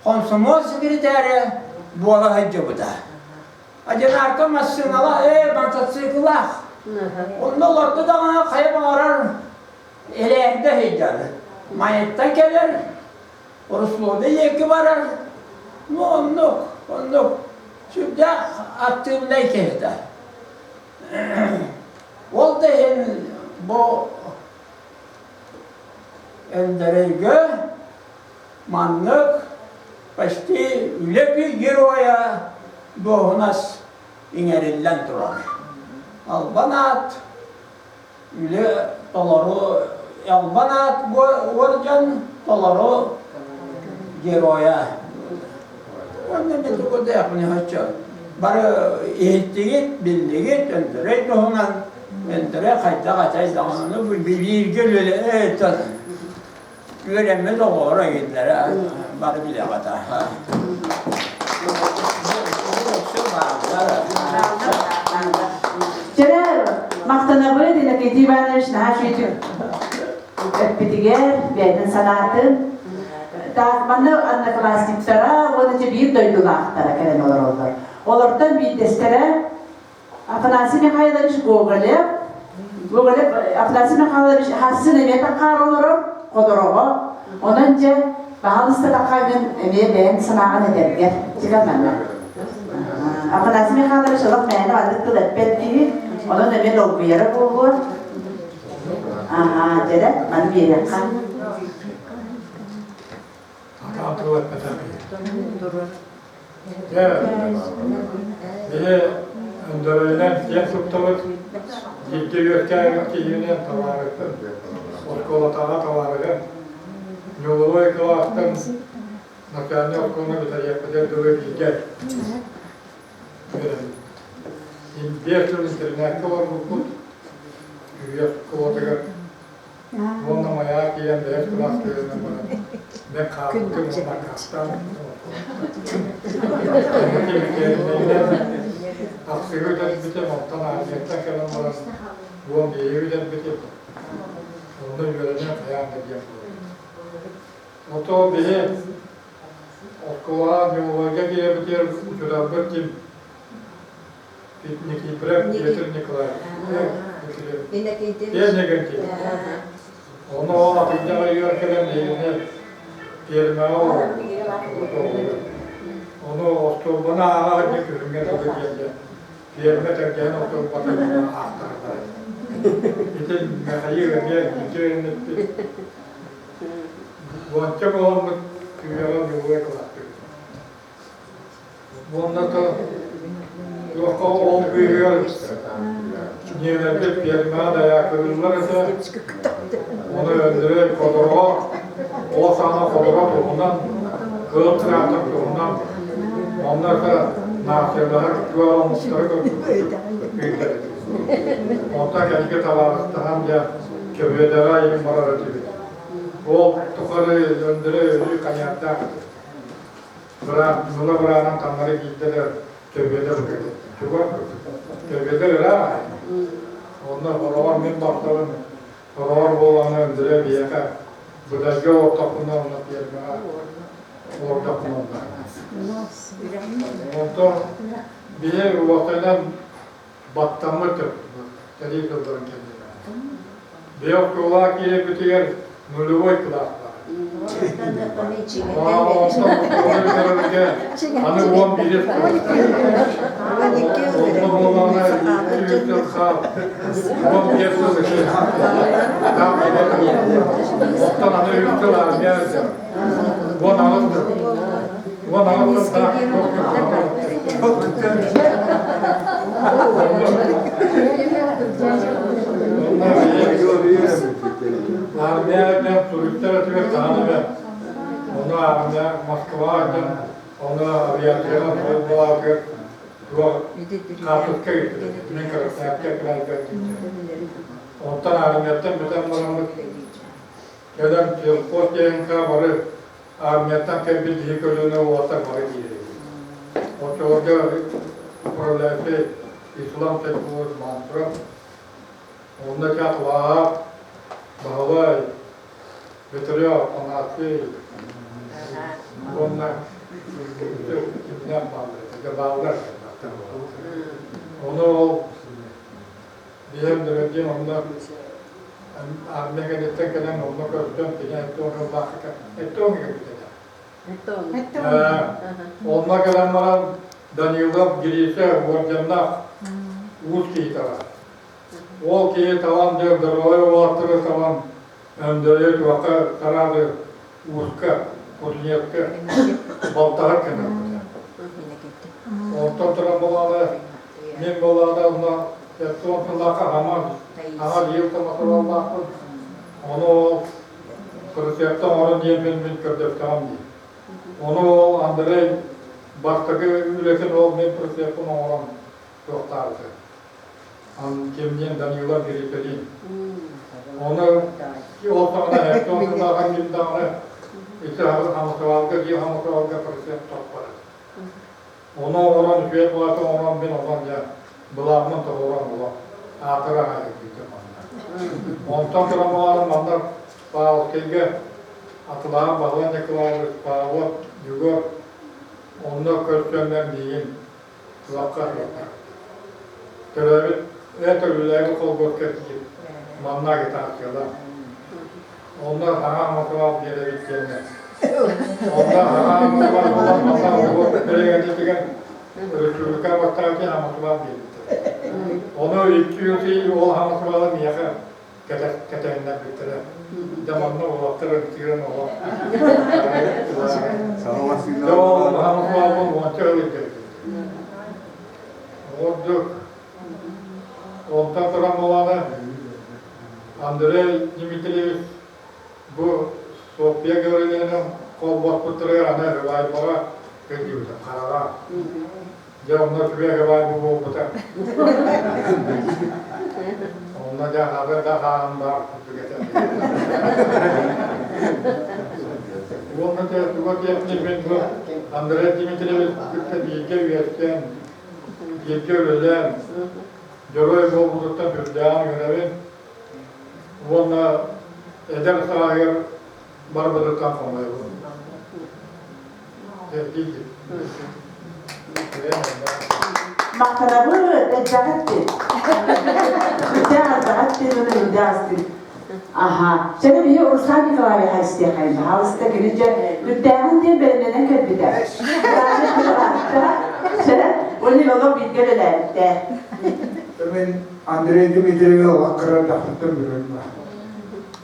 комсомол секретаря буола сылдьыбыта. Одинарка массыынала, мотоцикллаах. Онно олордо даҕаны хайа баҕарар элээрдэ сылдьар. Майаттан кэлэр, Руслана диэки барар. Ну оннук, оннук. Сүрдээх актыыбынай киһитэ. Ол да иһин бу Өндөрөйгө маннык почти үлэ геройа дуоһунас иҥэриллэн турар. Албан аат үлэ толору албан аат уордьан толору геройа. Уонна мен тугу да хочу. Бары иһиттигит, биллигит, Өндөрөй туһунан, Өндөрөй хайдах этэй даҕаны билииргэ үөрэммит оҕолоро иһиллэрэ бары билэҕит. Дьэрэ махтанабыт Иннокентий Иванович наһаа үчүгэй эппитигэр бэйэтин санаатын так манна одноклассниктара уонна биир дойдулаахтара кэлэн олороллор. Олортон биирдэстэрэ Афанасий Михайлович Гоголев, Гоголев Афанасий Михайлович хассын эмиэ таккаар олорор, ходороҕо. Онон дьэ, баһалыста таккаайгын эмиэ бэйэн санааҕын этэргэр. Чыган манна. Афанасий Михайлович олох мээнэ маннык тыл эппэт киһи, онон эмиэ долгуйара буолуо. Аhaa, дьэрэ, маны биэриэххэ. Атаан тыл эппэтэх Дьэ, биһи Өндөрөйүнэн киэн туттабыт, бииргэ үөскээбит киһинэн табаарыспын, оскуолатааҕы табаарыһым, ньулубай кылаастан начальнай оскуоланы бүтэриэхпитигэр дылы бииргэ үөрэммит. 5 жыл интернакка олорбуппут, үһүө оскуолатыгар Уонна майаа киирэн бэйэс кылаас кыыһынан баран мен хаалбытым уонна аккаастаан Ахсыгы үтэрбитим, онтон армияттан кэлэн баран 15-и үтэрбитим. Онно үөрэнэн хайаан да диэн буолбут. Ото биһи оскуолаҕа ньуолайга киирбитигэр учууталбыт ким Никифоров Петр Николаевич. Иннокентьевич. Ону ол атыйдах ыйыгар кэлэн эйиэнэ пиэрмэҕэ олорбут. Ону остуолбаны ааҕа диэн күһүҥҥэ дылы диэн. Ферма тэлгэһин ортолбатын аахтараллар. Ити Михаил эмиэ үтүө үөрэммиппит. Уонча буоламмыт күһүөҕэ нулевой кылаастыыбыт. Уонна то туохха ол быыһыгар ньиэлэрбит фермаҕа дайаакырыыллар этэ. Ону Өндөрөй Ходоро, ол саҕана Ходоро туһунан, кыыл тыраахтар туһунан, онно это нациялаһар туох омуктары көрбүппүт ыытар этибит. Онтон кэнники табаарыстаһан дьэ Көбүөдэҕэ иһин барар этибит. Ол тухары Өндөрөй өлүү ханьааттаах Быраан, ыла быраанан таҥнары киирдэ да Төбүөдэ букет. Чугас Төбүөдэ ыраах. Онно хороҕор мин бахтабын, хороҕор буолаҕына Өндөрө биһиэхэ Быдайга олортохпуна онно пиэрмэҕэ олордохпуна онно. Онтон биһи уотайынан баттаммыт сэрии сылларын кэннинэ. Биһи оскуолаҕа киирэрбитигэр нулевой кылаас баар. Аны 11 Онно буоллаҕына 2 сыл хаал, 15 сыл ити. Оттон аны үс сыл армия 18 сыл. 18 сыл Армия туристар өтүгэр таһан эмэ. Ону армия Москваҕа ону авиацияҕа буолбалаатыгар туох хаартыска ыыттылар. Мин Красноярскай кыраайга Онтон армияттан бүтэн бараммыт кэлэн сельхоз ДНК бары армияттан кэлбит киһи көлүөнэ уолаттар бары киирэр. Оччолорго управляющай Ислам Сайфуллович Мантуров, онно Чатлаах, Баһылай, Петров, Афанасий уонна кимнээх бааллар, бааллар. Ону ол Биһэм Дөрөддиэн онно армия кэнниттэн кэлэн онно көрсөн кини эттон ыллаахха эттон кэлбит этэ. Онно кэлэн баран Данилов Гриша уордьаннаах уус киһи бар. Ол киһи талан дьэ здоровай уолаттары талан Өндөрөйү туохха тараады ууска, кузнецка балтаһар кэннэ. Онтон туран буолааны Мин буоллаҕына онно 70 сыллаахха хаман аҕа биир самосваллаахпын. Ону ол прицепта оҥорон диэммин мин көрдөстөҕүм дии. Ону ол Андрей бастакы үлэтин ол мин прицеппин оҥорон туохтаабыта. Кимниин Данила Гриппелин. Ону ол саҕана 70 сыллаахха ким даҕаны ити самосвалга биир самосвалга прицеп топпоро. Ону оҥорон үчүгэй былааты оҥорон мин онон дьэ былааммын толорон була аатыра аҕай кэлбитим манна. Онтон туран буолан манна Павловскайга Атылаан Баһылай Николаевич Павлов Егор онно көрсөннөр миигин кылапка туруорда. Төрөөбүт э төрүүлээби холбуокка тиийип манна агитациялар. Онно саҥа Москваҕа биэрэбит диэннэр. Онно саҥа Москва буолан манна оҕо бэрэгэтитигэр республика бастаабытын Москва биэрбиттэр. Ону 200 ол Москваҕа миэхэ кэтэһиннэрбиттэрэ. Дьэ манна уолаттар ытыыран оҕо. Дьэ ол Москваҕа уонча ыл илдьэрбит. Ордук онтон туран буолааны Андрей Дмитриевич бу Софья Гаврильевна холбоспуттарыгар аны ревайбаҕа кэлбитэ хараҕа. Дьэ онно үчүгэй ревайба буолбута. Онно дьэ хабыр да хаан баар курдук этэ. Уонна дьэ туга диэхпиний мин бу Андрей Дмитриевич кытта бииргэ үөскээн, бииргэ үлэлээн, Дьоруой буолбутуттан сүрдээҕин үөрэбин уонна эдэр сааһыгар барбытыттан хомойобун. Махтанабыт, элбэҕиттин. Сүрдээх элбэҕиттин уонна сүрдээх астын. Аха. Сені биһи Руслан Николаевич хайыстыахайын. Баһаалыста кини дьэ күттээҕин диэн бэлэмнэнэн кэлбитэ. Сэрэ. Ол иһин олох бииргэ үлэлээбиттэр. Мен Андрей Дмитриевич олох кыра эрдэхпиттэн билэбин.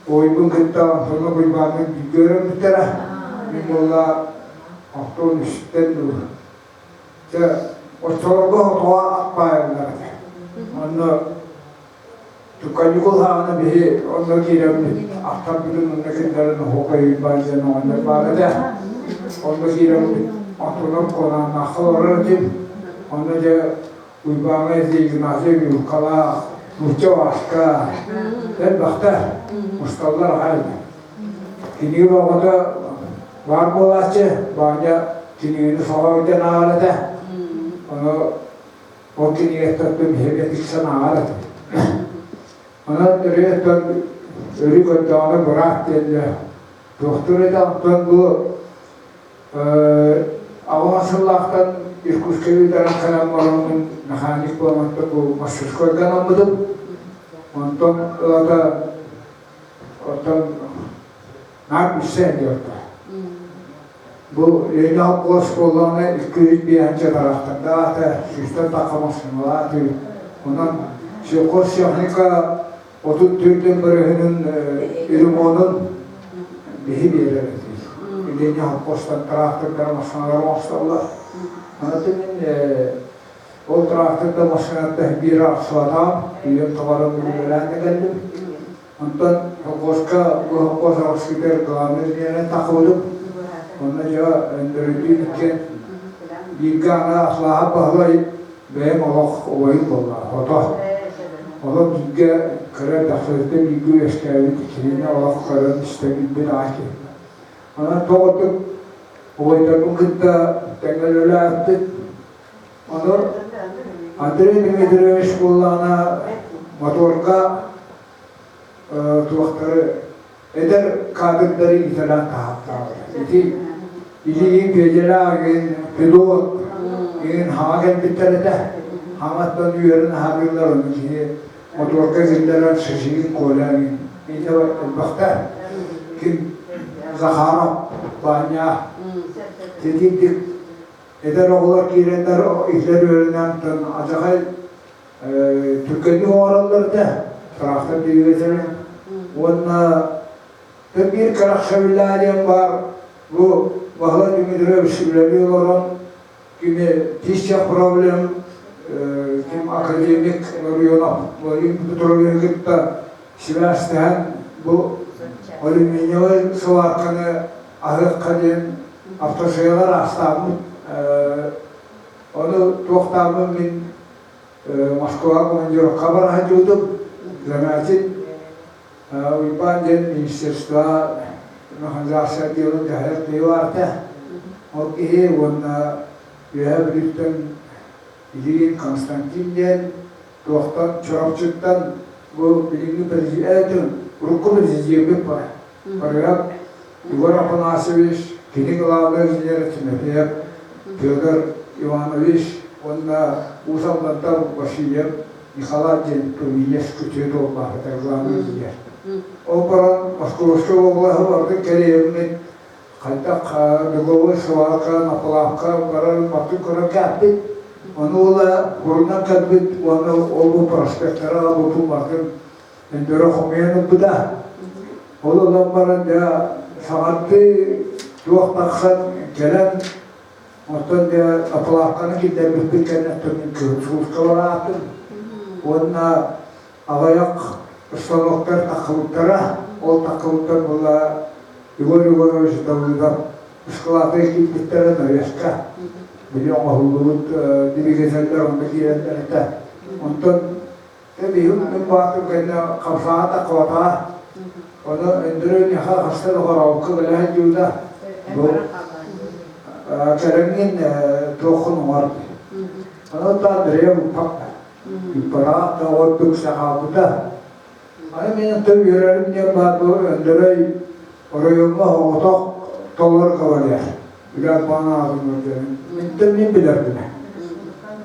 Ойбун кытта Антонов Уйбаанныын бииргэ үөрэммиттэрэ. Мин буолла Антон үстэн дуу. Дьэ, оччолорго хотуга ат баайаллар этэ. Онно Каникул саҕана биһи онно киирэммит, ахтарбытын онно киллэрэн оһуокай Уйбаан диэн оҕонньор баар этэ. Онно киирэммит, Антонов Куонааннаахха олорор этим. Онно дьэ Уйбааҥҥа ити Игнатий Вилкалаах, Нуучча Васька элбэхтэр, мусталлар аҕай. Кинигэ оҕото баар буолааччы, Ваня кинигэни соҕо өйдөөн ааҕар этэ. Ону ол кинигэттэн биһиги тиксэн ааҕар этим. Онон өрүөттэн өрүү көрдөҕүнэ быраат диэннэр туохтуур этэ. Онтон бу Аҕа сыллаахтан Иркутскайы бүтэрэн кэлэн бараммын механик буоламмын бу мастерскойга анаммытым. Онтон ылата оттон наар билсэн диэбитэ. Бу Леня холкуос буоллаҕына 205 тараахтардаата, сүүстэн тахха массыыналааты. Онон сельхозтехника 34 бырыһынын ремонун биһи биэрэр этибит. Леня холкуостан тыраахтырдара массыыналары оҥостоллор. Аны мин ол тыраахтырда массыынаттан биир ахсыбатаҕым, үйэм тухары үлэлээн да кэллим. Онтон холкуоска бу холкуос аҕысыытыгар главный инженеринэн тахсыбытым. Онно дьэ өндөрүтүү иккиэн бииргэ аны Аслааһап Баһылай бэйэм олох убайым буолла, хото. Олох бииргэ кыра эрдэхпититтэн бииргэ үөскээбит кинини олох көрөн истэн билбит аҕай киһи. Онон тоҕотук убайдарбын кытта тэҥҥэ үлэлээбиппит. Ону Андрей Дмитриевич буоллаҕына моторга туохтары эдэр кадрдары иитэлээн таһааттаабыта. Ити илиигин Петялаах игин пилот игин хаҥа кэлбиттэр этэ. Хаҥаттан үөрэн аһатыыллар ону киһи моторга киллэрэн Шишигин Коля игин ити элбэхтэр. Ким Захаров, Ваня титирдик эдэр оҕолор киирэннэр иһлэр үөрэнэн адьахай түргэнник оҥороллор этэ, трактор двигателин. Уонна биир кэрэхсэбиллээх диэн баар, бу Баһылай Дмитриевич үлэлии олорон, кини тысяча проблем, ким академик Ларионов Владимир Петровиһы кытта сибээстэһэн, бу алюминиевай сварканы аһыахха диэн автошеялар аастаабыт. Ону туохтаабын мин Москваҕа командировка бара сылдьыбытым. Замятин Уйбаан диэн министерство механизация отделын дьаһайар киһи баарта. Ол киһи уонна Үөһээ Бүлүүттэн Ильин Константин диэн туохтан Чурапчыттан бу билиҥҥи президент урукку президеммит бар. Барыгар Егор Афанасьевич, кини главный инженер Тимофеев Федор Иванович уонна Уус Алдантан Васильев Николай диэн Туминец күтүөт уоллаахыта главный инженер. Ол баран Московскай облаһы барытын кэриэйэммит хайдах беговой свалка, наплавка барар бартын көрөн кээппит. Ону уола курунан кэлбит уонна ол бу проспектара бутун бартын Өндөрө хомуйан ылбыта. Ол ылан баран дьэ саҥардыы туох тахсан кэлэн оттон дьэ оплатканы киллэрбиппит кэнниттэн мин кыһын сулууспалаатым уонна аҕыйах станоктар таххыбыттара. Ол таххыбыттар буолла Егор Егорович Давыдов ыскылаатыгар киирбиттэрэ навеска. Били оҥоһуллубут двигателлэр онно киирэллэр этэ. Онтон Биһим мин баатым кэннэ хамсаата хабатаа. Ону Өндөрө миэхэ хаста да хорообукка кэлэ сылдьыбыта. Бу кэлэҥҥин туоххун оҥор дии. Ону та Андрея уппакка. Иппараах да ордук сахаабыта. Аны мин онтон үөрэрим диэн баар бу Өндөрөй оройуоҥҥа соҕотох толору кавалер. Үлэ баан аатын диэн. Минтэн мин билэрбин.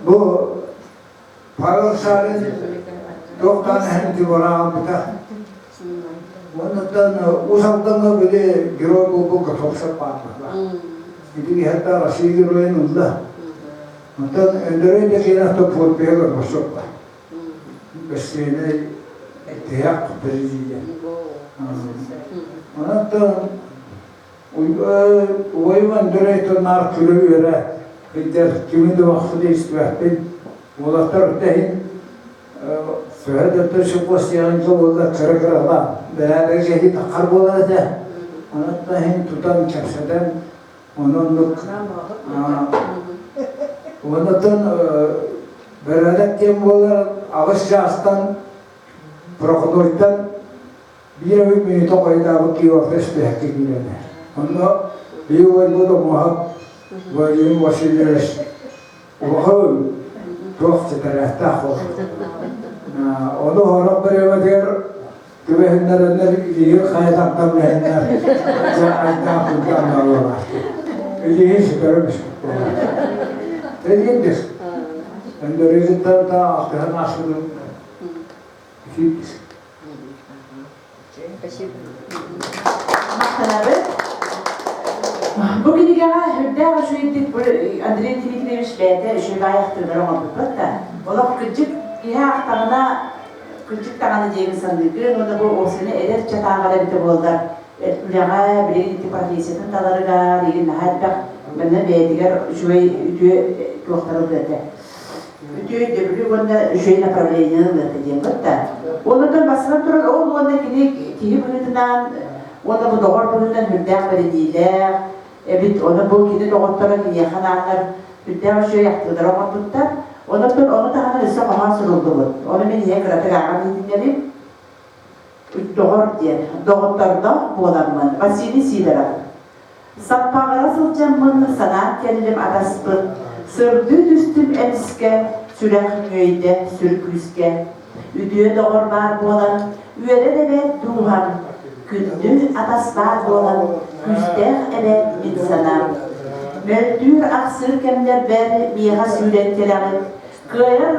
Бу Павел Савин туохтаан эһэн тибораабыта. Уоннаттан Уус Алдаҥҥа били герой буолбут Готовцев баар. Ити иһэрдэ Россия геройун ылла. Онтон Өндөрөй Бекенов подпиһа көрбөсөк ба. Бэссиэнэй тиһэх президент. Онон убайым Андрей тоннаах күлэ-үөрэ сылдьар кими да бахсыта истибэппин. Уолаттар тэһин төһө да төсү буолла кыра-кыралаан бэрээдэги кэһии таххар буолар этэ. Онон иһин тутан кэпсэтэн онон оннуттан бэрээдэк диэн буолар аҕыс чаастан проходойтан биир эбит мүнүүтэ хойутаабыт киһи испиэһэккэ киирэнэ. Онно биир уойбут омуһап Владимир Васильевич улахан туох тэтэрээхтээх буолбут. Ону хорох бириэмэтигэр түбэһиннэрэннэр илиигин хайа тардан бэһиннэр дьэ айдаах курдаан буолар. Илиигин сүтэрэ түспүт буолар. Тегиндис. Өндөрүгүттэн та алтыһан аасыбытым итиитис. Спасибо. Махтанабыт. Бу кинигэҕэ үрдээх үчүгэйдик бу Андрей Дмитриевич бэйэтэ үчүгэй баайахтыылары оҥорбуппут да. Олох кырдьык киһи аахтаҕына кырдьык даҕаны диэбин саныыгын уонна бу уопсайынан эдэр ыччат ааҕар эбитэ буоллар үлэҕэ билигин ити профессиятын таларыгар игин наһаа элбэх манна бэйэтигэр үчүгэй үтүө туохтары ылыа этэ. Үтүө өйдөбүлү уонна үчүгэй направлениены ылыата диэн да. Оннуттан бастатан туран ол уонна кини киһи быһыытынан уонна бу доҕор быһыытынан үрдээх бэриниилээх эбит. Ону бу кини доҕотторо киниэхэ анааннар үрдээх үчүгэй ахтыылары оҥорбуттар. Онон ону таһынан өссө хоһоон суруллубут. Ону мин ийэ кыратык ааҕан иһитиннэрим. Доҕор диэн доҕоттордоох буоламмын Василий Сидоров Саппаҕыра сылдьаммын санаан кэллим атаспын, сырдыы түстүм эмискэ, сүрэх нүөйдэ сүр күүскэ. Үтүө доҕор баар буолан, үөрэн эбээт дууһам, күндү атас баар буолан, күүстээх эбээт мин санаам. Мөлтүүр ахсыыр кэмнэрбэр миэхэ сүүрэн кэлэҕин, Кыайар,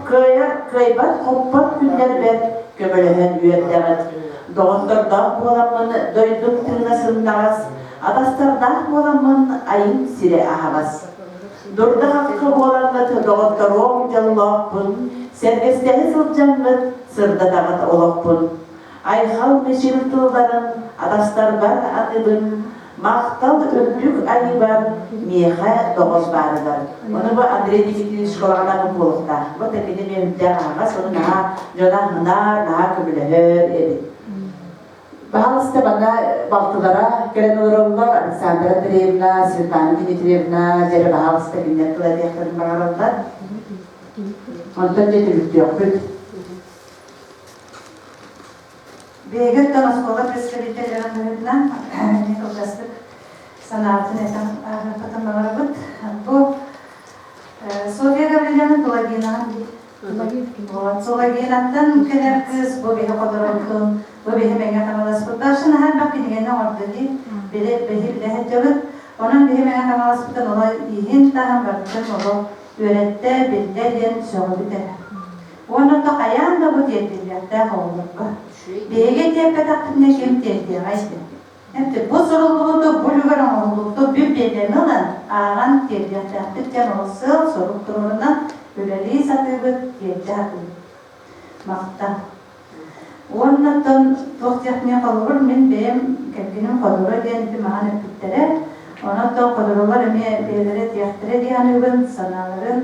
кыайар, кыайбат, хоппот күннэрбэр көмөлөһөн үөрдэҕит. Доҕоттордоох буоламмын дойдум тыына сымнаҕас, атастардаах буоламмын айым сирэ аһаҕас. Дурда-хахха буоламмыт доҕотторуом дьоллоохпун, сэргэстэһэ сылдьаммыт сырдатаҕыт олохпун. Айхал мичил тылларын атастарбар аныыбын, махтал үрдүк айыыбар миэхэ доҕор баарыгар. Ону бу Андрей Дмитриевич школаҕа буолуохтаах. Бу такини миэхэ аһаҕас, ону наһаа дьоно аһынар, наһаа көмөлөһөр эбит. Баһаалыста манна балтылара кэлэн олороллор, Александра Андреевна, Светлана Дмитриевна, дьэрэ баһаалыста кинилэр тыл этиэхтэрин баҕараллар. Онтон дьэ түмүктүөхпүт. Биһиги оскуола представителлэрин быһыытынан эмиэ кылгастык санаабытын этэн ааһыахпытын баҕарабыт. Бу Софья Гаврильевна Кулагинаҕа Кулагинаттан кэлэр кыыс бу биһи хотороутун, бу биһи Мэҥэ Хаҥаласпыт башын аһарбах кинигэни оҥордо дии, били биһи билэ сылдьабыт. Онон биһи Мэҥэ Хаҥаласпытын оло иһин таһан барытын олох үөрэттэ, биллэ диэн сөҕөбүт эрэ. Уонна то хайаан да бу тиэрдиллиэхтээх оҕолорго. Биһиги тиэрпэтэхпитинэ ким тиэрдиэҕэй диэн. Эпти бу суруллубуту, бу үлүгэр оҥоһуллубуту бүт биэдэни ылан, ааҕан тиэрдиэхтээхпит диэн ол сыал-сорук туруорунан үлэлии сатыыбыт, тиэрдэ сатыыбыт. Махтал. Уонна оттон туох диэхпиний холобур, мин бэйэм кэргэним Ходоро диэн ити маҕан эппиттэрэ. Онон оттон Ходоролор эмиэ бэйэлэрэ этиэхтэрэ дии саныыбын, санааларын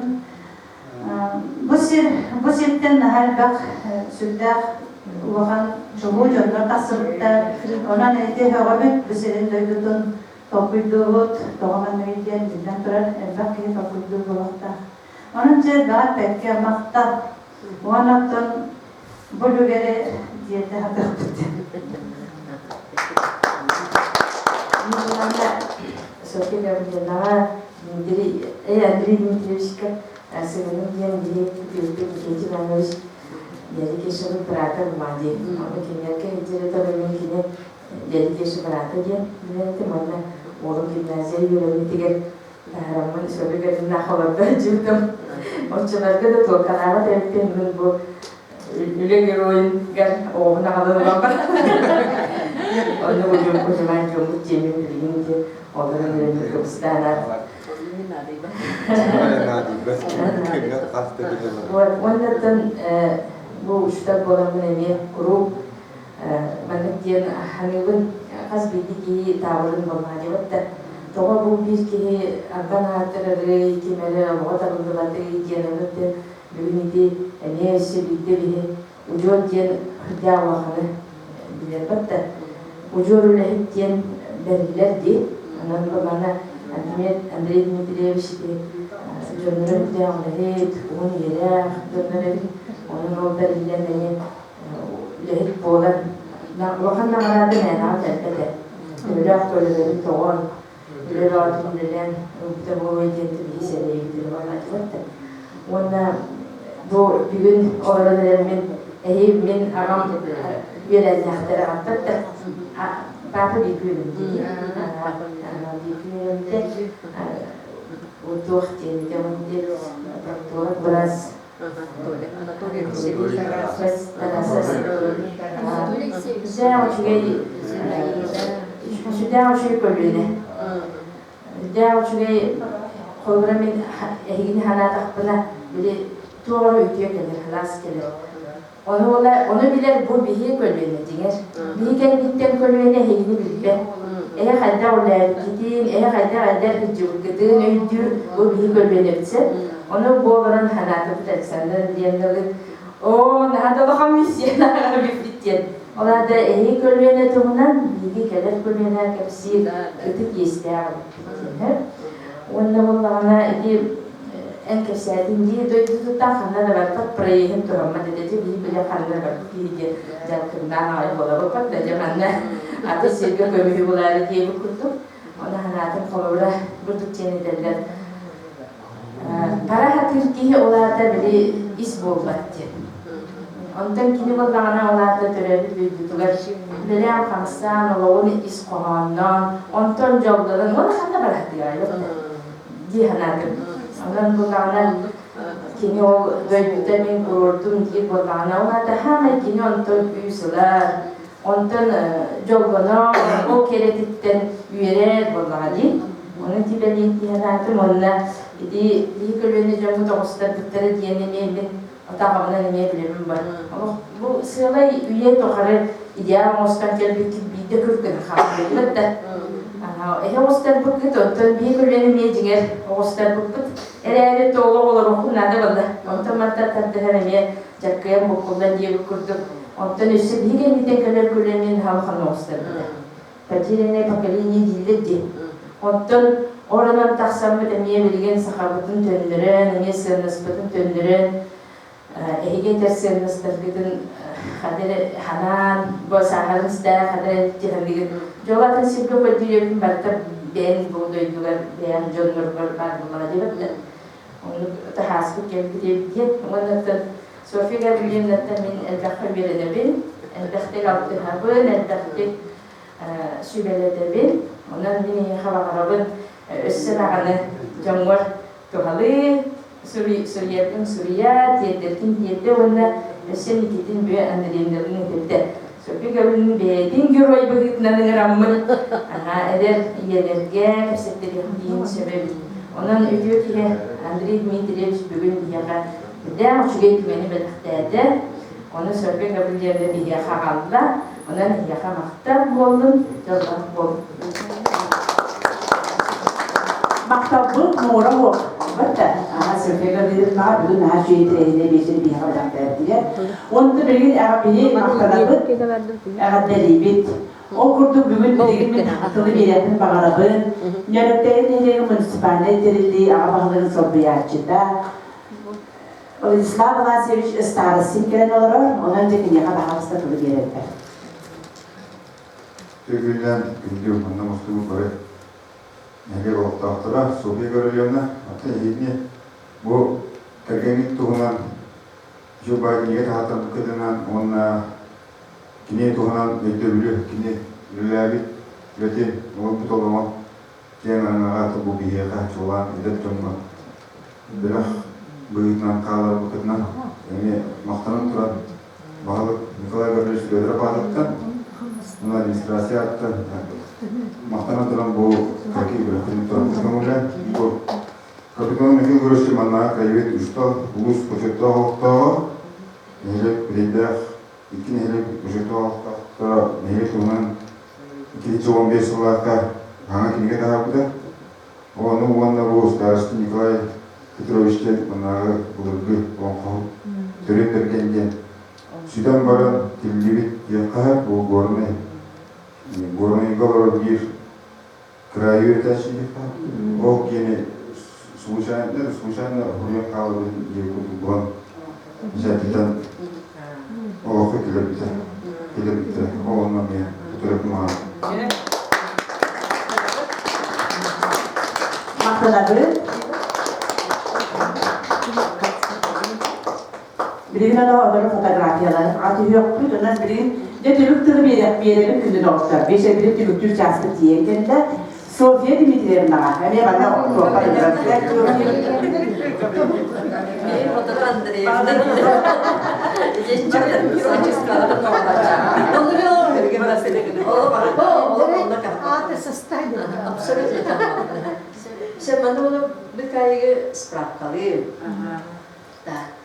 Бу сир бу сиртэн наһаа элбэх сүрдээх улахан чулуу дьоннор тахсыбыттар. Онон ити өҕөбүт бу сирин дойдутун толкуйдуубут, тоҕо манныгый диэн биллэн турар элбэх киһи толкуйдуур буолуохтаах. Онон дьэ элбэҕи эппэккэ махтал. Уонна оттон бу үлүгэри диэтэ сатыахпыт. Софья Гавриловнаҕа Дмитрий, Андрей Дмитриевичка сыһыаным диэн биһи күтүөппүт Никита Иванович дядя Кешабыт быраата Гумади. Ону кинилэргэ илдьирэ мин кини дядя Кеша быраата диэн билэр уонна уолум гимназия үөрэммитигэр таһараммын сөрү кэлиннээх олордо дьыбытым. Оччолорго да туоккалаабат эбиппин мин бу үлэ геройугар оҕобун аҕалан ылан Онно удьумаан дьоммут диэмин билигин ити олорон үөрэммит кыбыстаанар. Уоннаттан бу учуутал буоламмын эмиэ куруук маннык диэн ханыыбын хас биирдии киһи таабырын буоллаҕа диэбэт да тоҕо бу биир киһи албан аатырарый ким эрэ олоҕо табыллыбатый диэн оннук бүгүн ити эмиэ өссө биирдэ биһи удьуор диэн үрдээх улаханы билэрбэт да удьуор үлэһит диэн бэриллэр дии онон бу маны Андрей Дмитриевич ити дьонноро үрдээх үлэһит уһун үйэлээх дьоннор эбит онон ол бэриллэн эмиэ үлэһит буолан улахан наҕараада мээнэҕэ кэлбэтэ төһөлөөх төлөбөрүн тоҕон үлэ бөҕөтүн үлэлээн ылбыта буолуо диэн биһи сэрэйбитин уонна уонна бу бүгүн олорон эрэммин эһи мин аҕам үөлээннээхтэрэ аҕаттар да папа биир дии биир туох диэн проктолог быраас Анатолий Алексеевич Сүрдээх үчүгэй сүрдээх үчүгэй көлүөнэ. Сүрдээх үчүгэй холобура мин эһигини санаатахпына били туох эрэ үтүө кэлэр, сылаас кэлэр. Ону ону билэр бу биһи көлүөнэ дьиҥэр. Биһи кэнниттэн көлүөнэ эһигини билбэт. Эһэ хайдах үлээбиккитин, эһэ хайдах эдэр сылдьыбыккытын өйдүүр бу биһи көлүөнэбит сөп. Ону бу олорон санаатыбыт Александр Андреевналыын оо, наһаа да улахан миссия бүппүт диэн. Ол аата эһиги көлүөнэ туһунан биһиги кэлэр көлүөнэ кэпсиир ытык иэстээх эбиппит. Уонна буоллаҕына ити эн кэпсээтиҥ дии дойдутуттан ханна да барбат проеһын туһаммат этэ дьэ биһи билэ ханна да барбыт киһи диэн дьалкыннаан аҕай буолабыппат да дьэ манна атын сиргэ көмүһү булаары диэбит курдук оны санаатым холобура бурдук диэн этэллэр пара хатыыр киһи ол аата били ис буолбат диэн онтон кини буоллаҕына ол аата төрөөбүт дойдутугар үлэлээн хамсаан олоҕун ис хоһоонноон онтон дьоллонон уонна ханна барахтыгар дии санаатым. Онон буоллаҕына кини ол дойдута мин курортум диир буоллаҕына, ол аата хаамай кини онтон күүс ылар, онтон дьоллонор, ол кэрэтиттэн үөрэр буоллаҕа дии. Ону тибэлиэн дии санаатым уонна ити биһи көлүөнэ дьоммут оҕустарбыттара диэн эмиэ мин атаҕабынан эмиэ билэбин бар. Олох бу сыалай үйэ тухары идеал оҥостон кэлбиккит биирдэ күр гына хаалбыт да. Эһэ оҕустарбыккыт, оттон биир көлүөнэ эмиэ дьиҥэр оҕустарбыппыт. Эрээри толук олоруохпун наада буолла. Онтон мантан тардыһан эмиэ дьаккыйан буккуллан диэбит курдук. Онтон өссө биһи кэнниттэн кэлэр көлүөнэ халхан оҕустарбыта. Потерянное поколение дииллэр дии. Онтон оронон тахсаммыт эмиэ билигин сахабытын төннөрөн, эмиэ сыаннаспытын төннөрөн, эһиги этэр сыаннастаргытын хадыр ханаан, бу сааһарын истээх хадыр тиһэлигин дьол атын сиргэ көрдүүрөбүн барыта бэйэн бу дойдугар бэйэн дьонноргор баар буоллаҕа диэбэт оннук таһааспыт кэлбит диэн уоннаттан Софья Гаврильевнаттан мин элбэххэ үөрэнэбин, элбэхтик алтыһабын, элбэхтик сүбэлэтэбин. Онон мин эйиэхэ баҕарабын өссө даҕаны дьоҥҥор туһалыы, суруйаргын суруйа, тиэрдэргин тиэрдэ уонна өссө Никитин Бүө Андреевналыын этэрдэ. Софья Гаврильевна бэйэтин герой быһыытынан ыҥыраммыт эдэр ийэлэргэ кэпсэттэриэхтиин сөбөбүт. Онон үтүө киһи Андрей Дмитриевич бүгүн биһиэхэ үрдээх үчүгэй түгэни бэлэхтээтэ. Ону Софья Гаврильевна биһиэхэ аҕалла. Онон эһиэхэ махтал буоллун, дьоллоох буолун. Махталбыт муора суох. Бата, аха Софья Гавриловнаҕа бүгүн наһаа үчүгэй интэриэһинэй биэчэр биһиэхэ бэлэхтээбитигэр. Онто билигин эҕэрдэлии махтанабыт, эҕэрдэлиибит. Ол курдук бүгүн билигин мин тылы биэриэхпин баҕарабын. Ньөрүктэрин нэһилиэгин муниципальнай тэриллии аҕа баһылыгын солбуйааччыта Владислав Власьевич Старостин кэлэн олорор, онон дьэ киниэхэ баһаалыста тылы биэрэллэр. Төгүллэн күндү манна мустубут бары нэһилиэк олохтоохторо Софья Гаврильевна, оттон эһигини бу кэргэҥҥит туһунан Жубай кинигэ таһааттарбыккытынан уонна кини туһунан өйдөбүлү кини үлэлээбит үлэтин олорбут олоҕун киэҥ араҥаҕа бу биһиэхэ чуолаан эдэр дьоҥҥо бөлөх быһыытынан хааларбыккытынан эмиэ махтанан туран баһылык Николай Гаврильевич Федоров аатыттан уонна администрация ааттан махтанан туран бу кыракый бөлөхтөрүн туран көҥүлэ бу. Светлана Михаил Григорьевич манна краевед учуутал, улуус бочуоттаах олохтооҕо, нэһилиэк Бүтэйдээх икки нэһилиэк бочуоттаах олохтоохторо нэһилиэк туһунан 2015 сыллаахха хаҥа кинигэ таһаарбыта. Ону уонна бу староста Николай Петрович диэн маннааҕы былыргы олоҥхоһут төрүт бэргэн диэн сүтэн баран тиллибит диэххэ бу Горнай Горнайга олорор биир кыраайы үөрэтээччи диэххэ ол киэни случайно случайно уһуйан хаалбытын диэн курдук булан дьиэтиттэн олоххо киллэрбитэ киллэрбитэ ол онно эмиэ төрөппүт Махтанабыт. Билигин аны олору фотографияларын атыһыахпыт, онон билигин дьэ түмүк тылы биэрэбин күндү доҕоттор. Биэс эбили түмүктүүр чааспыт тиийэн кэллэ. Софья Дмитриевнаҕа эмиэ манна туохха Абсолютно. Все, манна буну бикайыгы справкалыым. Так.